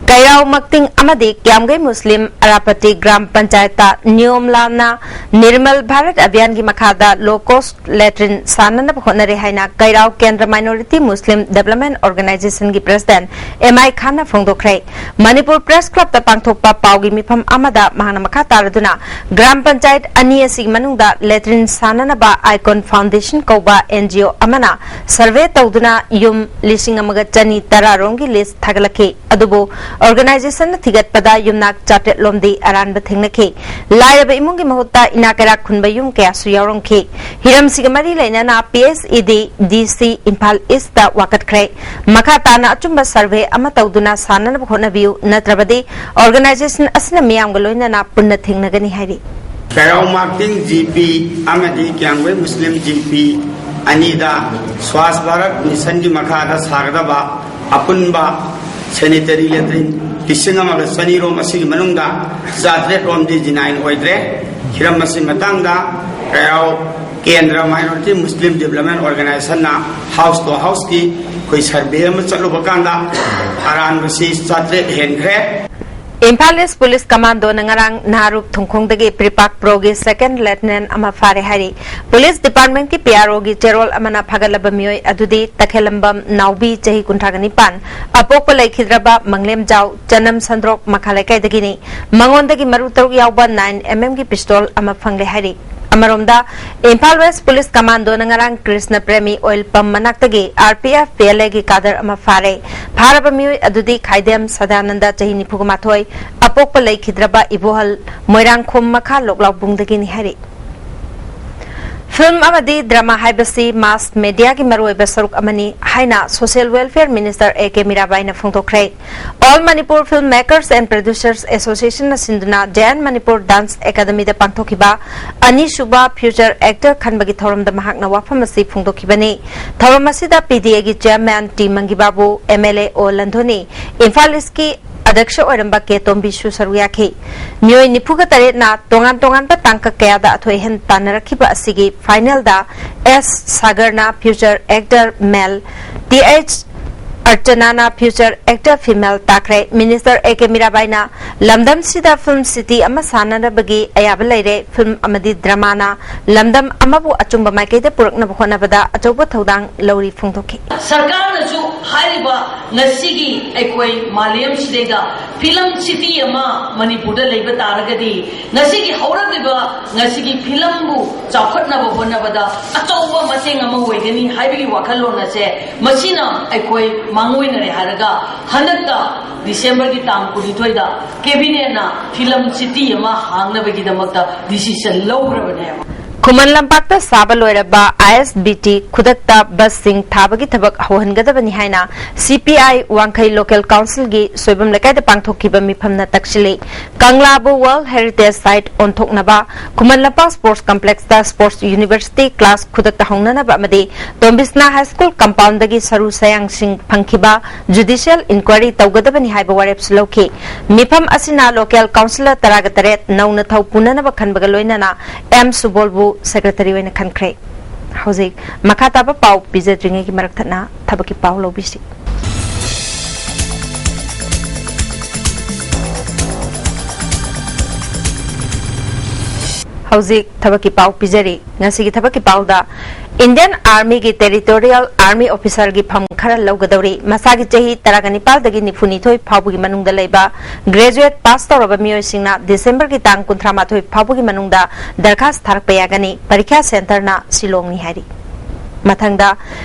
ꯀꯩꯔꯥꯎ ꯃꯛꯇꯤꯡ ꯑꯃꯗꯤ ꯀ꯭ꯌꯥꯝꯒꯩ ꯃꯨꯁꯂꯤꯝ ꯑꯔꯥꯄꯇꯤ ꯒ꯭ꯔꯥꯝ ꯄꯟꯆꯥꯌꯠꯇ ꯅꯤꯌꯣꯝ ꯂꯥꯟꯅ ꯅꯤꯔꯃꯜ ꯚꯥꯔꯠ ꯑꯚꯤꯌꯥꯟꯒꯤ ꯃꯈꯥꯗ low cost latrine ꯁꯥꯟꯅꯅꯕ ꯍꯣꯠꯅꯔꯦ ꯍꯥꯏꯅ ꯀꯩꯔꯥꯎ ꯀꯦꯟꯗ꯭ꯔ Minority Muslim Development Organizationꯒꯤ president ꯑꯦꯝ ꯑꯥꯏ ꯈꯥꯟꯅ ꯐꯣꯡꯗꯣꯛꯈ꯭ꯔꯦ꯫ ꯃꯅꯤꯄꯨꯔ Press Clubꯇ ꯄꯥꯡꯊꯣꯛꯄ ꯄꯥꯎꯒꯤ ꯃꯤꯐꯝ ꯑꯃꯗ ꯃꯍꯥꯛꯅ ꯃꯈꯥ ꯇꯥꯔꯗꯨꯅ, ꯒ꯭ꯔꯥꯝ ꯄꯟꯆꯥꯌꯠ ꯑꯅꯤ ꯑꯁꯤꯒꯤ ꯃꯅꯨꯡꯗ latrine ꯁꯥꯟꯅꯅꯕ Icon Foundation ꯀꯧꯕ N G O ꯑꯃꯅ survey ꯇꯧꯗꯨꯅ ꯌꯨꯝ ꯂꯤꯁꯤꯡ ꯑꯃꯒ ꯆꯅꯤ ꯇꯔꯥ ꯔꯣꯝꯒꯤ list ꯊꯥꯒꯠꯂꯛꯈꯤ꯫ ꯑꯗꯨꯕꯨ organizationꯅ ꯊꯤꯒꯠꯄꯗ ꯌꯨꯝꯅꯥꯛ ꯆꯥꯇ꯭ꯔꯦꯠ ꯂꯣꯝꯗꯤ ꯑꯔꯥꯟꯕ ꯊꯦꯡꯅꯈꯤ꯫ ꯂꯥꯏꯔꯕ ꯏꯃꯨꯡꯒꯤ ꯃꯍꯨꯠꯇ ꯏꯅꯥꯛ ꯀꯩꯔꯥꯛ ꯈꯨꯟꯕ ꯌꯨꯝ ꯀꯌꯥꯁꯨ ꯌꯥꯎꯔꯝꯈꯤ꯫ ꯍꯤꯔꯝꯁꯤꯒ ꯃꯔꯤ ꯂꯩꯅꯅ P S E D D C Imphal Eastꯇ ꯋꯥꯀꯠꯈ꯭ꯔꯦ꯫ ꯃꯈꯥ ꯇꯥꯅ ꯑꯆꯨꯝꯕ survey ꯑꯃ ꯇꯧꯗꯨꯅ ꯁꯥꯟꯅꯅꯕ ꯍꯣꯠꯅꯕꯤꯌꯨ, ꯅꯠꯇ꯭ꯔꯕꯗꯤ organization ꯑꯁꯤꯅ ꯃꯤꯌꯥꯝꯒ ꯂꯣꯏꯅꯅ ꯄꯨꯟꯅ ꯊꯦꯡꯅꯒꯅꯤ ꯍꯥꯏꯔꯤ꯫ ꯀꯩꯔꯥꯎ ꯃꯥꯛꯇꯤꯡ G P ꯑꯃꯗꯤ ꯀ꯭ꯌꯥꯝꯒꯩ ꯃꯨꯁꯂꯤꯝ G P ꯑꯅꯤꯗ ꯁ꯭ꯋꯥꯁ ꯚꯥꯔꯠ ꯃꯤꯁꯟꯒꯤ ꯃꯈꯥꯗ ꯁꯥꯒꯗꯕ ꯑꯄꯨꯟꯕ sanitary latrine ꯂꯤꯁꯤꯡ ꯑꯃꯒ ꯆꯅꯤ ꯔꯣꯝ ꯑꯁꯤꯒꯤ ꯃꯅꯨꯡꯗ ꯆꯥꯇ꯭ꯔꯦꯠ ꯔꯣꯝꯗꯤ genuine ꯑꯣꯏꯗ꯭ꯔꯦ꯫ ꯍꯤꯔꯝ ꯑꯁꯤ ꯃꯇꯥꯡꯗ ꯀꯩꯔꯥꯎ ꯀꯦꯟꯗ꯭ꯔ Minority Muslim Development Organizationꯅ house to houseꯀꯤ ꯑꯩꯈꯣꯏ survey ꯑꯃ ꯆꯠꯂꯨꯕ ꯀꯥꯟꯗ ꯑꯔꯥꯟꯕꯁꯤ ꯆꯥꯇ꯭ꯔꯦꯠ ꯍꯦꯟꯈ꯭ꯔꯦ꯫ ꯏꯝꯐꯥꯜ East Police Commandoꯅ ꯉꯔꯥꯡ ꯅꯍꯥꯔꯨꯞ ꯊꯨꯡꯈꯣꯡꯗꯒꯤ ꯄ꯭ꯔꯤꯄꯥꯛ ꯄ꯭ꯔꯣꯒꯤ second lieutenant ꯑꯃ ꯐꯥꯔꯦ ꯍꯥꯏꯔꯤ꯫ Police Departmentꯀꯤ P R Oꯒꯤ ꯆꯦꯔꯣꯜ ꯑꯃꯅ ꯐꯥꯒꯠꯂꯕ ꯃꯤꯑꯣꯏ ꯑꯗꯨꯗꯤ ꯇꯈꯦꯂꯝꯕꯝ ꯅꯥꯎꯕꯤ, ꯆꯍꯤ ꯀꯨꯟꯊ꯭ꯔꯥꯒ ꯅꯤꯄꯥꯟ, ꯑꯄꯣꯛꯄ ꯂꯩꯈꯤꯗ꯭ꯔꯕ ꯃꯪꯂꯦꯝꯖꯥꯎ, ꯆꯅꯝ ꯁꯟꯗ꯭ꯔꯣꯛ ꯃꯈꯥ ꯂꯩꯀꯥꯏꯗꯒꯤꯅꯤ꯫ ꯃꯉꯣꯟꯗꯒꯤ ꯃꯔꯨ ꯇꯔꯨꯛ ꯌꯥꯎꯕ nine M M ꯒꯤ pistol ꯑꯃ ꯐꯪꯂꯦ ꯍꯥꯏꯔꯤ꯫ ꯑꯃꯔꯣꯝꯗ, ꯏꯝꯐꯥꯜ West Police Commandoꯅ ꯉꯔꯥꯡ Krishna Premi oil pump ꯃꯅꯥꯛꯇꯒꯤ R P F P L Aꯒꯤ cadre ꯑꯃ ꯐꯥꯔꯦ꯫ ꯐꯥꯔꯕ ꯃꯤꯑꯣꯏ ꯑꯗꯨꯗꯤ ꯈꯥꯏꯗꯦꯝ ꯁꯗꯥꯅꯟꯗ, ꯆꯍꯤ ꯅꯤꯐꯨꯒ ꯃꯥꯊꯣꯏ, ꯑꯄꯣꯛꯄ ꯂꯩꯈꯤꯗ꯭ꯔꯕ ꯏꯕꯣꯍꯜ, ꯃꯣꯏꯔꯥꯡꯈꯣꯝ ꯃꯈꯥ ꯂꯣꯛꯂꯥꯎꯕꯨꯡꯗꯒꯤꯅꯤ ꯍꯥꯏꯔꯤ꯫ ꯐꯤꯜꯝ ꯑꯃꯗꯤ ꯗ꯭ꯔꯃꯥ ꯍꯥꯏꯕꯁꯤ ꯃꯥꯁ ꯃꯦꯗꯤꯌꯥꯒꯤ ꯃꯔꯨꯑꯣꯏꯕ ꯁꯔꯨꯛ ꯑꯃꯅꯤ ꯍꯥꯏꯅ social welfare minister A K ꯃꯤꯔꯥꯕꯥꯏꯅ ꯐꯣꯡꯗꯣꯛꯈ꯭ꯔꯦ꯫ All Manipur Film Makers and Producers Associationꯅ ꯁꯤꯟꯗꯨꯅ ꯖꯌꯟ ꯃꯅꯤꯄꯨꯔ ꯗꯥꯟꯁ ꯑꯦꯀꯥꯗꯃꯤꯗ ꯄꯥꯡꯊꯣꯛꯈꯤꯕ ꯑꯅꯤꯁꯨꯕ ꯐ꯭ꯌꯨꯆꯔ ꯑꯦꯛꯇꯔ ꯈꯟꯕꯒꯤ ꯊꯧꯔꯝꯗ ꯃꯍꯥꯛꯅ ꯋꯥꯐꯝ ꯑꯁꯤ ꯐꯣꯡꯗꯣꯛꯈꯤꯕꯅꯤ꯫ ꯊꯧꯔꯝ ꯑꯁꯤꯗ ꯄꯤ ꯗꯤ ꯑꯦꯒꯤ ꯆꯤꯌꯔꯃꯦꯟ ꯇꯤ ꯃꯪꯒꯤꯕꯥꯕꯨ, ꯑꯦꯝ ꯑꯦꯜ ꯑꯦ ꯑꯣ ꯂꯟꯊꯣꯅꯤ, ꯏꯝꯐꯥꯜ ꯏꯁꯀꯤ ꯑꯗ꯭ꯌꯛꯁ ꯑꯣꯏꯔꯝꯕ ꯀꯦ ꯇꯣꯝꯕꯤꯁꯨ ꯁꯔꯨꯛ ꯌꯥꯈꯤ꯫ ꯃꯤꯑꯣꯏ ꯅꯤꯐꯨꯒ ꯇꯔꯦꯠꯅ ꯇꯣꯉꯥꯟ ꯇꯣꯉꯥꯟꯕ ꯇꯥꯡꯀꯛ ꯀꯌꯥꯗ ꯑꯊꯣꯏ ꯑꯍꯦꯟ ꯇꯥꯟꯅꯔꯛꯈꯤꯕ ꯑꯁꯤꯒꯤ ꯐꯥꯏꯅꯦꯜꯗ ꯑꯦꯁ ꯁꯥꯒꯔꯅ future actor male, T H ꯑꯔꯆꯅꯥꯅ ꯐ꯭ꯌꯨꯆꯔ ꯑꯦꯛꯇꯔ ꯐꯤꯃꯦꯜ ꯇꯥꯈ꯭ꯔꯦ꯫ ꯃꯤꯅꯤꯁꯇꯔ ꯑꯦ ꯀꯦ ꯃꯤꯔꯥꯕꯥꯏꯅ ꯂꯝꯗꯝꯁꯤꯗ ꯐꯤꯜꯝ ꯁꯤꯇꯤ ꯑꯃ ꯁꯥꯅꯅꯕꯒꯤ ꯑꯌꯥꯕ ꯂꯩꯔꯦ꯫ ꯐꯤꯜꯝ ꯑꯃꯗꯤ ꯗ꯭ꯔꯃꯥꯅ ꯂꯝꯗꯝ ꯑꯃꯕꯨ ꯑꯆꯨꯝꯕ ꯃꯥꯏꯀꯩꯗ ꯄꯨꯔꯛꯅꯕ ꯍꯣꯠꯅꯕꯗ ꯑꯆꯧꯕ ꯊꯧꯗꯥꯡ ꯂꯧꯔꯤ ꯐꯣꯡꯗꯣꯛꯈꯤ꯫ ꯁꯔꯀꯥꯔꯅꯁꯨ ꯍꯥꯏꯔꯤꯕ ꯉꯁꯤꯒꯤ ꯑꯩꯈꯣꯏ ꯃꯥꯂꯦꯝꯁꯤꯗꯩꯗ ꯐꯤꯂꯝ ꯁꯤꯇꯤ ꯑꯃ ꯃꯅꯤꯄꯨꯔꯗ ꯂꯩꯕ ꯇꯥꯔꯒꯗꯤ ꯉꯁꯤꯒꯤ ꯍꯧꯔꯛꯂꯤꯕ ꯉꯁꯤꯒꯤ ꯐꯤꯂꯝꯕꯨ ꯆꯥꯎꯈꯠꯅꯕ ꯍꯣꯠꯅꯕꯗ ꯑꯆꯧꯕ ꯃꯇꯦꯡ ꯑꯃ ꯑꯣꯏꯒꯅꯤ ꯍꯥꯏꯕꯒꯤ ꯋꯥꯈꯜꯂꯣꯟ ꯑꯁꯦ ꯃꯁꯤꯅ ꯑꯩꯈꯣꯏ ꯃꯥꯡꯑꯣꯏꯅꯔꯦ ꯍꯥꯏꯔꯒ ꯍꯟꯗꯛꯇ ꯗꯤꯁꯦꯝꯕꯔꯒꯤ ꯇꯥꯡ ꯀꯨꯟꯅꯤꯊꯣꯏꯗ ꯀꯦꯕꯤꯅꯦꯠꯅ ꯐꯤꯂꯝ ꯁꯤꯇꯤ ꯑꯃ ꯍꯥꯡꯅꯕꯒꯤꯗꯃꯛꯇ ꯗꯤꯁꯤꯖꯟ ꯂꯧꯈ꯭ꯔꯕꯅꯦꯕ꯫ ꯈꯨꯃꯟ ꯂꯝꯄꯥꯛꯇ ꯁꯥꯕ ꯂꯣꯏꯔꯕ ꯑꯥꯏ ꯑꯦꯁ ꯕꯤ ꯇꯤ ꯈꯨꯗꯛꯇ ꯕꯁꯁꯤꯡ ꯊꯥꯕꯒꯤ ꯊꯕꯛ ꯍꯧꯍꯟꯒꯗꯕꯅꯤ ꯍꯥꯏꯅ ꯁꯤ ꯄꯤ ꯑꯥꯏ ꯋꯥꯡꯈꯩ ꯂꯣꯀꯦꯜ ꯀꯥꯎꯟꯁꯤꯜꯒꯤ ꯁꯣꯏꯕꯝ ꯂꯩꯀꯥꯏꯗ ꯄꯥꯡꯊꯣꯛꯈꯤꯕ ꯃꯤꯐꯝꯅ ꯇꯛꯁꯤꯜꯂꯤ꯫ ꯀꯪꯂꯥꯕꯨ world heritage site ꯑꯣꯟꯊꯣꯛꯅꯕ Khuman Lampak sports ꯀꯝꯄ꯭ꯂꯦꯛꯁꯇ sports university class ꯈꯨꯗꯛꯇ ꯍꯧꯅꯅꯕ ꯑꯃꯗꯤ ꯇꯣꯝꯕꯤꯁꯅꯥ ꯍꯥꯏ ꯁ꯭ꯀꯨꯜ ꯀꯝꯄꯥꯎꯟꯗꯒꯤ ꯁꯔꯨ ꯁꯌꯥꯡꯁꯤꯡ ꯐꯪꯈꯤꯕ ꯖꯨꯗꯤꯁꯤꯌꯦꯜ ꯏꯟꯀ꯭ꯋꯥꯏꯔꯤ ꯇꯧꯒꯗꯕꯅꯤ ꯍꯥꯏꯕ ꯋꯥꯔꯦꯞꯁꯨ ꯂꯧꯈꯤ꯫ ꯃꯤꯐꯝ ꯑꯁꯤꯅ ꯂꯣꯀꯦꯜ ꯀꯥꯎꯟꯁꯤꯂꯔ ꯇꯔꯥꯒ ꯇꯔꯦꯠ ꯅꯧꯅ ꯊꯧ ꯄꯨꯅꯅꯕ ꯈꯟꯕꯒ ꯂꯣꯏꯅꯅ ꯑꯦꯝ ꯁꯨꯕꯣꯜꯕꯨ ꯁꯦꯀ꯭ꯔꯦꯇꯔꯤ ꯑꯣꯏꯅ ꯈꯟꯈ꯭ꯔꯦ꯫ ꯍꯧꯖꯤꯛ ꯃꯈꯥ ꯇꯥꯕ ꯄꯥꯎ ꯄꯤꯖꯗ꯭ꯔꯤꯉꯩꯒꯤ ꯃꯔꯛ ꯊꯠꯅ ꯊꯕꯛꯀꯤ ꯄꯥꯎ ꯂꯧꯕꯤꯁꯤ꯫ ꯍꯧꯖꯤꯛ ꯊꯕꯛꯀꯤ ꯄꯥꯎ ꯄꯤꯖꯔꯤ꯫ ꯉꯁꯤꯒꯤ ꯊꯕꯛꯀꯤ ꯄꯥꯎꯗ, ꯏꯟꯗꯤꯌꯟ ꯑꯥꯔꯃꯤꯒꯤ ꯇꯦꯔꯤꯇꯣꯔꯤꯌꯦꯜ ꯑꯥꯔꯃꯤ ꯑꯣꯐꯤꯁꯔꯒꯤ ꯐꯝ ꯈꯔ ꯂꯧꯒꯗꯧꯔꯤ꯫ ꯃꯁꯥꯒꯤ ꯆꯍꯤ ꯇꯔꯥꯒ ꯅꯤꯄꯥꯜꯗꯒꯤ ꯅꯤꯐꯨ ꯅꯤꯊꯣꯏ ꯐꯥꯎꯕꯒꯤ ꯃꯅꯨꯡꯗ ꯂꯩꯕ ꯒ꯭ꯔꯦꯖꯨꯑꯦꯠ ꯄꯥꯁ ꯇꯧꯔꯕ ꯃꯤꯑꯣꯏꯁꯤꯡꯅ ꯗꯤꯁꯦꯝꯕꯔꯒꯤ ꯇꯥꯡ ꯀꯨꯟꯊ꯭ꯔꯥ ꯃꯥꯊꯣꯏ ꯐꯥꯎꯕꯒꯤ ꯃꯅꯨꯡꯗ ꯗꯔꯈꯥꯁ ꯊꯥꯔꯛꯄ ꯌꯥꯒꯅꯤ꯫ ꯄꯔꯤꯈ꯭ꯌꯥ ꯁꯦꯟꯇꯔꯅ ꯁꯤꯂꯣꯡꯅꯤ ꯍꯥꯏꯔꯤ꯫ ꯃꯊꯪꯗ,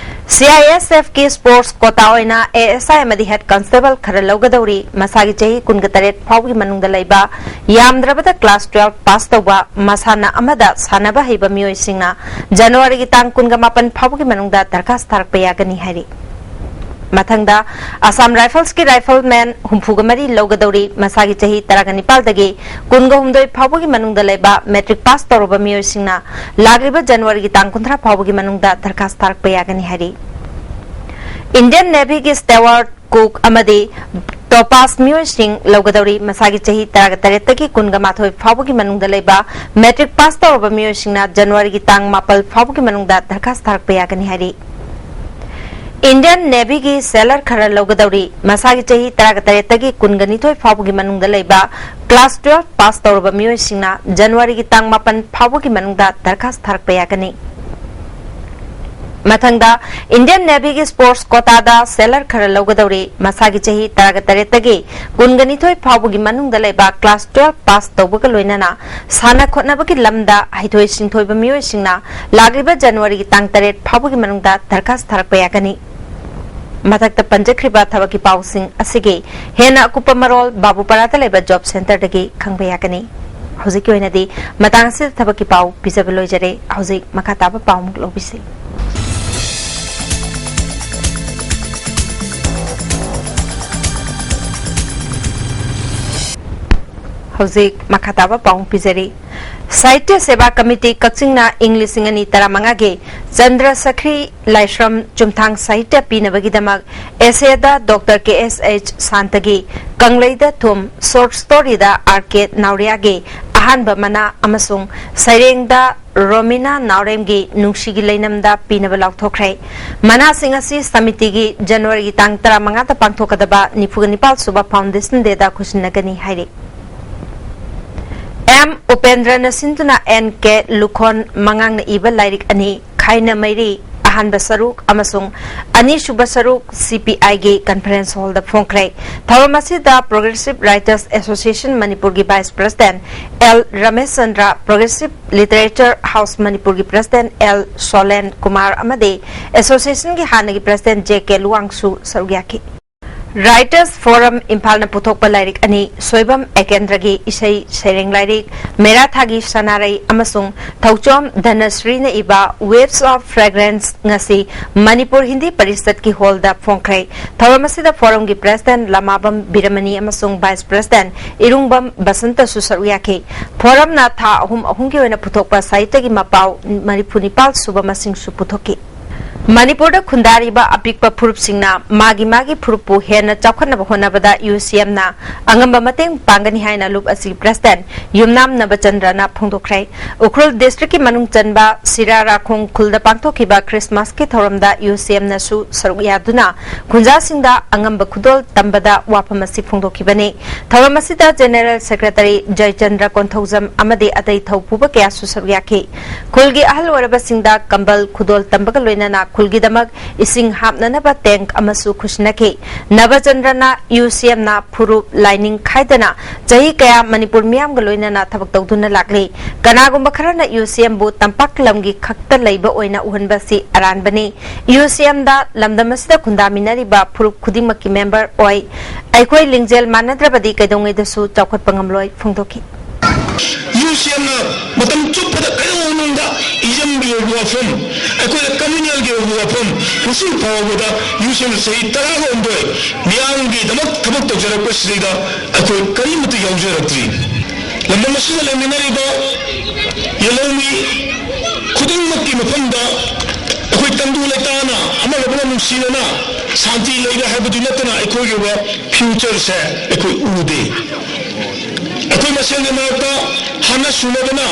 ꯁꯤ ꯑꯥꯏ ꯑꯦꯁ ꯑꯦꯐꯀꯤ ꯁ꯭ꯄꯣꯔꯠꯁ ꯀꯣꯇꯥ ꯑꯣꯏꯅ ꯑꯦ ꯑꯦꯁ ꯑꯥꯏ ꯑꯃꯗꯤ ꯍꯦꯗ ꯀꯟꯁꯇꯦꯕꯜ ꯈꯔ ꯂꯧꯒꯗꯧꯔꯤ꯫ ꯃꯁꯥꯒꯤ ꯆꯍꯤ ꯀꯨꯟꯒ ꯇꯔꯦꯠ ꯐꯥꯎꯕꯒꯤ ꯃꯅꯨꯡꯗ ꯂꯩꯕ, ꯌꯥꯝꯗ꯭ꯔꯕꯗ ꯀ꯭ꯂꯥꯁ ꯇꯨꯋꯦꯜꯐ ꯄꯥꯁ ꯇꯧꯕ, ꯃꯁꯥꯟꯅ ꯑꯃꯗ ꯁꯥꯟꯅꯕ ꯍꯩꯕ ꯃꯤꯑꯣꯏꯁꯤꯡꯅ ꯖꯅꯋꯥꯔꯤꯒꯤ ꯇꯥꯡ ꯀꯨꯟꯒ ꯃꯥꯄꯟ ꯐꯥꯎꯕꯒꯤ ꯃꯅꯨꯡꯗ ꯗꯔꯈꯥꯁ ꯊꯥꯔꯛꯄ ꯌꯥꯒꯅꯤ ꯍꯥꯏꯔꯤ꯫ ꯃꯊꯪꯗ, ꯑꯁꯥꯝ ꯔꯥꯏꯐꯜꯁꯀꯤ ꯔꯥꯏꯐꯜꯃꯦꯟ ꯍꯨꯝꯐꯨꯒ ꯃꯔꯤ ꯂꯧꯒꯗꯧꯔꯤ꯫ ꯃꯁꯥꯒꯤ ꯆꯍꯤ ꯇꯔꯥꯒ ꯅꯤꯄꯥꯜꯗꯒꯤ ꯀꯨꯟꯒ ꯍꯨꯝꯗꯣꯏ ꯐꯥꯎꯕꯒꯤ ꯃꯅꯨꯡꯗ ꯂꯩꯕ, ꯃꯦꯇ꯭ꯔꯤꯛ ꯄꯥꯁ ꯇꯧꯔꯕ ꯃꯤꯑꯣꯏꯁꯤꯡꯅ ꯂꯥꯛꯂꯤꯕ ꯖꯅꯋꯥꯔꯤꯒꯤ ꯇꯥꯡ ꯀꯨꯟꯊ꯭ꯔꯥ ꯐꯥꯎꯕꯒꯤ ꯃꯅꯨꯡꯗ ꯗꯔꯈꯥꯁ ꯊꯥꯔꯛꯄ ꯌꯥꯒꯅꯤ ꯍꯥꯏꯔꯤ꯫ ꯏꯟꯗꯤꯌꯟ ꯅꯦꯚꯤꯒꯤ ꯁ꯭ꯇꯦꯋꯥꯔꯠ, ꯀꯨꯛ ꯑꯃꯗꯤ ꯇꯣꯄꯥꯁ ꯃꯤꯑꯣꯏꯁꯤꯡ ꯂꯧꯒꯗꯧꯔꯤ꯫ ꯃꯁꯥꯒꯤ ꯆꯍꯤ ꯇꯔꯥꯒ ꯇꯔꯦꯠꯇꯒꯤ ꯀꯨꯟꯒ ꯃꯥꯊꯣꯏ ꯐꯥꯎꯕꯒꯤ ꯃꯅꯨꯡꯗ ꯂꯩꯕ, ꯃꯦꯇ꯭ꯔꯤꯛ ꯄꯥꯁ ꯇꯧꯔꯕ ꯃꯤꯑꯣꯏꯁꯤꯡꯅ ꯖꯅꯋꯥꯔꯤꯒꯤ ꯇꯥꯡ ꯃꯥꯄꯜ ꯐꯥꯎꯕꯒꯤ ꯃꯅꯨꯡꯗ ꯗꯔꯈꯥꯁ ꯊꯥꯔꯛꯄ ꯌꯥꯒꯅꯤ ꯍꯥꯏꯔꯤ꯫ ꯏꯟꯗꯤꯌꯟ ꯅꯦꯚꯤꯒꯤ ꯁꯦꯂꯔ ꯈꯔ ꯂꯧꯒꯗꯧꯔꯤ꯫ ꯃꯁꯥꯒꯤ ꯆꯍꯤ ꯇꯔꯥꯒ ꯇꯔꯦꯠꯇꯒꯤ ꯀꯨꯟꯒ ꯅꯤꯊꯣꯏ ꯐꯥꯎꯕꯒꯤ ꯃꯅꯨꯡꯗ ꯂꯩꯕ, ꯀ꯭ꯂꯥꯁ ꯇꯨꯋꯦꯜꯐ ꯄꯥꯁ ꯇꯧꯔꯕ ꯃꯤꯑꯣꯏꯁꯤꯡꯅ ꯖꯅꯋꯥꯔꯤꯒꯤ ꯇꯥꯡ ꯃꯥꯄꯟ ꯐꯥꯎꯕꯒꯤ ꯃꯅꯨꯡꯗ ꯗꯔꯈꯥꯁ ꯊꯥꯔꯛꯄ ꯌꯥꯒꯅꯤ꯫ ꯃꯊꯪꯗ, ꯏꯟꯗꯤꯌꯟ ꯅꯦꯚꯤꯒꯤ ꯁ꯭ꯄꯣꯔꯠꯁ ꯀꯣꯇꯥꯗ ꯁꯦꯂꯔ ꯈꯔ ꯂꯧꯒꯗꯧꯔꯤ꯫ ꯃꯁꯥꯒꯤ ꯆꯍꯤ ꯇꯔꯥꯒ ꯇꯔꯦꯠꯇꯒꯤ ꯀꯨꯟꯒ ꯅꯤꯊꯣꯏ ꯐꯥꯎꯕꯒꯤ ꯃꯅꯨꯡꯗ ꯂꯩꯕ, ꯀ꯭ꯂꯥꯁ ꯇꯨꯋꯦꯜꯐ ꯄꯥꯁ ꯇꯧꯕꯒ ꯂꯣꯏꯅꯅ ꯁꯥꯟꯅ ꯈꯣꯠꯅꯕꯒꯤ ꯂꯝꯗ ꯍꯩꯊꯣꯏ ꯁꯤꯡꯊꯣꯏꯕ ꯃꯤꯑꯣꯏꯁꯤꯡꯅ ꯂꯥꯛꯂꯤꯕ ꯖꯅꯋꯥꯔꯤꯒꯤ ꯇꯥꯡ ꯇꯔꯦꯠ ꯐꯥꯎꯕꯒꯤ ꯃꯅꯨꯡꯗ ꯗꯔꯈꯥꯁ ꯊꯥꯔꯛꯄ ꯌꯥꯒꯅꯤ꯫ ꯃꯊꯛꯇ ꯄꯟꯖꯈ꯭ꯔꯤꯕ ꯊꯕꯛꯀꯤ ꯄꯥꯎꯁꯤꯡ ꯑꯁꯤꯒꯤ ꯍꯦꯟꯅ ꯑꯀꯨꯞꯄ ꯃꯔꯣꯜ ꯕꯥꯕꯨꯄꯥꯔꯥꯗ ꯂꯩꯕ ꯖꯣꯕ ꯁꯦꯟꯇꯔꯗꯒꯤ ꯈꯪꯕ ꯌꯥꯒꯅꯤ꯫ ꯍꯧꯖꯤꯛꯀꯤ ꯑꯣꯏꯅꯗꯤ ꯃꯇꯥꯡ ꯑꯁꯤꯗ ꯊꯕꯛꯀꯤ ꯄꯥꯎ ꯄꯤꯖꯕ ꯂꯣꯏꯖꯔꯦ꯫ ꯍꯧꯖꯤꯛ ꯃꯈꯥ ꯇꯥꯕ ꯄꯥꯎ ꯑꯃꯨꯛ ꯂꯧꯕꯤꯁꯤ꯫ ꯍꯧꯖꯤꯛ ꯃꯈꯥ ꯇꯥꯕ ꯄꯥꯎ ꯄꯤꯖꯔꯤ꯫ ꯁꯥꯍꯤꯇ꯭ꯌ ꯁꯦꯕꯥ ꯀꯃꯤꯇꯤ ꯀꯛꯆꯤꯡꯅ ꯏꯪ ꯂꯤꯁꯤꯡ ꯑꯅꯤ ꯇꯔꯥꯃꯉꯥꯒꯤ ꯆꯟꯗ꯭ꯔ ꯁꯈ꯭ꯔꯤ ꯂꯥꯏꯁ꯭ꯔꯝ ꯆꯨꯝꯊꯥꯡ ꯁꯥꯍꯤꯇ꯭ꯌ ꯄꯤꯅꯕꯒꯤꯗꯃꯛ ꯑꯦꯁꯦꯗ ꯗꯣꯛꯇꯔ ꯀꯦ ꯑꯦꯁ ꯑꯩꯆ ꯁꯥꯟꯇꯒꯤ ꯀꯪꯂꯩꯗ ꯊꯨꯝ, ꯁꯣꯔꯠ ꯁ꯭ꯇꯣꯔꯤꯗ ꯑꯥꯔ ꯀꯦ ꯅꯥꯎꯔꯤꯌꯥꯒꯤ ꯑꯍꯥꯟꯕ ꯃꯅꯥ ꯑꯃꯁꯨꯡ ꯁꯩꯔꯦꯡꯗ ꯔꯣꯃꯤꯅꯥ ꯅꯥꯎꯔꯦꯝꯒꯤ ꯅꯨꯡꯁꯤꯒꯤ ꯂꯩꯅꯝꯗ ꯄꯤꯅꯕ ꯂꯥꯎꯊꯣꯛꯈ꯭ꯔꯦ꯫ ꯃꯅꯥꯁꯤꯡ ꯑꯁꯤ ꯁꯃꯤꯇꯤꯒꯤ ꯖꯅꯋꯥꯔꯤꯒꯤ ꯇꯥꯡ ꯇꯔꯥꯃꯉꯥꯗ ꯄꯥꯡꯊꯣꯛꯀꯗꯕ ꯅꯤꯐꯨꯒ ꯅꯤꯄꯥꯜ ꯁꯨꯕ ꯐꯥꯎꯟꯗꯦꯁꯟ ꯗꯦꯗ ꯈꯨꯠꯁꯤꯟꯅꯒꯅꯤ ꯍꯥꯏꯔꯤ꯫ ꯑꯦꯝ ꯎꯄꯦꯟꯗ꯭ꯔꯅ ꯁꯤꯟꯗꯨꯅ ꯑꯦꯟ ꯀꯦ ꯂꯨꯈꯣꯟ ꯃꯉꯥꯡꯅ ꯏꯕ ꯂꯥꯏꯔꯤꯛ ꯑꯅꯤ, ꯈꯥꯏꯅ ꯃꯩꯔꯤ, ꯑꯍꯥꯟꯕ ꯁꯔꯨꯛ ꯑꯃꯁꯨꯡ ꯑꯅꯤꯁꯨꯕ ꯁꯔꯨꯛ CPIꯒꯤ conference hallꯗ ꯐꯣꯡꯈ꯭ꯔꯦ꯫ ꯊꯧꯔꯝ ꯑꯁꯤꯗ Progressive Writers Association ꯃꯅꯤꯄꯨꯔꯒꯤ vice president L Ramesh Chandra, Progressive Literature House ꯃꯅꯤꯄꯨꯔꯒꯤ president L ꯁꯣꯂꯦꯟ ꯀꯨꯃꯥꯔ ꯑꯃꯗꯤ associationꯒꯤ ꯍꯥꯟꯅꯒꯤ president J K ꯂꯨꯋꯥꯡꯁꯨ ꯁꯔꯨꯛ ꯌꯥꯈꯤ꯫ Writers Forum ꯏꯝꯐꯥꯜꯅ ꯄꯨꯊꯣꯛꯄ ꯂꯥꯏꯔꯤꯛ ꯑꯅꯤ, ꯁꯣꯏꯕꯝ ꯑꯦꯀꯦꯟꯗ꯭ꯔꯒꯤ ꯏꯁꯩ ꯁꯩꯔꯦꯡ ꯂꯥꯏꯔꯤꯛ ꯃꯦꯔꯥꯊꯥꯒꯤ ꯁꯅꯥꯔꯩ ꯑꯃꯁꯨꯡ ꯊꯧꯆꯣꯝ ꯙꯅꯁ꯭ꯔꯤꯅ ꯏꯕ Waves of Fragrance ꯉꯁꯤ ꯃꯅꯤꯄꯨꯔ ꯍꯤꯟꯗꯤ ꯄꯔꯤꯁꯠꯀꯤ hallꯗ ꯐꯣꯡꯈ꯭ꯔꯦ꯫ ꯊꯧꯔꯝ ꯑꯁꯤꯗ forumꯒꯤ president ꯂꯃꯥꯕꯝ ꯕꯤꯔꯃꯅꯤ ꯑꯃꯁꯨꯡ vice president ꯏꯔꯨꯡꯕꯝ ꯕꯁꯟꯇꯁꯨ ꯁꯔꯨꯛ ꯌꯥꯈꯤ꯫ Forumꯅ ꯊꯥ ꯑꯍꯨꯝ ꯑꯍꯨꯝꯒꯤ ꯑꯣꯏꯅ ꯄꯨꯊꯣꯛꯄ ꯁꯥꯍꯤꯇ꯭ꯌꯒꯤ ꯃꯄꯥꯎ ꯃꯔꯤꯐꯨ ꯅꯤꯄꯥꯜ ꯁꯨꯕ ꯃꯁꯤꯡꯁꯨ ꯄꯨꯊꯣꯛꯈꯤ꯫ ꯃꯅꯤꯄꯨꯔꯗ ꯈꯨꯟꯗꯥꯔꯤꯕ ꯑꯄꯤꯛꯄ ꯐꯨꯔꯨꯞꯁꯤꯡꯅ ꯃꯥꯒꯤ ꯃꯥꯒꯤ ꯐꯨꯔꯨꯞꯄꯨ ꯍꯦꯟꯅ ꯆꯥꯎꯈꯠꯅꯕ ꯍꯣꯠꯅꯕꯗ UCMꯅ ꯑꯉꯝꯕ ꯃꯇꯦꯡ ꯄꯥꯡꯒꯅꯤ ꯍꯥꯏꯅ ꯂꯨꯞ ꯑꯁꯤꯒꯤ president ꯌꯨꯝꯅꯥꯝ ꯅꯕꯆꯟꯗ꯭ꯔꯅ ꯐꯣꯡꯗꯣꯛꯈ꯭ꯔꯦ꯫ ꯎꯈ꯭ꯔꯨꯜ districtꯀꯤ ꯃꯅꯨꯡ ꯆꯟꯕ ꯁꯤꯔꯥ ꯔꯥꯈꯣꯡ ꯈꯨꯜꯗ ꯄꯥꯡꯊꯣꯛꯈꯤꯕ Christmasꯀꯤ ꯊꯧꯔꯝꯗ UCMꯅꯁꯨ ꯁꯔꯨꯛ ꯌꯥꯗꯨꯅ ꯈꯨꯟꯖꯥꯁꯤꯡꯗ ꯑꯉꯝꯕ ꯈꯨꯗꯣꯜ ꯇꯝꯕꯗ ꯋꯥꯐꯝ ꯑꯁꯤ ꯐꯣꯡꯗꯣꯛꯈꯤꯕꯅꯤ꯫ ꯊꯧꯔꯝ ꯑꯁꯤꯗ General Secretary ꯖꯌꯆꯟꯗ꯭ꯔ ꯀꯣꯟꯊꯧꯖꯝ ꯑꯃꯗꯤ ꯑꯇꯩ ꯊꯧꯄꯨꯕ ꯀꯌꯥꯁꯨ ꯁꯔꯨꯛ ꯌꯥꯈꯤ꯫ ꯈꯨꯜꯒꯤ ꯑꯍꯜ ꯑꯣꯏꯔꯕꯁꯤꯡꯗ ꯀꯝꯕꯜ ꯈꯨꯗꯣꯜ ꯇꯝꯕꯒ ꯂꯣꯏꯅꯅ ꯈꯨꯜꯒꯤꯗꯃꯛ ꯏꯁꯤꯡ ꯍꯥꯞꯅꯅꯕ tank ꯑꯃꯁꯨ ꯈꯨꯠꯁꯤꯟꯅꯈꯤ꯫ ꯅꯕꯆꯟꯗ꯭ꯔꯅ UCMꯅ ꯐꯨꯔꯨꯞ ꯂꯥꯏꯅꯤꯡ ꯈꯥꯏꯗꯅ ꯆꯍꯤ ꯀꯌꯥ ꯃꯅꯤꯄꯨꯔ ꯃꯤꯌꯥꯝꯒ ꯂꯣꯏꯅꯅ ꯊꯕꯛ ꯇꯧꯗꯨꯅ ꯂꯥꯛꯂꯤ꯫ ꯀꯅꯥꯒꯨꯝꯕ ꯈꯔꯅ UCMꯕꯨ ꯇꯝꯄꯥꯛ ꯂꯝꯒꯤ ꯈꯛꯇ ꯂꯩꯕ ꯑꯣꯏꯅ ꯎꯍꯟꯕ ꯑꯁꯤ ꯑꯔꯥꯟꯕꯅꯤ꯫ UCMꯗ ꯂꯝꯗꯝ ꯑꯁꯤꯗ ꯈꯨꯟꯗꯥꯃꯤꯟꯅꯔꯤꯕ ꯐꯨꯔꯨꯞ ꯈꯨꯗꯤꯡꯃꯛꯀꯤ member ꯑꯣꯏ꯫ ꯑꯩꯈꯣꯏ ꯂꯤꯡꯖꯦꯜ ꯃꯥꯟꯅꯗ꯭ꯔꯕꯗꯤ ꯀꯩꯗꯧꯉꯩꯗꯁꯨ ꯆꯥꯎꯈꯠꯄ ꯉꯝꯂꯣꯏ ꯐꯣꯡꯗꯣꯛꯈꯤ꯫ UCMꯅ ꯃꯇꯝ ꯆꯨꯞꯄꯗ ꯀꯩꯗꯧꯅꯨꯡꯗ ꯏꯖꯝꯒꯤ ꯑꯣꯏꯕ ꯋꯥꯐꯝ, ꯑꯩꯈꯣꯏꯗ communalꯒꯤ ꯑꯣꯏꯕ ꯋꯥꯐꯝ, ꯉꯁꯤ ꯐꯥꯎꯕꯗ UCM ꯆꯍꯤ ꯇꯔꯥꯒ ꯍꯨꯝꯗꯣꯏ ꯃꯤꯌꯥꯝꯒꯤꯗꯃꯛ ꯊꯕꯛ ꯇꯧꯖꯔꯛꯄꯁꯤꯗꯩꯗ ꯑꯩꯈꯣꯏ ꯀꯔꯤꯃꯠꯇ ꯌꯥꯎꯖꯔꯛꯇ꯭ꯔꯤ꯫ ꯂꯝꯗꯝ ꯑꯁꯤꯗ ꯂꯩꯃꯤꯟꯅꯔꯤꯕ ꯌꯦꯜꯍꯧꯃꯤ ꯈꯨꯗꯤꯡꯃꯛꯀꯤ ꯃꯐꯝꯗ ꯑꯩꯈꯣꯏ ꯇꯪꯗꯨ ꯂꯩꯇꯥꯅ ꯑꯃꯒ ꯑꯃꯒ ꯅꯨꯡꯁꯤꯅꯅ ꯁꯥꯟꯇꯤ ꯂꯩꯕ ꯍꯥꯏꯕꯗꯨ ꯅꯠꯇꯅ ꯑꯩꯈꯣꯏꯒꯤ ꯑꯣꯏꯕ futureꯁꯦ ꯑꯩꯈꯣꯏ ꯎꯗꯦ꯫ ꯑꯩꯈꯣꯏ ꯃꯁꯦꯜꯒꯤ ꯃꯔꯛꯇ ꯍꯥꯟꯅ ꯁꯨꯅꯗꯅ,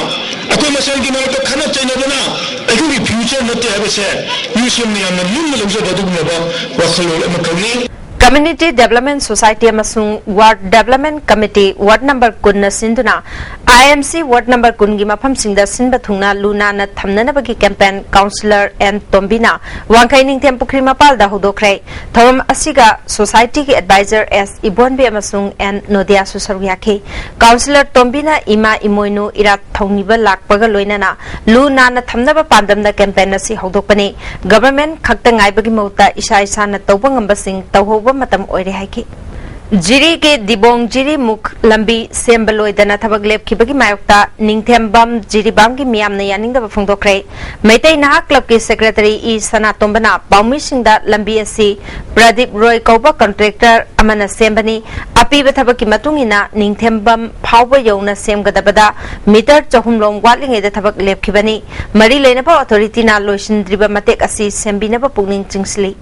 ꯑꯩꯈꯣꯏ ꯃꯁꯦꯜꯒꯤ ꯃꯔꯛꯇ ꯈꯠꯅ ꯆꯩꯅꯗꯅ ꯑꯩꯈꯣꯏꯒꯤ future ꯅꯠꯇꯦ ꯍꯥꯏꯕꯁꯦ UCMꯅ ꯌꯥꯝꯅ ꯂꯨꯝꯅ ꯂꯧꯖꯕ ꯑꯗꯨꯒꯨꯝꯂꯕ ꯋꯥꯈꯜꯂꯣꯟ ꯑꯃꯈꯛꯅꯤ꯫ Community Development Society ꯑꯃꯁꯨꯡ Ward Development Committee Ward number ꯀꯨꯟꯅ ꯁꯤꯟꯗꯨꯅ I M C Ward number ꯀꯨꯟꯒꯤ ꯃꯐꯝꯁꯤꯡꯗ ꯁꯤꯟꯕ ꯊꯨꯡꯅ ꯂꯨ ꯅꯥꯟꯅ ꯊꯝꯅꯅꯕꯒꯤ campaign Councillor N ꯇꯣꯝꯕꯤꯅ ꯋꯥꯡꯈꯩ ꯅꯤꯡꯊꯦꯝ ꯄꯨꯈ꯭ꯔꯤ ꯃꯄꯥꯜꯗ ꯍꯧꯗꯣꯛꯈ꯭ꯔꯦ꯫ ꯊꯧꯔꯝ ꯑꯁꯤꯒ Society ꯒꯤ Advisor S ꯏꯕꯣꯟꯕꯤ ꯑꯃꯁꯨꯡ N ꯅꯣꯗꯤꯌꯥꯁꯨ ꯁꯔꯨꯛ ꯌꯥꯈꯤ꯫ Councillor ꯇꯣꯝꯕꯤꯅ ꯏꯃꯥ ꯏꯃꯣꯏꯅꯨ ꯏꯔꯥꯠ ꯊꯧꯅꯤꯕ ꯂꯥꯛꯄꯒ ꯂꯣꯏꯅꯅ ꯂꯨ ꯅꯥꯟꯅ ꯊꯝꯅꯕ ꯄꯥꯟꯗꯝꯗ campaign ꯑꯁꯤ ꯍꯧꯗꯣꯛꯄꯅꯤ꯫ Government ꯈꯛꯇ ꯉꯥꯏꯕꯒꯤ ꯃꯍꯨꯠꯇ ꯏꯁꯥ ꯏꯁꯥꯅ ꯇꯧꯕ ꯉꯝꯕꯁꯤꯡ ꯇꯧꯍꯧꯕ ꯃꯇꯝ ꯑꯣꯏꯔꯦ ꯍꯥꯏꯈꯤ꯫ ꯖꯤꯔꯤꯒꯤ ꯗꯤꯕꯣꯡ ꯖꯤꯔꯤꯃꯨꯛ ꯂꯝꯕꯤ ꯁꯦꯝꯕ ꯂꯣꯏꯗꯅ ꯊꯕꯛ ꯂꯦꯞꯈꯤꯕꯒꯤ ꯃꯥꯌꯣꯛꯇ ꯅꯤꯡꯊꯦꯝꯕꯝ ꯖꯤꯔꯤꯕꯥꯝꯒꯤ ꯃꯤꯌꯥꯝꯅ ꯌꯥꯅꯤꯡꯗꯕ ꯐꯣꯡꯗꯣꯛꯈ꯭ꯔꯦ꯫ ꯃꯩꯇꯩ ꯅꯍꯥ club ꯀꯤ Secretary ꯏ ꯁꯅꯥꯇꯣꯝꯕꯅ ꯄꯥꯎꯃꯤꯁꯤꯡꯗ ꯂꯝꯕꯤ ꯑꯁꯤ ꯄ꯭ꯔꯗꯤꯞ ꯔꯣꯏ ꯀꯧꯕ contractor ꯑꯃꯅ ꯁꯦꯝꯕꯅꯤ꯫ ꯑꯄꯤꯕ ꯊꯕꯛꯀꯤ ꯃꯇꯨꯡ ꯏꯟꯅ ꯅꯤꯡꯊꯦꯝꯕꯝ ꯐꯥꯎꯕ ꯌꯧꯅ ꯁꯦꯝꯒꯗꯕꯗ meter ꯆꯍꯨꯝ ꯂꯣꯝ ꯋꯥꯠꯂꯤꯉꯩꯗ ꯊꯕꯛ ꯂꯦꯞꯈꯤꯕꯅꯤ꯫ ꯃꯔꯤ ꯂꯩꯅꯕ authority ꯅ ꯂꯣꯏꯁꯤꯟꯗ꯭ꯔꯤꯕ ꯃꯇꯦꯛ ꯑꯁꯤ ꯁꯦꯝꯕꯤꯅꯕ ꯄꯨꯛꯅꯤꯡ ꯆꯤꯡꯁꯤꯜꯂꯤ꯫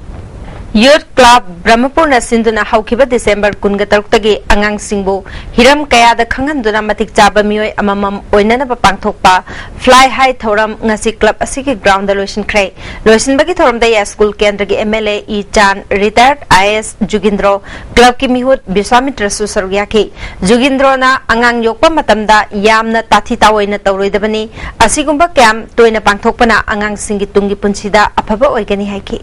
Youth Club ꯕ꯭ꯔꯍꯃꯄꯨꯔꯅ ꯁꯤꯟꯗꯨꯅ ꯍꯧꯈꯤꯕ December ꯀꯨꯟꯒ ꯇꯔꯨꯛꯇꯒꯤ ꯑꯉꯥꯡꯁꯤꯡꯕꯨ ꯍꯤꯔꯝ ꯀꯌꯥꯗ ꯈꯪꯍꯟꯗꯨꯅ ꯃꯇꯤꯛ ꯆꯥꯕ ꯃꯤꯑꯣꯏ ꯑꯃꯃꯝ ꯑꯣꯏꯅꯅꯕ ꯄꯥꯡꯊꯣꯛꯄ Fly High ꯊꯧꯔꯝ ꯉꯁꯤ club ꯑꯁꯤꯒꯤ ground ꯗ ꯂꯣꯏꯁꯤꯟꯈ꯭ꯔꯦ꯫ ꯂꯣꯏꯁꯤꯟꯕꯒꯤ ꯊꯧꯔꯝꯗ ꯌꯥꯏꯁ꯭ꯀꯨꯜ ꯀꯦꯟꯗ꯭ꯔꯒꯤ M L A ꯏ ꯆꯥꯟ, retired I A S Jugindro, club ꯀꯤ ꯃꯤꯍꯨꯠ ꯕꯤꯁ꯭ꯋꯥꯃꯤꯇ꯭ꯔꯁꯨ ꯁꯔꯨꯛ ꯌꯥꯈꯤ꯫ ꯖꯨꯒꯤꯟꯗ꯭ꯔꯣꯅ ꯑꯉꯥꯡ ꯌꯣꯛꯄ ꯃꯇꯝꯗ ꯌꯥꯝꯅ ꯇꯥꯊꯤ ꯇꯥꯑꯣꯏꯅ ꯇꯧꯔꯣꯏꯗꯕꯅꯤ꯫ ꯑꯁꯤꯒꯨꯝꯕ camp ꯇꯣꯏꯅ ꯄꯥꯡꯊꯣꯛꯄꯅ ꯑꯉꯥꯡꯁꯤꯡꯒꯤ ꯇꯨꯡꯒꯤ ꯄꯨꯟꯁꯤꯗ ꯑꯐꯕ ꯑꯣꯏꯒꯅꯤ ꯍꯥꯏꯈꯤ꯫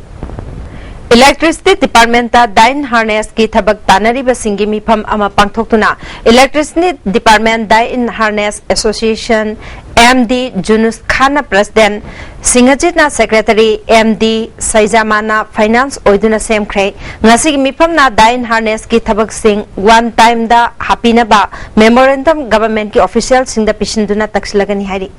Electricity Department ꯇ die in harness ꯀꯤ ꯊꯕꯛ ꯇꯥꯟꯅꯔꯤꯕꯁꯤꯡꯒꯤ ꯃꯤꯐꯝ ꯑꯃ ꯄꯥꯡꯊꯣꯛꯇꯨꯅ Electricity Department die in harness Association M D ꯖꯨꯅꯨꯁ Khan president, ꯁꯤꯡꯍꯖꯤꯠꯅ secretary, M D ꯁꯩꯖꯥꯃꯥꯅ finance ꯑꯣꯏꯗꯨꯅ ꯁꯦꯝꯈ꯭ꯔꯦ꯫ ꯉꯁꯤꯒꯤ ꯃꯤꯐꯝꯅ die in harness ꯀꯤ ꯊꯕꯛꯁꯤꯡ one time ꯗ ꯍꯥꯞꯄꯤꯅꯕ memorandum government ꯀꯤ official ꯁꯤꯡꯗ ꯄꯤꯁꯤꯟꯗꯨꯅ ꯇꯛꯁꯤꯜꯂꯒꯅꯤ ꯍꯥꯏꯔꯤ꯫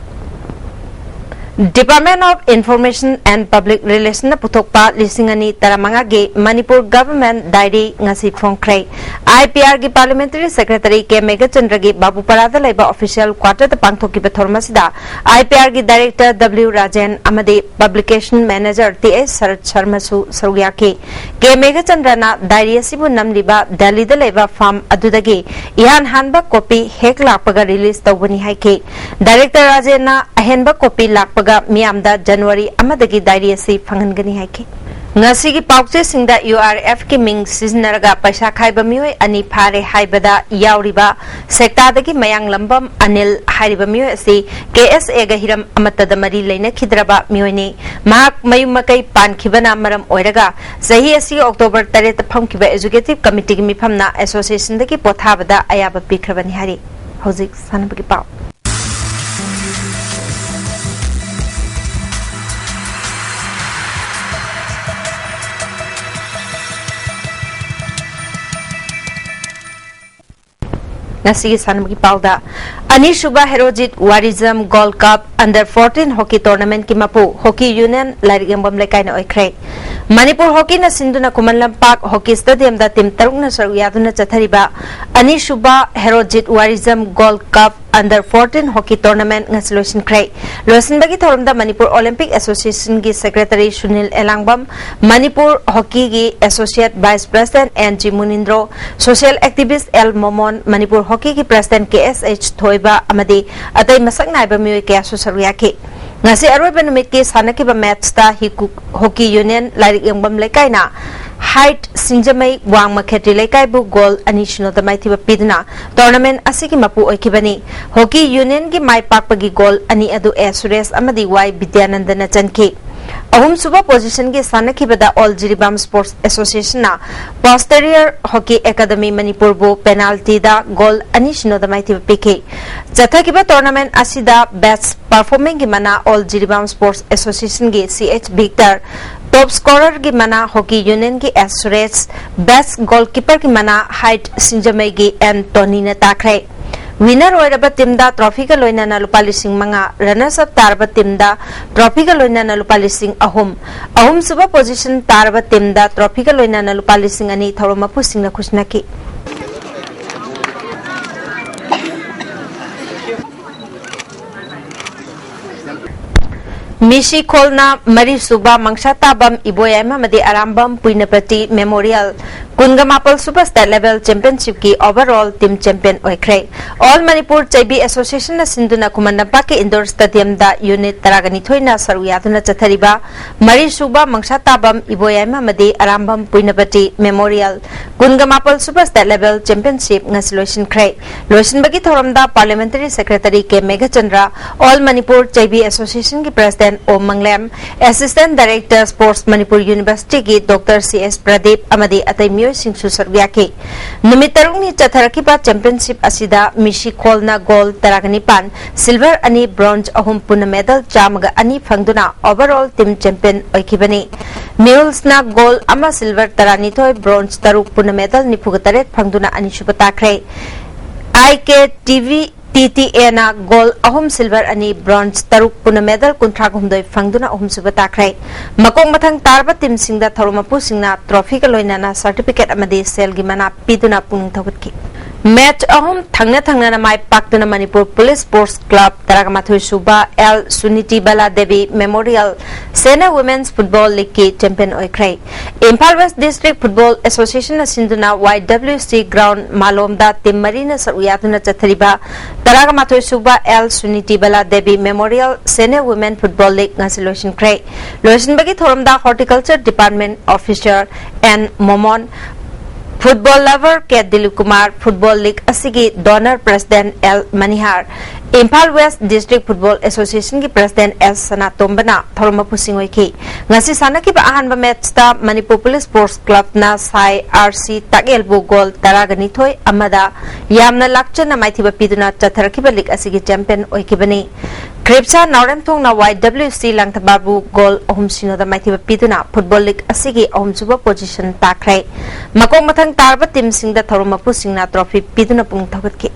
Department of Information and Public Relation ꯅ ꯄꯨꯊꯣꯛꯄ ꯂꯤꯁꯤꯡ ꯑꯅꯤ ꯇꯔꯥꯃꯉꯥꯒꯤ Manipur Government Diary ꯉꯁꯤ ꯐꯣꯡꯈ꯭ꯔꯦ꯫ I P R ꯒꯤ Parliamentary Secretary ꯀꯦ ꯃꯦꯘꯆꯟꯗ꯭ꯔꯒꯤ ꯕꯥꯕꯨꯄꯥꯔꯥꯗ ꯂꯩꯕ official quarter ꯗ ꯄꯥꯡꯊꯣꯛꯈꯤꯕ ꯊꯧꯔꯝ ꯑꯁꯤꯗ I P R ꯒꯤ Director W ꯔꯥꯖꯦꯟ ꯑꯃꯗꯤ Publication Manager ꯇꯤ ꯑꯦꯁ ꯁꯔꯠ ꯁꯔꯃꯁꯨ ꯁꯔꯨꯛ ꯌꯥꯈꯤ꯫ ꯀꯦ ꯃꯦꯘꯆꯟꯗ꯭ꯔꯅ diary ꯑꯁꯤꯕꯨ ꯅꯝꯂꯤꯕ ꯗꯦꯜꯂꯤꯗ ꯂꯩꯕ firm ꯑꯗꯨꯗꯒꯤ ꯏꯍꯥꯟ ꯍꯥꯟꯕ copy ꯍꯦꯛ ꯂꯥꯛꯄꯒ release ꯇꯧꯕꯅꯤ ꯍꯥꯏꯈꯤ꯫ Director ꯔꯥꯖꯦꯟꯅ ꯑꯍꯦꯟꯕ copy ꯂꯥꯛꯄꯒ ꯃꯤꯌꯥꯝꯗ January ꯑꯃꯗꯒꯤ diary ꯑꯁꯤ ꯐꯪꯍꯟꯒꯅꯤ ꯍꯥꯏꯈꯤ꯫ ꯉꯁꯤꯒꯤ ꯄꯥꯎꯆꯦꯁꯤꯡꯗ ꯌꯨ ꯑꯥꯔ ꯑꯦꯐꯀꯤ ꯃꯤꯡ ꯁꯤꯖꯤꯟꯅꯔꯒ ꯄꯩꯁꯥ ꯈꯥꯏꯕ ꯃꯤꯑꯣꯏ ꯑꯅꯤ ꯐꯥꯔꯦ ꯍꯥꯏꯕꯗ ꯌꯥꯎꯔꯤꯕ ꯁꯦꯛꯇꯥꯗꯒꯤ ꯃꯌꯥꯡꯂꯝꯕꯝ ꯑꯅꯤꯜ ꯍꯥꯏꯔꯤꯕ ꯃꯤꯑꯣꯏ ꯑꯁꯤ ꯀꯦ ꯑꯦꯁ ꯑꯦꯒ ꯍꯤꯔꯝ ꯑꯃꯠꯇꯗ ꯃꯔꯤ ꯂꯩꯅꯈꯤꯗ꯭ꯔꯕ ꯃꯤꯑꯣꯏꯅꯤ꯫ ꯃꯍꯥꯛ ꯃꯌꯨꯝ ꯃꯀꯩ ꯄꯥꯟꯈꯤꯕꯅ ꯃꯔꯝ ꯑꯣꯏꯔꯒ ꯆꯍꯤ ꯑꯁꯤꯒꯤ ꯑꯣꯛꯇꯣꯕꯔ ꯇꯔꯦꯠꯇ ꯐꯝꯈꯤꯕ ꯑꯦꯖꯨꯀꯦꯇꯤꯚ ꯀꯃꯤꯇꯤꯒꯤ ꯃꯤꯐꯝꯅ ꯑꯦꯁꯣꯁꯤꯌꯦꯁꯟꯗꯒꯤ ꯄꯣꯊꯥꯕꯗ ꯑꯌꯥꯕ ꯄꯤꯈ꯭ꯔꯕꯅꯤ ꯍꯥꯏꯔꯤ꯫ ꯍꯧꯖꯤꯛ ꯁꯥꯟꯅꯕꯒꯤ ꯄꯥꯎ꯫ ꯉꯁꯤꯒꯤ ꯁꯥꯟꯅꯕꯒꯤ ꯄꯥꯎꯗ, ꯑꯅꯤꯁꯨꯕ Herojit Warijam gold cup under fourteen hockey ꯇꯣꯔꯅꯥꯃꯦꯟꯠꯀꯤ ꯃꯄꯨ ꯍꯣꯀꯤ ꯌꯨꯅꯤꯌꯟ ꯂꯥꯏꯔꯤꯛ ꯌꯦꯡꯐꯝ ꯂꯩꯀꯥꯏꯅ ꯑꯣꯏꯈ꯭ꯔꯦ꯫ ꯃꯅꯤꯄꯨꯔ ꯍꯣꯀꯤꯅ ꯁꯤꯟꯗꯨꯅ ꯈꯨꯃꯟ ꯂꯝꯄꯥꯛ ꯍꯣꯀꯤ ꯁ꯭ꯇꯦꯗꯤꯌꯝꯗ ꯇꯤꯝ ꯇꯔꯨꯛꯅ ꯁꯔꯨꯛ ꯌꯥꯗꯨꯅ ꯆꯠꯊꯔꯤꯕ ꯑꯅꯤꯁꯨꯕ Herojit Warijam gold cup under fourteen hockey tournament ꯉꯁꯤ ꯂꯣꯏꯁꯤꯟꯈ꯭ꯔꯦ꯫ ꯂꯣꯏꯁꯤꯟꯕꯒꯤ ꯊꯧꯔꯝꯗ ꯃꯅꯤꯄꯨꯔ ꯑꯣꯂꯤꯝꯄꯤꯛ ꯑꯦꯁꯣꯁꯤꯌꯦꯁꯟꯒꯤ ꯁꯦꯀ꯭ꯔꯦꯇꯔꯤ ꯁꯨꯅꯤꯜ ꯑꯦꯂꯥꯡꯕꯝ, ꯃꯅꯤꯄꯨꯔ ꯍꯣꯀꯤꯒꯤ associate vice president N G Munindro, social activist L Momon, Manipur ꯍꯣꯀꯤꯒꯤ ꯄ꯭ꯔꯦꯁꯤꯗꯦꯟꯠ ꯀꯦ ꯑꯦꯁ ꯑꯩꯆ ꯊꯣꯏꯕ ꯑꯃꯗꯤ ꯑꯇꯩ ꯃꯁꯛ ꯅꯥꯏꯕ ꯃꯤꯑꯣꯏ ꯀꯌꯥꯁꯨ ꯁꯔꯨꯛ ꯌꯥꯈꯤ꯫ ꯉꯁꯤ ꯑꯔꯣꯏꯕ ꯅꯨꯃꯤꯠꯀꯤ ꯁꯥꯟꯅꯈꯤꯕ ꯃꯦꯠꯆꯇ ꯍꯤꯀꯨ-, ꯍꯣꯀꯤ ꯌꯨꯅꯤꯌꯟ ꯂꯥꯏꯔꯤꯛ ꯌꯦꯡꯐꯝ ꯂꯩꯀꯥꯏꯅ ꯍꯥꯏꯠ ꯁꯤꯡꯖꯃꯩ ꯋꯥꯡꯃ ꯈꯦꯇ꯭ꯔꯤ ꯂꯩꯀꯥꯏꯕꯨ ꯒꯣꯜ ꯑꯅꯤ ꯁꯤꯅꯣꯗ ꯃꯥꯏꯊꯤꯕ ꯄꯤꯗꯨꯅ ꯇꯣꯔꯅꯥꯃꯦꯟꯠ ꯑꯁꯤꯒꯤ ꯃꯄꯨ ꯑꯣꯏꯈꯤꯕꯅꯤ꯫ ꯍꯣꯀꯤ ꯌꯨꯅꯤꯌꯟꯒꯤ ꯃꯥꯏ ꯄꯥꯛꯄꯒꯤ ꯒꯣꯜ ꯑꯅꯤ ꯑꯗꯨ ꯑꯦ ꯁꯨꯔꯦꯁ ꯑꯃꯗꯤ ꯋꯥꯏ ꯕꯤꯗ꯭ꯌꯥꯅꯟꯗꯅ ꯆꯟꯈꯤ꯫ ꯑꯍꯨꯝꯁꯨꯕ ꯄꯣꯖꯤꯁꯟꯒꯤ ꯁꯥꯟꯅꯈꯤꯕꯗ ꯑꯣꯜ ꯖꯤꯔꯤꯕꯥꯝ ꯁ꯭ꯄꯣꯔꯠꯁ ꯑꯦꯁꯣꯁꯤꯌꯦꯁꯟꯅ ꯄꯣꯁꯇꯦꯔꯤꯌꯔ ꯍꯣꯀꯤ ꯑꯦꯀꯥꯗꯃꯤ ꯃꯅꯤꯄꯨꯔꯕꯨ ꯄꯦꯅꯥꯜꯇꯤꯗ ꯒꯣꯜ ꯑꯅꯤ ꯁꯤꯅꯣꯗ ꯃꯥꯏꯊꯤꯕ ꯄꯤꯈꯤ꯫ ꯆꯠꯊꯈꯤꯕ ꯇꯣꯔꯅꯥꯃꯦꯟꯠ ꯑꯁꯤꯗ ꯕꯦꯁ꯭ꯠ ꯄꯔꯐꯣꯔꯃꯤꯡꯒꯤ ꯃꯅꯥ ꯑꯣꯜ ꯖꯤꯔꯤꯕꯥꯝ ꯁ꯭ꯄꯣꯔꯠꯁ ꯑꯦꯁꯣꯁꯤꯌꯦꯁꯟꯒꯤ ꯁꯤ ꯑꯩꯆ ꯚꯤꯛꯇꯔ, ꯇꯣꯞ ꯁ꯭ꯀꯣꯔꯔꯒꯤ ꯃꯅꯥ ꯍꯣꯀꯤ ꯌꯨꯅꯤꯌꯟꯒꯤ ꯑꯦꯁ ꯁꯨꯔꯦꯁ, ꯕꯦꯁ꯭ꯠ ꯒꯣꯜꯀꯤꯄꯔꯒꯤ ꯃꯅꯥ ꯍꯥꯏꯠ ꯁꯤꯡꯖꯃꯩꯒꯤ ꯑꯦꯟ ꯇꯣꯅꯤꯅ ꯇꯥꯈ꯭ꯔꯦ꯫ ꯋꯤꯅꯔ ꯑꯣꯏꯔꯕ ꯇꯤꯝꯗ ꯇ꯭ꯔꯣꯐꯤꯒ ꯂꯣꯏꯅꯅ ꯂꯨꯄꯥ ꯂꯤꯁꯤꯡ ꯃꯉꯥ, ꯔꯟꯅꯔꯁ ꯑꯞ ꯇꯥꯔꯕ ꯇꯤꯝꯗ ꯇ꯭ꯔꯣꯐꯤꯒ ꯂꯣꯏꯅꯅ ꯂꯨꯄꯥ ꯂꯤꯁꯤꯡ ꯑꯍꯨꯝ, ꯑꯍꯨꯝꯁꯨꯕ ꯄꯣꯖꯤꯁꯟ ꯇꯥꯔꯕ ꯇꯤꯝꯗ ꯇ꯭ꯔꯣꯐꯤꯒ ꯂꯣꯏꯅꯅ ꯂꯨꯄꯥ ꯂꯤꯁꯤꯡ ꯑꯅꯤ ꯊꯧꯔꯝ ꯃꯄꯨꯁꯤꯡꯅ ꯈꯨꯠꯁꯤꯟꯅꯈꯤ꯫ ꯃꯤꯁꯤ ꯈꯣꯜꯅ ꯃꯔꯤꯁꯨꯕ ꯃꯪꯁꯥ ꯇꯥꯕꯝ ꯏꯕꯣꯌꯥꯏꯃ ꯑꯃꯗꯤ ꯑꯔꯥꯝꯕꯝ ꯄꯨꯏꯅꯄꯇꯤ ꯃꯦꯃꯣꯔꯤꯌꯦꯜ ꯀꯨꯟꯒ ꯃꯥꯄꯜ ꯁꯨꯕ ꯁ꯭ꯇꯦꯠ ꯂꯦꯚꯦꯜ ꯆꯦꯝꯄꯤꯌꯟꯁꯤꯞꯀꯤ ꯑꯣꯚꯔꯑꯣꯜ ꯇꯤꯝ ꯆꯦꯝꯄꯤꯌꯟ ꯑꯣꯏꯈ꯭ꯔꯦ꯫ ꯑꯣꯜ ꯃꯅꯤꯄꯨꯔ ꯆꯩꯕꯤ ꯑꯦꯁꯣꯁꯤꯌꯦꯁꯟꯅ ꯁꯤꯟꯗꯨꯅ ꯈꯨꯃꯟ ꯂꯝꯄꯥꯛꯀꯤ ꯏꯟꯗꯣꯔ ꯁ꯭ꯇꯦꯗꯤꯌꯝꯗ ꯌꯨꯅꯤꯠ ꯇꯔꯥꯒ ꯅꯤꯊꯣꯏꯅ ꯁꯔꯨꯛ ꯌꯥꯗꯨꯅ ꯆꯠꯊꯔꯤꯕ ꯃꯔꯤꯁꯨꯕ ꯃꯪꯁꯥ ꯇꯥꯕꯝ ꯏꯕꯣꯌꯥꯏꯃ ꯑꯃꯗꯤ ꯑꯔꯥꯝꯕꯝ ꯄꯨꯏꯅꯄꯇꯤ ꯃꯦꯃꯣꯔꯤꯌꯦꯜ ꯀꯨꯟꯒ ꯃꯥꯄꯜ ꯁꯨꯕ ꯁ꯭ꯇꯦꯠ ꯂꯦꯚꯦꯜ ꯆꯦꯝꯄꯤꯌꯟꯁꯤꯞ ꯉꯁꯤ ꯂꯣꯏꯁꯤꯟꯈ꯭ꯔꯦ꯫ ꯂꯣꯏꯁꯤꯟꯕꯒꯤ ꯊꯧꯔꯝꯗ parliamentary secretary K Meghachandra, all Manipur Cheibi ꯑꯦꯁꯣꯁꯤꯌꯦꯁꯟꯒꯤ president Om Manglem, assistant director sports Manipur ꯌꯨꯅꯤꯚꯔꯁꯤꯇꯤꯒꯤ ꯗꯣꯛꯇꯔ ꯁꯤ ꯑꯦꯁ ꯄ꯭ꯔꯗꯤꯞ ꯑꯃꯗꯤ ꯑꯇꯩ ꯃꯤꯑꯣꯏꯁꯤꯡꯁꯨ ꯁꯔꯨꯛ ꯌꯥꯈꯤ꯫ ꯅꯨꯃꯤꯠ ꯇꯔꯨꯛꯅꯤ ꯆꯠꯊꯔꯛꯈꯤꯕ ꯆꯦꯝꯄꯤꯌꯟꯁꯤꯞ ꯑꯁꯤꯗ ꯃꯤꯁꯤ ꯈꯣꯜꯅ ꯒꯣꯜ ꯇꯔꯥꯒ ꯅꯤꯄꯥꯟ, ꯁꯤꯜꯚꯔ ꯑꯅꯤ, ꯕ꯭ꯔꯣꯟꯖ ꯑꯍꯨꯝ, ꯄꯨꯟꯅ ꯃꯦꯗꯜ ꯆꯥꯝꯃꯒ ꯑꯅꯤ ꯐꯪꯗꯨꯅ ꯑꯣꯚꯔꯑꯣꯜ ꯇꯤꯝ ꯆꯦꯝꯄꯤꯌꯟ ꯑꯣꯏꯈꯤꯕꯅꯤ꯫ ꯃ꯭ꯌꯨꯜꯁꯅ ꯒꯣꯜ ꯑꯃ, ꯁꯤꯜꯚꯔ ꯇꯔꯥꯅꯤꯊꯣꯏ, ꯕ꯭ꯔꯣꯟꯖ ꯇꯔꯨꯛ, ꯄꯨꯟꯅ ꯃꯦꯗꯜ ꯅꯤꯐꯨꯒ ꯇꯔꯦꯠ ꯐꯪꯗꯨꯅ ꯑꯅꯤꯁꯨꯕ ꯇꯥꯈ꯭ꯔꯦ꯫ ꯑꯥꯏ ꯀꯦ ꯇꯤ ꯚꯤ ꯇꯤ ꯇꯤ ꯑꯦꯅ ꯒꯣꯜ ꯑꯍꯨꯝ, ꯁꯤꯜꯚꯔ ꯑꯅꯤ, ꯕ꯭ꯔꯣꯟꯖ ꯇꯔꯨꯛ, ꯄꯨꯟꯅ ꯃꯦꯗꯜ ꯀꯨꯟꯊ꯭ꯔꯥꯒ ꯍꯨꯝꯗꯣꯏ ꯐꯪꯗꯨꯅ ꯑꯍꯨꯝꯁꯨꯕ ꯇꯥꯈ꯭ꯔꯦ꯫ ꯃꯀꯣꯛ ꯃꯊꯪ ꯇꯥꯔꯕ ꯇꯤꯝꯁꯤꯡꯗ ꯊꯧꯔꯝ ꯃꯄꯨꯁꯤꯡꯅ ꯇ꯭ꯔꯣꯐꯤꯒ ꯂꯣꯏꯅꯅ ꯁꯔꯇꯤꯐꯤꯀꯦꯠ ꯑꯃꯗꯤ ꯁꯦꯜꯒꯤ ꯃꯅꯥ ꯄꯤꯗꯨꯅ ꯄꯨꯛꯅꯤꯡ ꯊꯧꯒꯠꯈꯤ꯫ ꯃꯦꯆ ꯑꯍꯨꯝ ꯊꯪꯅ ꯊꯪꯅꯅ ꯃꯥꯏ ꯄꯥꯛꯇꯨꯅ ꯃꯅꯤꯄꯨꯔ ꯄꯨꯂꯤꯁ ꯁ꯭ꯄꯣꯔꯠꯁ ꯀ꯭ꯂꯕ ꯇꯔꯥꯒ ꯃꯥꯊꯣꯏ ꯁꯨꯕ L Suniti Bala Devi memorial senior women's football ꯂꯤꯒꯀꯤ ꯆꯦꯝꯄꯤꯌꯟ ꯑꯣꯏꯈ꯭ꯔꯦ꯫ ꯏꯝꯐꯥꯜ ꯋꯦꯁ ꯗꯤꯁꯇ꯭ꯔꯤꯛ ꯐꯨꯠꯕꯣꯜ ꯑꯦꯁꯣꯁꯤꯌꯦꯁꯟꯅ ꯁꯤꯟꯗꯨꯅ ꯋꯥꯏ ꯗꯕ꯭ꯂꯤꯎ ꯁꯤ ꯒ꯭ꯔꯥꯎꯟ ꯃꯥꯂꯣꯝꯗ ꯇꯤꯝ ꯃꯔꯤꯅ ꯁꯔꯨꯛ ꯌꯥꯗꯨꯅ ꯆꯠꯊꯔꯤꯕ ꯇꯔꯥꯒ ꯃꯥꯊꯣꯏ ꯁꯨꯕ L Suniti Bala Devi memorial senior women football league ꯉꯁꯤ ꯂꯣꯏꯁꯤꯟꯈ꯭ꯔꯦ꯫ ꯂꯣꯏꯁꯤꯟꯕꯒꯤ ꯊꯧꯔꯝꯗ horticulture department officer N Momon, football lover K Dilip Kumar, football league ꯑꯁꯤꯒꯤ donor president L Manihar, Imphal west district football ꯑꯦꯁꯣꯁꯤꯌꯦꯁꯟꯒꯤ ꯄ꯭ꯔꯦꯁꯤꯗꯦꯟꯠ ꯑꯦꯜ ꯁꯅꯥꯇꯣꯝꯕꯅ ꯊꯧꯔꯝ ꯃꯄꯨꯁꯤꯡ ꯑꯣꯏꯈꯤ꯫ ꯉꯁꯤ ꯁꯥꯟꯅꯈꯤꯕ ꯑꯍꯥꯟꯕ ꯃꯦꯆꯇ ꯃꯅꯤꯄꯨꯔ ꯄꯨꯂꯤꯁ ꯁ꯭ꯄꯣꯔꯠꯁ ꯀ꯭ꯂꯕꯅ ꯁꯥꯏ ꯑꯥꯔ ꯁꯤ ꯇꯥꯛꯌꯦꯜꯕꯨ ꯒꯣꯜ ꯇꯔꯥꯒ ꯅꯤꯊꯣꯏ ꯑꯃꯗ ꯌꯥꯝꯅ ꯂꯥꯛꯆꯅ ꯃꯥꯏꯊꯤꯕ ꯄꯤꯗꯨꯅ ꯆꯠꯊꯔꯛꯈꯤꯕ ꯂꯤꯒ ꯑꯁꯤꯒꯤ ꯆꯦꯝꯄꯤꯌꯟ ꯑꯣꯏꯈꯤꯕꯅꯤ꯫ ꯈ꯭ꯔꯤꯞꯁꯥ ꯅꯥꯎꯔꯦꯝꯊꯣꯡꯅ ꯋꯥꯏ ꯗꯕ꯭ꯂꯤꯎ ꯁꯤ ꯂꯥꯡꯊꯕꯥꯜꯕꯨ ꯒꯣꯜ ꯑꯍꯨꯝ ꯁꯤꯅꯣꯗ ꯃꯥꯏꯊꯤꯕ ꯄꯤꯗꯨꯅ ꯐꯨꯠꯕꯣꯜ ꯂꯤꯒ ꯑꯁꯤꯒꯤ ꯑꯍꯨꯝꯁꯨꯕ ꯄꯣꯖꯤꯁꯟ ꯇꯥꯈ꯭ꯔꯦ꯫ ꯃꯀꯣꯛ ꯃꯊꯪ ꯇꯥꯔꯕ ꯇꯤꯝꯁꯤꯡꯗ ꯊꯧꯔꯝ ꯃꯄꯨꯁꯤꯡꯅ ꯇ꯭ꯔꯣꯐꯤ ꯄꯤꯗꯨꯅ ꯄꯨꯛꯅꯤꯡ ꯊꯧꯒꯠꯈꯤ꯫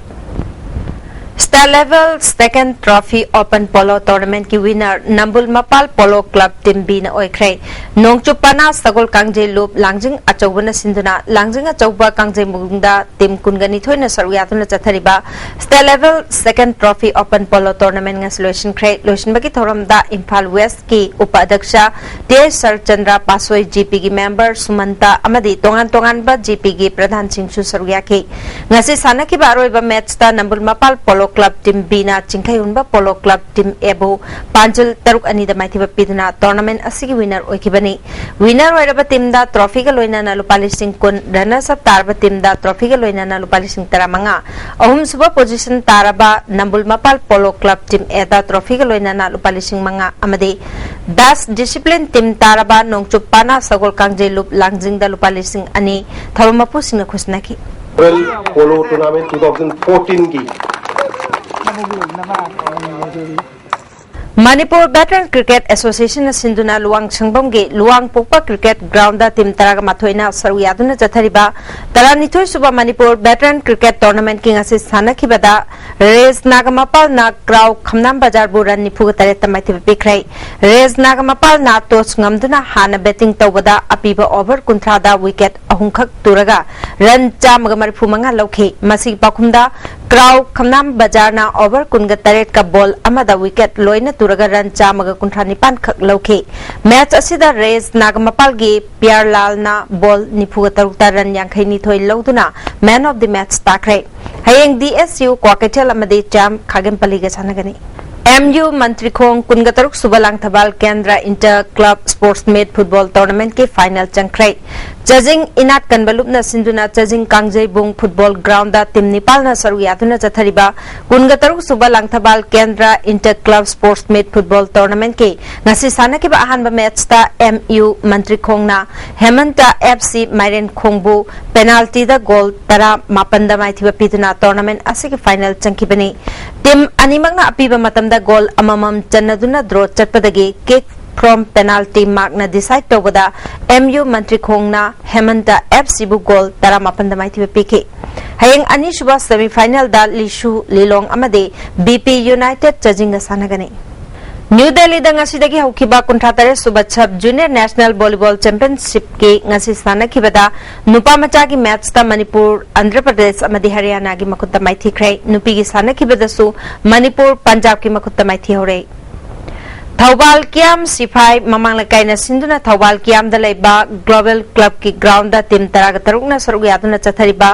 State Level Second Trophy Open Polo Tournamentꯀꯤ winner ꯅꯝꯕꯨꯜ ꯃꯄꯥꯜ Polo Club Team Bꯅ ꯑꯣꯏꯈ꯭ꯔꯦ꯫ ꯅꯣꯡꯆꯨꯞ ꯄꯅꯥ ꯁꯒꯣꯜ ꯀꯥꯡꯖꯩ ꯂꯨꯞ ꯂꯥꯡꯖꯤꯡ ꯑꯆꯧꯕꯅ ꯁꯤꯟꯗꯨꯅ ꯂꯥꯡꯖꯤꯡ ꯑꯆꯧꯕ ꯀꯥꯡꯖꯩꯕꯨꯡꯗ team ꯀꯨꯟꯒ ꯅꯤꯊꯣꯏꯅ ꯁꯔꯨꯛ ꯌꯥꯗꯨꯅ ꯆꯠꯊꯔꯤꯕ State Level Second Trophy Open Polo Tournament ꯉꯁꯤ ꯂꯣꯏꯁꯤꯟꯈ꯭ꯔꯦ꯫ ꯂꯣꯏꯁꯤꯟꯕꯒꯤ ꯊꯧꯔꯝꯗ Imphal Westꯀꯤ ꯎꯄ ꯑꯗ꯭ꯌꯛꯁ T H Saratchandra ꯄꯥꯁꯣꯏ, G ꯄꯤꯒꯤ member ꯁꯨꯃꯟꯇ ꯑꯃꯗꯤ ꯇꯣꯉꯥꯟ ꯇꯣꯉꯥꯟꯕ ꯖꯤ ꯄꯤꯒꯤ ꯄ꯭ꯔꯙꯥꯟꯁꯤꯡꯁꯨ ꯁꯔꯨꯛ ꯌꯥꯈꯤ꯫ ꯉꯁꯤ ꯁꯥꯟꯅꯈꯤꯕ ꯑꯔꯣꯏꯕ matchꯇ ꯅꯝꯕꯨꯜ ꯃꯄꯥꯜ Polo Club Team Bꯅ ꯆꯤꯡꯈꯩꯍꯨꯟꯕ Polo Club Team Aꯕꯨ ꯄꯥꯟꯖꯜ ꯇꯔꯨꯛ ꯑꯅꯤꯗ ꯃꯥꯏꯊꯤꯕ ꯄꯤꯗꯨꯅ tournament ꯑꯁꯤꯒꯤ winner ꯑꯣꯏꯈꯤꯕꯅꯤ꯫ Winner ꯑꯣꯏꯔꯕ teamꯗ trophyꯒ ꯂꯣꯏꯅꯅ ꯂꯨꯄꯥ ꯂꯤꯁꯤꯡ ꯀꯨꯟ, runners up ꯇꯥꯔꯕ teamꯗ trophyꯒ ꯂꯣꯏꯅꯅ ꯂꯨꯄꯥ ꯂꯤꯁꯤꯡ ꯇꯔꯥꯃꯉꯥ, ꯑꯍꯨꯝꯁꯨꯕ position ꯇꯥꯔꯕ ꯅꯝꯕꯨꯜ ꯃꯄꯥꯜ Polo Club Team Aꯗ trophyꯒ ꯂꯣꯏꯅꯅ ꯂꯨꯄꯥ ꯂꯤꯁꯤꯡ ꯃꯉꯥ ꯑꯃꯗꯤ best discipline team ꯇꯥꯔꯕ ꯅꯣꯡꯆꯨꯞ ꯄꯥꯅꯥ ꯁꯒꯣꯜ ꯀꯥꯡꯖꯩ ꯂꯨꯞ ꯂꯥꯡꯖꯤꯡꯗ ꯂꯨꯄꯥ ꯂꯤꯁꯤꯡ ꯑꯅꯤ ꯊꯧꯔꯝ ꯃꯄꯨꯁꯤꯡꯅ ꯈꯨꯠꯁꯤꯟꯅꯈꯤ꯫ World Polo Tournament two thousand fourteen ꯒꯤ ꯃꯅꯤꯄꯨꯔ Veteran Cricket Associationꯅ ꯁꯤꯟꯗꯨꯅ ꯂꯨꯋꯥꯡꯁꯪꯕꯝꯒꯤ ꯂꯨꯋꯥꯡꯄꯣꯛꯄ Cricket Groundꯗ team ꯇꯔꯥꯒ ꯃꯥꯊꯣꯏꯅ ꯁꯔꯨꯛ ꯌꯥꯗꯨꯅ ꯆꯠꯊꯔꯤꯕ ꯇꯔꯥꯅꯤꯊꯣꯏ ꯁꯨꯕ ꯃꯅꯤꯄꯨꯔ Veteran Cricket Tournamentꯀꯤ ꯉꯁꯤ ꯁꯥꯟꯅꯈꯤꯕꯗ ꯔꯦꯖ ꯅꯥꯒꯃꯄꯥꯜꯅ ꯀ꯭ꯔꯥꯎ ꯈꯝꯅꯥꯝ ꯕꯖꯥꯔꯕꯨ run ꯅꯤꯐꯨꯒ ꯇꯔꯦꯠꯇ ꯃꯥꯏꯊꯤꯕ ꯄꯤꯈ꯭ꯔꯦ꯫ ꯔꯦꯖ ꯅꯥꯒꯃꯄꯥꯜꯅ toss ꯉꯝꯗꯨꯅ ꯍꯥꯟꯅ batting ꯇꯧꯕꯗ ꯑꯄꯤꯕ over ꯀꯨꯟꯊ꯭ꯔꯥꯗ wicket ꯑꯍꯨꯝꯈꯛ ꯇꯨꯔꯒ run ꯆꯥꯝꯃꯒ ꯃꯔꯤꯐꯨ ꯃꯉꯥ ꯂꯧꯈꯤ꯫ ꯃꯁꯤꯒꯤ ꯄꯥꯎꯈꯨꯝꯗ ꯀ꯭ꯔꯥꯎ ꯈꯝꯅꯥꯝ ꯕꯖꯥꯔꯅ over ꯀꯨꯟꯒ ꯇꯔꯦꯠꯀ ball ꯑꯃꯗ wicket ꯂꯣꯏꯅ ꯇꯨꯔꯒ run ꯆꯥꯝꯃꯒ ꯀꯨꯟꯊ꯭ꯔꯥ ꯅꯤꯄꯥꯟ ꯈꯛ ꯂꯧꯈꯤ꯫ Match ꯑꯁꯤꯗ ꯔꯦꯖ ꯅꯥꯒꯃꯄꯥꯜꯒꯤ ꯄꯤꯌꯥꯔ ꯂꯥꯜꯅ ball ꯅꯤꯐꯨꯒ ꯇꯔꯨꯛꯇ run ꯌꯥꯡꯈꯩ ꯅꯤꯊꯣꯏ ꯂꯧꯗꯨꯅ man of the match ꯇꯥꯈ꯭ꯔꯦ꯫ ꯍꯌꯦꯡ ꯗꯤ ꯑꯦꯁ ꯌꯨ ꯀ꯭ꯋꯥꯀꯩꯊꯦꯜ ꯑꯃꯗꯤ ꯆꯥꯝ ꯈꯥꯒꯦꯝꯄꯜꯂꯤꯒ ꯁꯥꯟꯅꯒꯅꯤ꯫ ꯑꯦꯝ ꯌꯨ ꯃꯟꯇ꯭ꯔꯤꯈꯣꯡ ꯀꯨꯟꯒ ꯇꯔꯨꯛ ꯁꯨꯕ ꯂꯥꯡꯊꯕꯥꯜ ꯀꯦꯟꯗ꯭ꯔ Inter Club Sports Meet Football Tournamentꯀꯤ final ꯆꯪꯈ꯭ꯔꯦ꯫ ꯆꯥꯖꯤꯡ ꯏꯅꯥꯠ ꯀꯟꯕ ꯂꯨꯞꯅ ꯁꯤꯟꯗꯨꯅ ꯆꯥꯖꯤꯡ ꯀꯥꯡꯖꯩꯕꯨꯡ football groundꯗ team ꯅꯤꯄꯥꯜꯅ ꯁꯔꯨꯛ ꯌꯥꯗꯨꯅ ꯆꯠꯊꯔꯤꯕ ꯀꯨꯟꯒ ꯇꯔꯨꯛ ꯁꯨꯕ ꯂꯥꯡꯊꯕꯥꯜ ꯀꯦꯟꯗ꯭ꯔ Inter Club Sports Meet Football Tournamentꯀꯤ ꯉꯁꯤ ꯁꯥꯟꯅꯈꯤꯕ ꯑꯍꯥꯟꯕ matchꯇ M U ꯃꯟꯇ꯭ꯔꯤꯈꯣꯡꯅ ꯍꯦꯃꯟꯇ F C ꯃꯥꯏꯔꯦꯟꯈꯣꯡꯕꯨ penaltyꯗ goal ꯇꯔꯥꯃꯥꯄꯟꯗ ꯃꯥꯏꯊꯤꯕ ꯄꯤꯗꯨꯅ tournament ꯑꯁꯤꯒꯤ final ꯆꯪꯈꯤꯕꯅꯤ꯫ Team ꯑꯅꯤꯃꯛꯅ ꯑꯄꯤꯕ ꯃꯇꯝꯗ goal ꯑꯃꯃꯝ ꯆꯟꯅꯗꯨꯅ draw ꯆꯠꯄꯗꯒꯤ kick from penalty markꯅ decide ꯇꯧꯕꯗ ꯑꯦꯝ ꯌꯨ ꯃꯟꯇ꯭ꯔꯤꯈꯣꯡꯅ ꯍꯦꯃꯟꯇ ꯑꯦꯐ ꯁꯤꯕꯨ goal ꯇꯔꯥꯃꯥꯄꯟꯗ ꯃꯥꯏꯊꯤꯕ ꯄꯤꯈꯤ꯫ ꯍꯌꯦꯡ ꯑꯅꯤꯁꯨꯕ semi final ꯗ ꯂꯤꯁꯨ ꯂꯤꯂꯣꯡ ꯑꯃꯗꯤ ꯕꯤ ꯄꯤ United ꯆꯥꯖꯤꯡꯒ ꯁꯥꯟꯅꯒꯅꯤ꯫ ꯅ꯭ꯌꯨ ꯗꯦꯜꯂꯤꯗ ꯉꯁꯤꯗꯒꯤ ꯍꯧꯈꯤꯕ ꯀꯨꯟꯊ꯭ꯔꯥ ꯇꯔꯦꯠ ꯁꯨꯕ Sub Junior National Volleyball Championship ꯀꯤ ꯉꯁꯤ ꯁꯥꯟꯅꯈꯤꯕꯗ ꯅꯨꯄꯥ ꯃꯆꯥꯒꯤ match ꯇ ꯃꯅꯤꯄꯨꯔ, ꯑꯟꯙ꯭ꯔ ꯄ꯭ꯔꯗꯦꯁ ꯑꯃꯗꯤ ꯍꯔꯤꯌꯥꯅꯥꯒꯤ ꯃꯈꯨꯠꯇ ꯃꯥꯏꯊꯤꯈ꯭ꯔꯦ꯫ ꯅꯨꯄꯤꯒꯤ ꯁꯥꯟꯅꯈꯤꯕꯗꯁꯨ ꯃꯅꯤꯄꯨꯔ, ꯄꯟꯖꯥꯕꯀꯤ ꯃꯈꯨꯠꯇ ꯃꯥꯏꯊꯤꯍꯧꯔꯦ꯫ ꯊꯧꯕꯥꯜ ꯀꯤꯌꯥꯝ ꯁꯤꯐꯥꯏ ꯃꯃꯥꯡ ꯂꯩꯀꯥꯏꯅ ꯁꯤꯟꯗꯨꯅ ꯊꯧꯕꯥꯜ ꯀꯤꯌꯥꯝꯗ ꯂꯩꯕ Global Club ꯀꯤ ground ꯇ team ꯇꯔꯥꯒ ꯇꯔꯨꯛꯅ ꯁꯔꯨꯛ ꯌꯥꯗꯨꯅ ꯆꯠꯊꯔꯤꯕ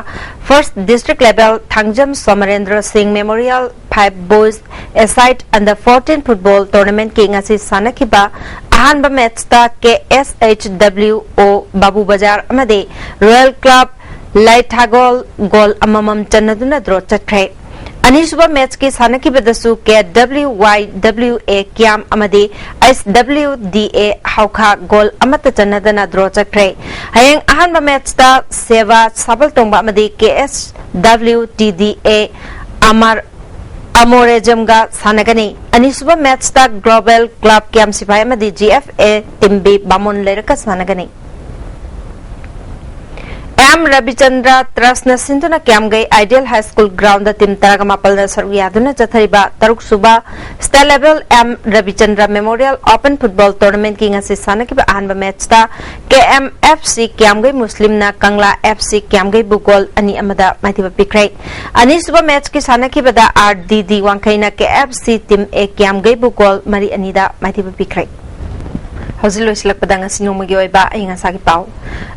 First District Level ꯊꯥꯡꯖꯝ ꯁꯣꯃꯔꯦꯟꯗ꯭ꯔ ꯁꯤꯡ Memorial Five Boys A-side Under fourteen Football Tournament ꯀꯤ ꯉꯁꯤ ꯁꯥꯟꯅꯈꯤꯕ ꯑꯍꯥꯟꯕ match ꯇ K S H W O ꯕꯥꯕꯨ ꯕꯖꯥꯔ ꯑꯃꯗꯤ Royal Club ꯂꯩꯊꯥꯒꯣꯜ goal ꯑꯃꯃꯝ ꯆꯟꯅꯗꯨꯅ draw ꯆꯠꯈ꯭ꯔꯦ꯫ ꯑꯅꯤꯁꯨꯕ match ꯀꯤ ꯁꯥꯟꯅꯈꯤꯕꯗꯁꯨ K W Y W A ꯀꯤꯌꯥꯝ ꯑꯃꯗꯤ S W D A ꯍꯧꯈꯥ goal ꯑꯃꯠꯇ ꯆꯟꯅꯗꯅ draw ꯆꯠꯈ꯭ꯔꯦ꯫ ꯍꯌꯦꯡ ꯑꯍꯥꯟꯕ match ꯇ ꯁꯦꯕꯥ ꯁꯥꯕꯜꯇꯣꯡꯕ ꯑꯃꯗꯤ K S W T D A ꯑꯃꯔ ꯑꯃꯣꯔꯦꯖꯝꯒ ꯁꯥꯟꯅꯒꯅꯤ꯫ ꯑꯅꯤꯁꯨꯕ match ꯇ Global Club ꯀꯤꯌꯥꯝ ꯁꯤꯐꯥꯏ ꯑꯃꯗꯤ G F A ꯇꯤꯝꯕꯤ ꯕꯥꯃꯣꯟ ꯂꯩꯔꯛꯀ ꯁꯥꯟꯅꯒꯅꯤ꯫ ꯑꯦꯝ ꯔꯕꯤꯆꯟꯗ꯭ꯔ Trust ꯅ ꯁꯤꯟꯗꯨꯅ ꯀꯤꯌꯥꯝꯒꯩ Ideal High School ground ꯇ team ꯇꯔꯥꯒ ꯃꯥꯄꯜꯅ ꯁꯔꯨꯛ ꯌꯥꯗꯨꯅ ꯆꯠꯊꯔꯤꯕ ꯇꯔꯨꯛ ꯁꯨꯕ State Level M Rabichandra Memorial Open Football Tournament ꯀꯤ ꯉꯁꯤ ꯁꯥꯟꯅꯈꯤꯕ ꯑꯍꯥꯟꯕ match ꯇ K M F C ꯀꯤꯌꯥꯝꯒꯩ ꯃꯨꯁꯂꯤꯝꯅ ꯀꯪꯂꯥ F C ꯀꯤꯌꯥꯝꯒꯩꯕꯨ goal ꯑꯅꯤ ꯑꯃꯗ ꯃꯥꯏꯊꯤꯕ ꯄꯤꯈ꯭ꯔꯦ꯫ ꯑꯅꯤꯁꯨꯕ match ꯀꯤ ꯁꯥꯟꯅꯈꯤꯕꯗ R D D ꯋꯥꯡꯈꯩꯅ K F C Team A ꯀꯤꯌꯥꯝꯒꯩꯕꯨ goal ꯃꯔꯤ ꯑꯅꯤꯗ ꯃꯥꯏꯊꯤꯕ ꯄꯤꯈ꯭ꯔꯦ꯫ ꯍꯧꯖꯤꯛ ꯂꯣꯏꯁꯤꯜꯂꯛꯄꯗ ꯉꯁꯤ ꯅꯣꯡꯃꯒꯤ ꯑꯣꯏꯕ ꯑꯏꯪ ꯑꯁꯥꯒꯤ ꯄꯥꯎ꯫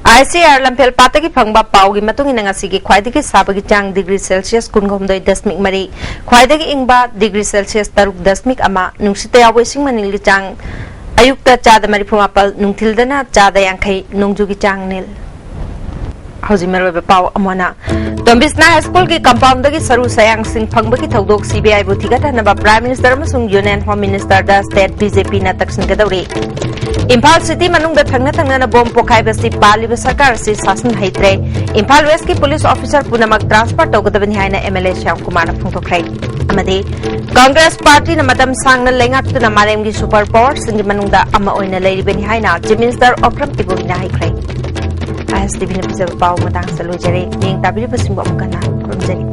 I C R ꯂꯝꯐꯦꯜ ꯄꯥꯠꯇꯒꯤ ꯐꯪꯕ ꯄꯥꯎꯒꯤ ꯃꯇꯨꯡ ꯏꯟꯅ ꯉꯁꯤꯒꯤ ꯈ꯭ꯋꯥꯏꯗꯒꯤ ꯁꯥꯕꯒꯤ ꯆꯥꯡ degree Celsius ꯀꯨꯟꯍꯨꯝꯗꯣꯏ ꯗꯁꯃꯤꯛ ꯃꯔꯤ, ꯈ꯭ꯋꯥꯏꯗꯒꯤ ꯏꯪꯕ degree Celsius ꯇꯔꯨꯛ ꯗꯁꯃꯤꯛ ꯑꯃ, ꯅꯨꯡꯁꯤꯠꯇ ꯌꯥꯎꯕ ꯏꯁꯤꯡ ꯃꯅꯤꯜꯒꯤ ꯆꯥꯡ ꯑꯌꯨꯛꯇ ꯆꯥꯗ ꯃꯔꯤꯐꯨ ꯃꯥꯄꯜ, ꯅꯨꯡꯊꯤꯜꯗꯅ ꯆꯥꯗ ꯌꯥꯡꯈꯩ, ꯅꯣꯡꯖꯨꯒꯤ ꯆꯥꯡ ꯅꯤꯜ꯫ ꯍꯧꯖꯤꯛ ꯃꯔꯨꯑꯣꯏꯕ ꯄꯥꯎ ꯑꯃꯨꯛ ꯍꯟꯅ꯫ ꯇꯣꯝꯕꯤꯁꯅꯥ High School ꯒꯤ compound ꯗꯒꯤ ꯁꯔꯨ ꯁꯌꯥꯡꯁꯤꯡ ꯐꯪꯕꯒꯤ ꯊꯧꯗꯣꯛ C B I ꯕꯨ ꯊꯤꯒꯠꯍꯟꯅꯕ Prime Minister ꯑꯃꯁꯨꯡ Union Home Minister ꯗ state B J P ꯅ ꯇꯛꯁꯤꯟꯒꯗꯧꯔꯤ꯫ ꯏꯝꯐꯥꯜ city ꯃꯅꯨꯡꯗ ꯊꯪꯅ ꯊꯪꯅꯅ bomb ꯄꯣꯈꯥꯏꯕꯁꯤ ꯄꯥꯜꯂꯤꯕ ꯁꯔꯀꯥꯔ ꯑꯁꯤ ꯁꯥꯁꯟ ꯍꯩꯇ꯭ꯔꯦ꯫ ꯏꯝꯐꯥꯜ West ꯀꯤ police officer ꯄꯨꯝꯅꯃꯛ transfer ꯇꯧꯒꯗꯕꯅꯤ ꯍꯥꯏꯅ M L A ꯁ꯭ꯌꯥꯝ ꯀꯨꯃꯥꯔꯅ ꯐꯣꯡꯗꯣꯛꯈ꯭ꯔꯦ꯫ ꯑꯃꯗꯤ Congress party ꯅ ꯃꯇꯝ ꯁꯥꯡꯅ ꯂꯩꯉꯥꯛꯇꯨꯅ ꯃꯥꯂꯦꯝꯒꯤ super power ꯁꯤꯡꯒꯤ ꯃꯅꯨꯡꯗ ꯑꯃ ꯑꯣꯏꯅ ꯂꯩꯔꯤꯕꯅꯤ ꯍꯥꯏꯅ Chief Minister ꯑꯣꯀ꯭ꯔꯝ ꯏꯕꯣꯕꯤꯅ ꯍꯥꯏꯈ꯭ꯔꯦ꯫ ꯑꯥꯏ ꯑꯦꯁ ꯇꯤ ꯚꯤꯅ ꯄꯤꯖꯕ ꯄꯥꯎ ꯃꯇꯥꯡꯁꯤꯗ ꯂꯣꯏꯖꯔꯦ꯫ ꯃꯤꯠꯌꯦꯡ ꯇꯥꯕꯤꯔꯤꯕꯁꯤꯡꯕꯨ ꯑꯃꯨꯛ ꯍꯟꯅ ꯈꯨꯔꯨꯝꯖꯔꯤ꯫